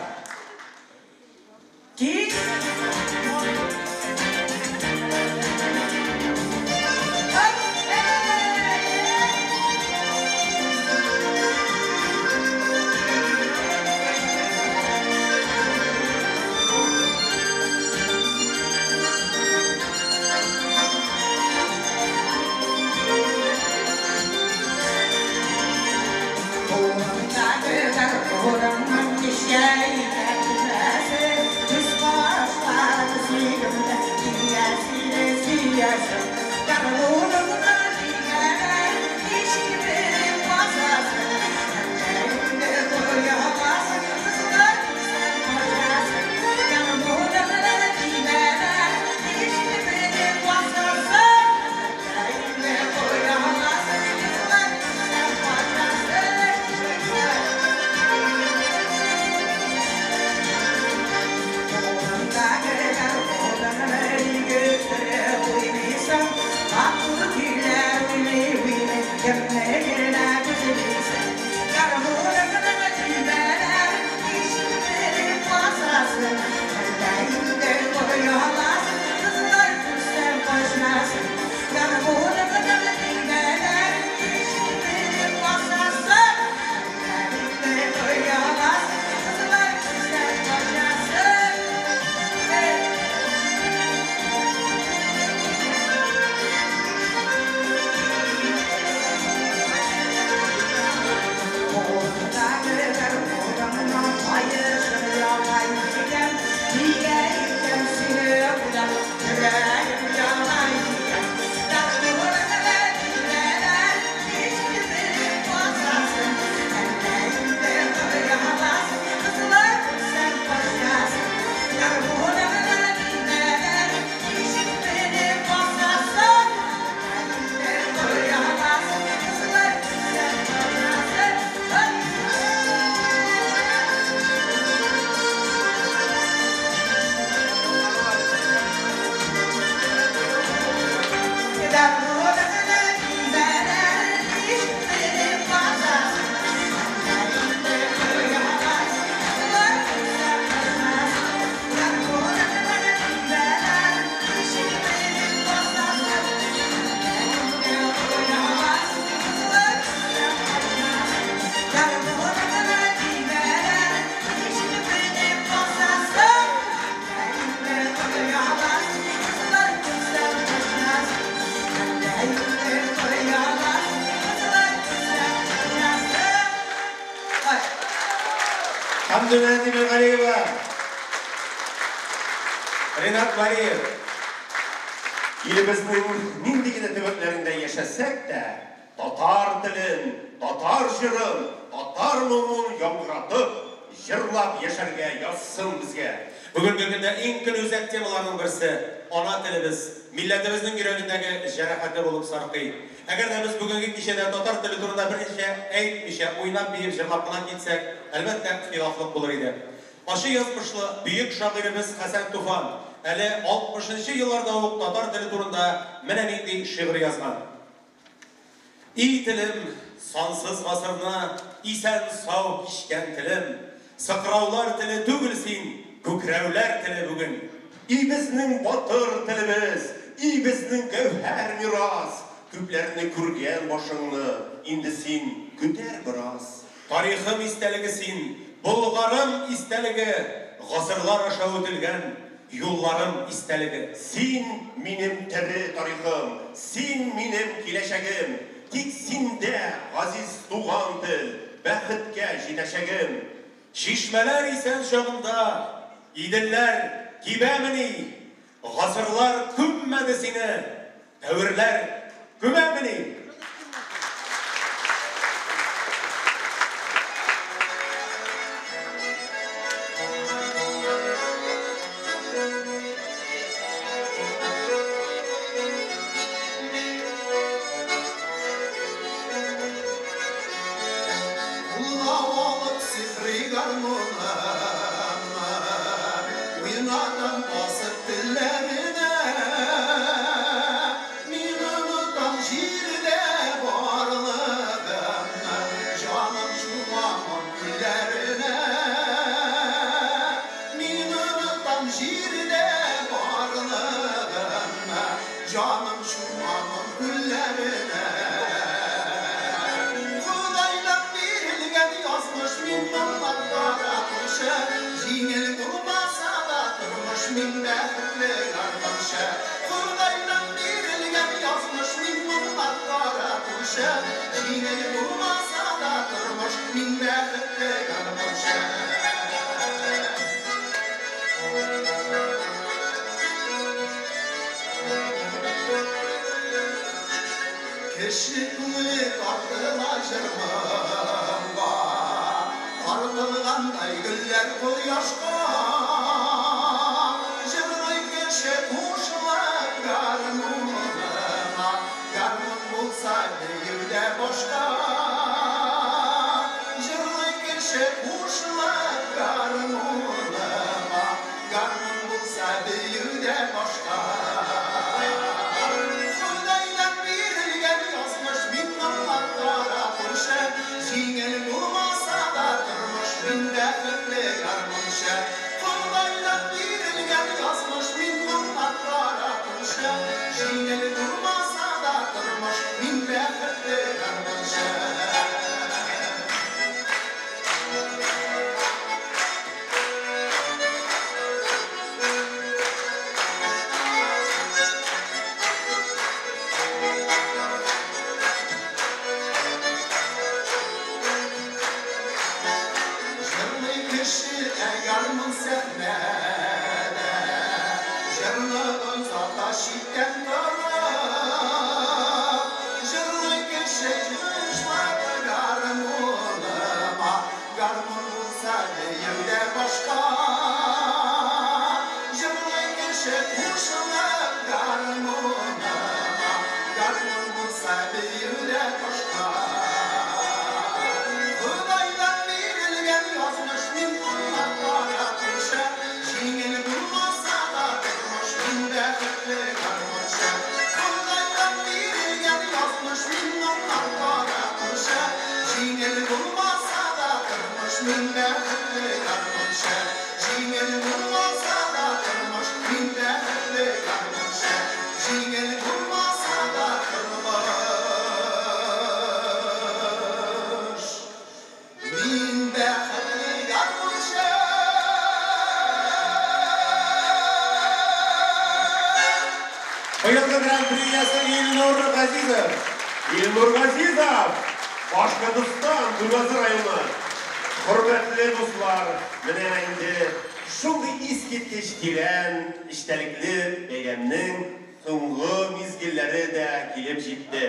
Хәмдүнә Тимергалиева, Ринат Валиев. Илебезнең нинди генә төбәкләрендә яшәсәк тә, татар телен, татар җырын, татар моңын яңгыратып, җырлап яшәргә язсын безгә. Бүгенге көндә иң көнүзәк темаларның берсе ана телебез, милләтебезнең йөрәгендәге җәрәхәте булып саркый. Әгәр дә без бүгенге кичәдә татар теле турында берничә әйтмичә, уйнап, биеп, җырлап кына китсәк, әлбәттә, хилафлык булыр иде. Ачы язмышлы бөек шагыйребез Хәсән Туфан әле 60 елларда ук татар теле турында менә нинди шигырь язган. И телем, сансыз гасырны исән сау кичкән телем, сыкраулар теле түгел син, күкрәүләр теле бүген. И безнең батыр телебез, и безнең гәүһәр мирас, күпләрне күргән башыңны, инде син күтәр бераз. Тарихым истәлеге син, Болгарым истәлеге, гасырлар аша үтелгән юлларым истәлеге. Син минем тере тарихым, син минем киләчәгем, тик синдә, газиз туган тел, бәхеткә җитәчәгем. Чишмәләр исән чагында, иделләр кибәмени, гасырлар күммәде сине, дәверләр күмәмени. Basıp dillerine, min unutan şiirde. гармунчы. Җиңел булмаса да тормыш, мин бәхетле гармунчы. Кеше күңеле тартыла җыр-моңга, тартылгандай гөлләр кояшка. Җырлый кеше кушылып гармунына, гармун булса бию дә башка. Җырлый кеше кушылып гармунына, гармун булса бию дә башка. Ходайдан бирелгән язмыш, мин моңа каратучы. Җиңел булмаса да тормыш, мин бәхетле гармунчы. Ходайдан бирелгән язмыш, мин моңа каратучы. Җиңел булмаса да тормыш, мин бәхетле гармунчы. Җырлый кеше ә гармун сәхнәдә, җырны озата читтән торып. Җырлый кеше җышлап гармуныма, гармун булса бию дә башка. Җырлый кеше кушылып гармуныма, гармун булса бию дә башка. Ходайдан бирелгән язмыш, мин моңа каратучы. Җиңел булмаса да тормыш, мин бәхетле гармунчы. Ходайдан бирелгән язмыш, мин моңа каратучы. Җиңел булмаса да тормыш, мин бәхетле гармунчы. Җиңел булмаса да тормыш, мин бәхетле гармунчы. Җиңел булмаса да тормыш, мин бәхетле гармунчы. Быелгы гран-при иясе Илнур Газизов. Илнур Газизов, Башкортостан, Туймазы районы. Хөрмәтле дуслар, менә инде шундый искиткеч тирән эчтәлекле бәйрәмнең соңгы мизгелләре дә килеп җитте.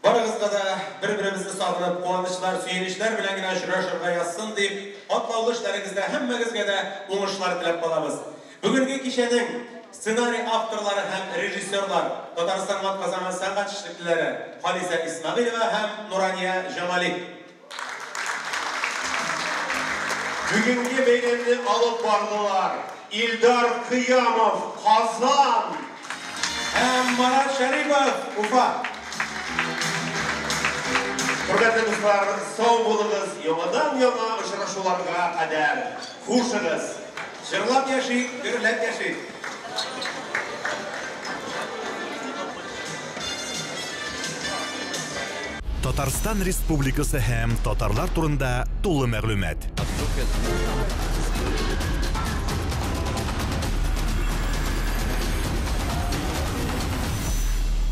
Барыгызга да бер-беребезне сагынып, куанычлар, сөенечләр белән генә очрашырга язсын дип, катлаулы эшләрегездә һәммәгезгә дә уңышлар теләп калабыз. Бүгенге кичәнең сценарий авторлары һәм режиссерлар Татарстан атказанган сәнгать эшлеклеләре Халисә Исмәгыйлева һәм Нурания Җамали. Бүгенге бәйрәмне алып бардылар Илдар Кыямов, Казан, һәм Марат Шәрипов, Уфа. Хөрмәтле дуслар, сау булыгыз, яңадан-яңа очрашуларга кадәр. Хушыгыз. Җырлап яшик, гөрләп яшик. Татарстан Республикасы һәм татарлар турында тулы мәгълүмат.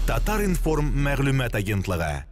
Татар-информ мәгълүмат агентлыгы.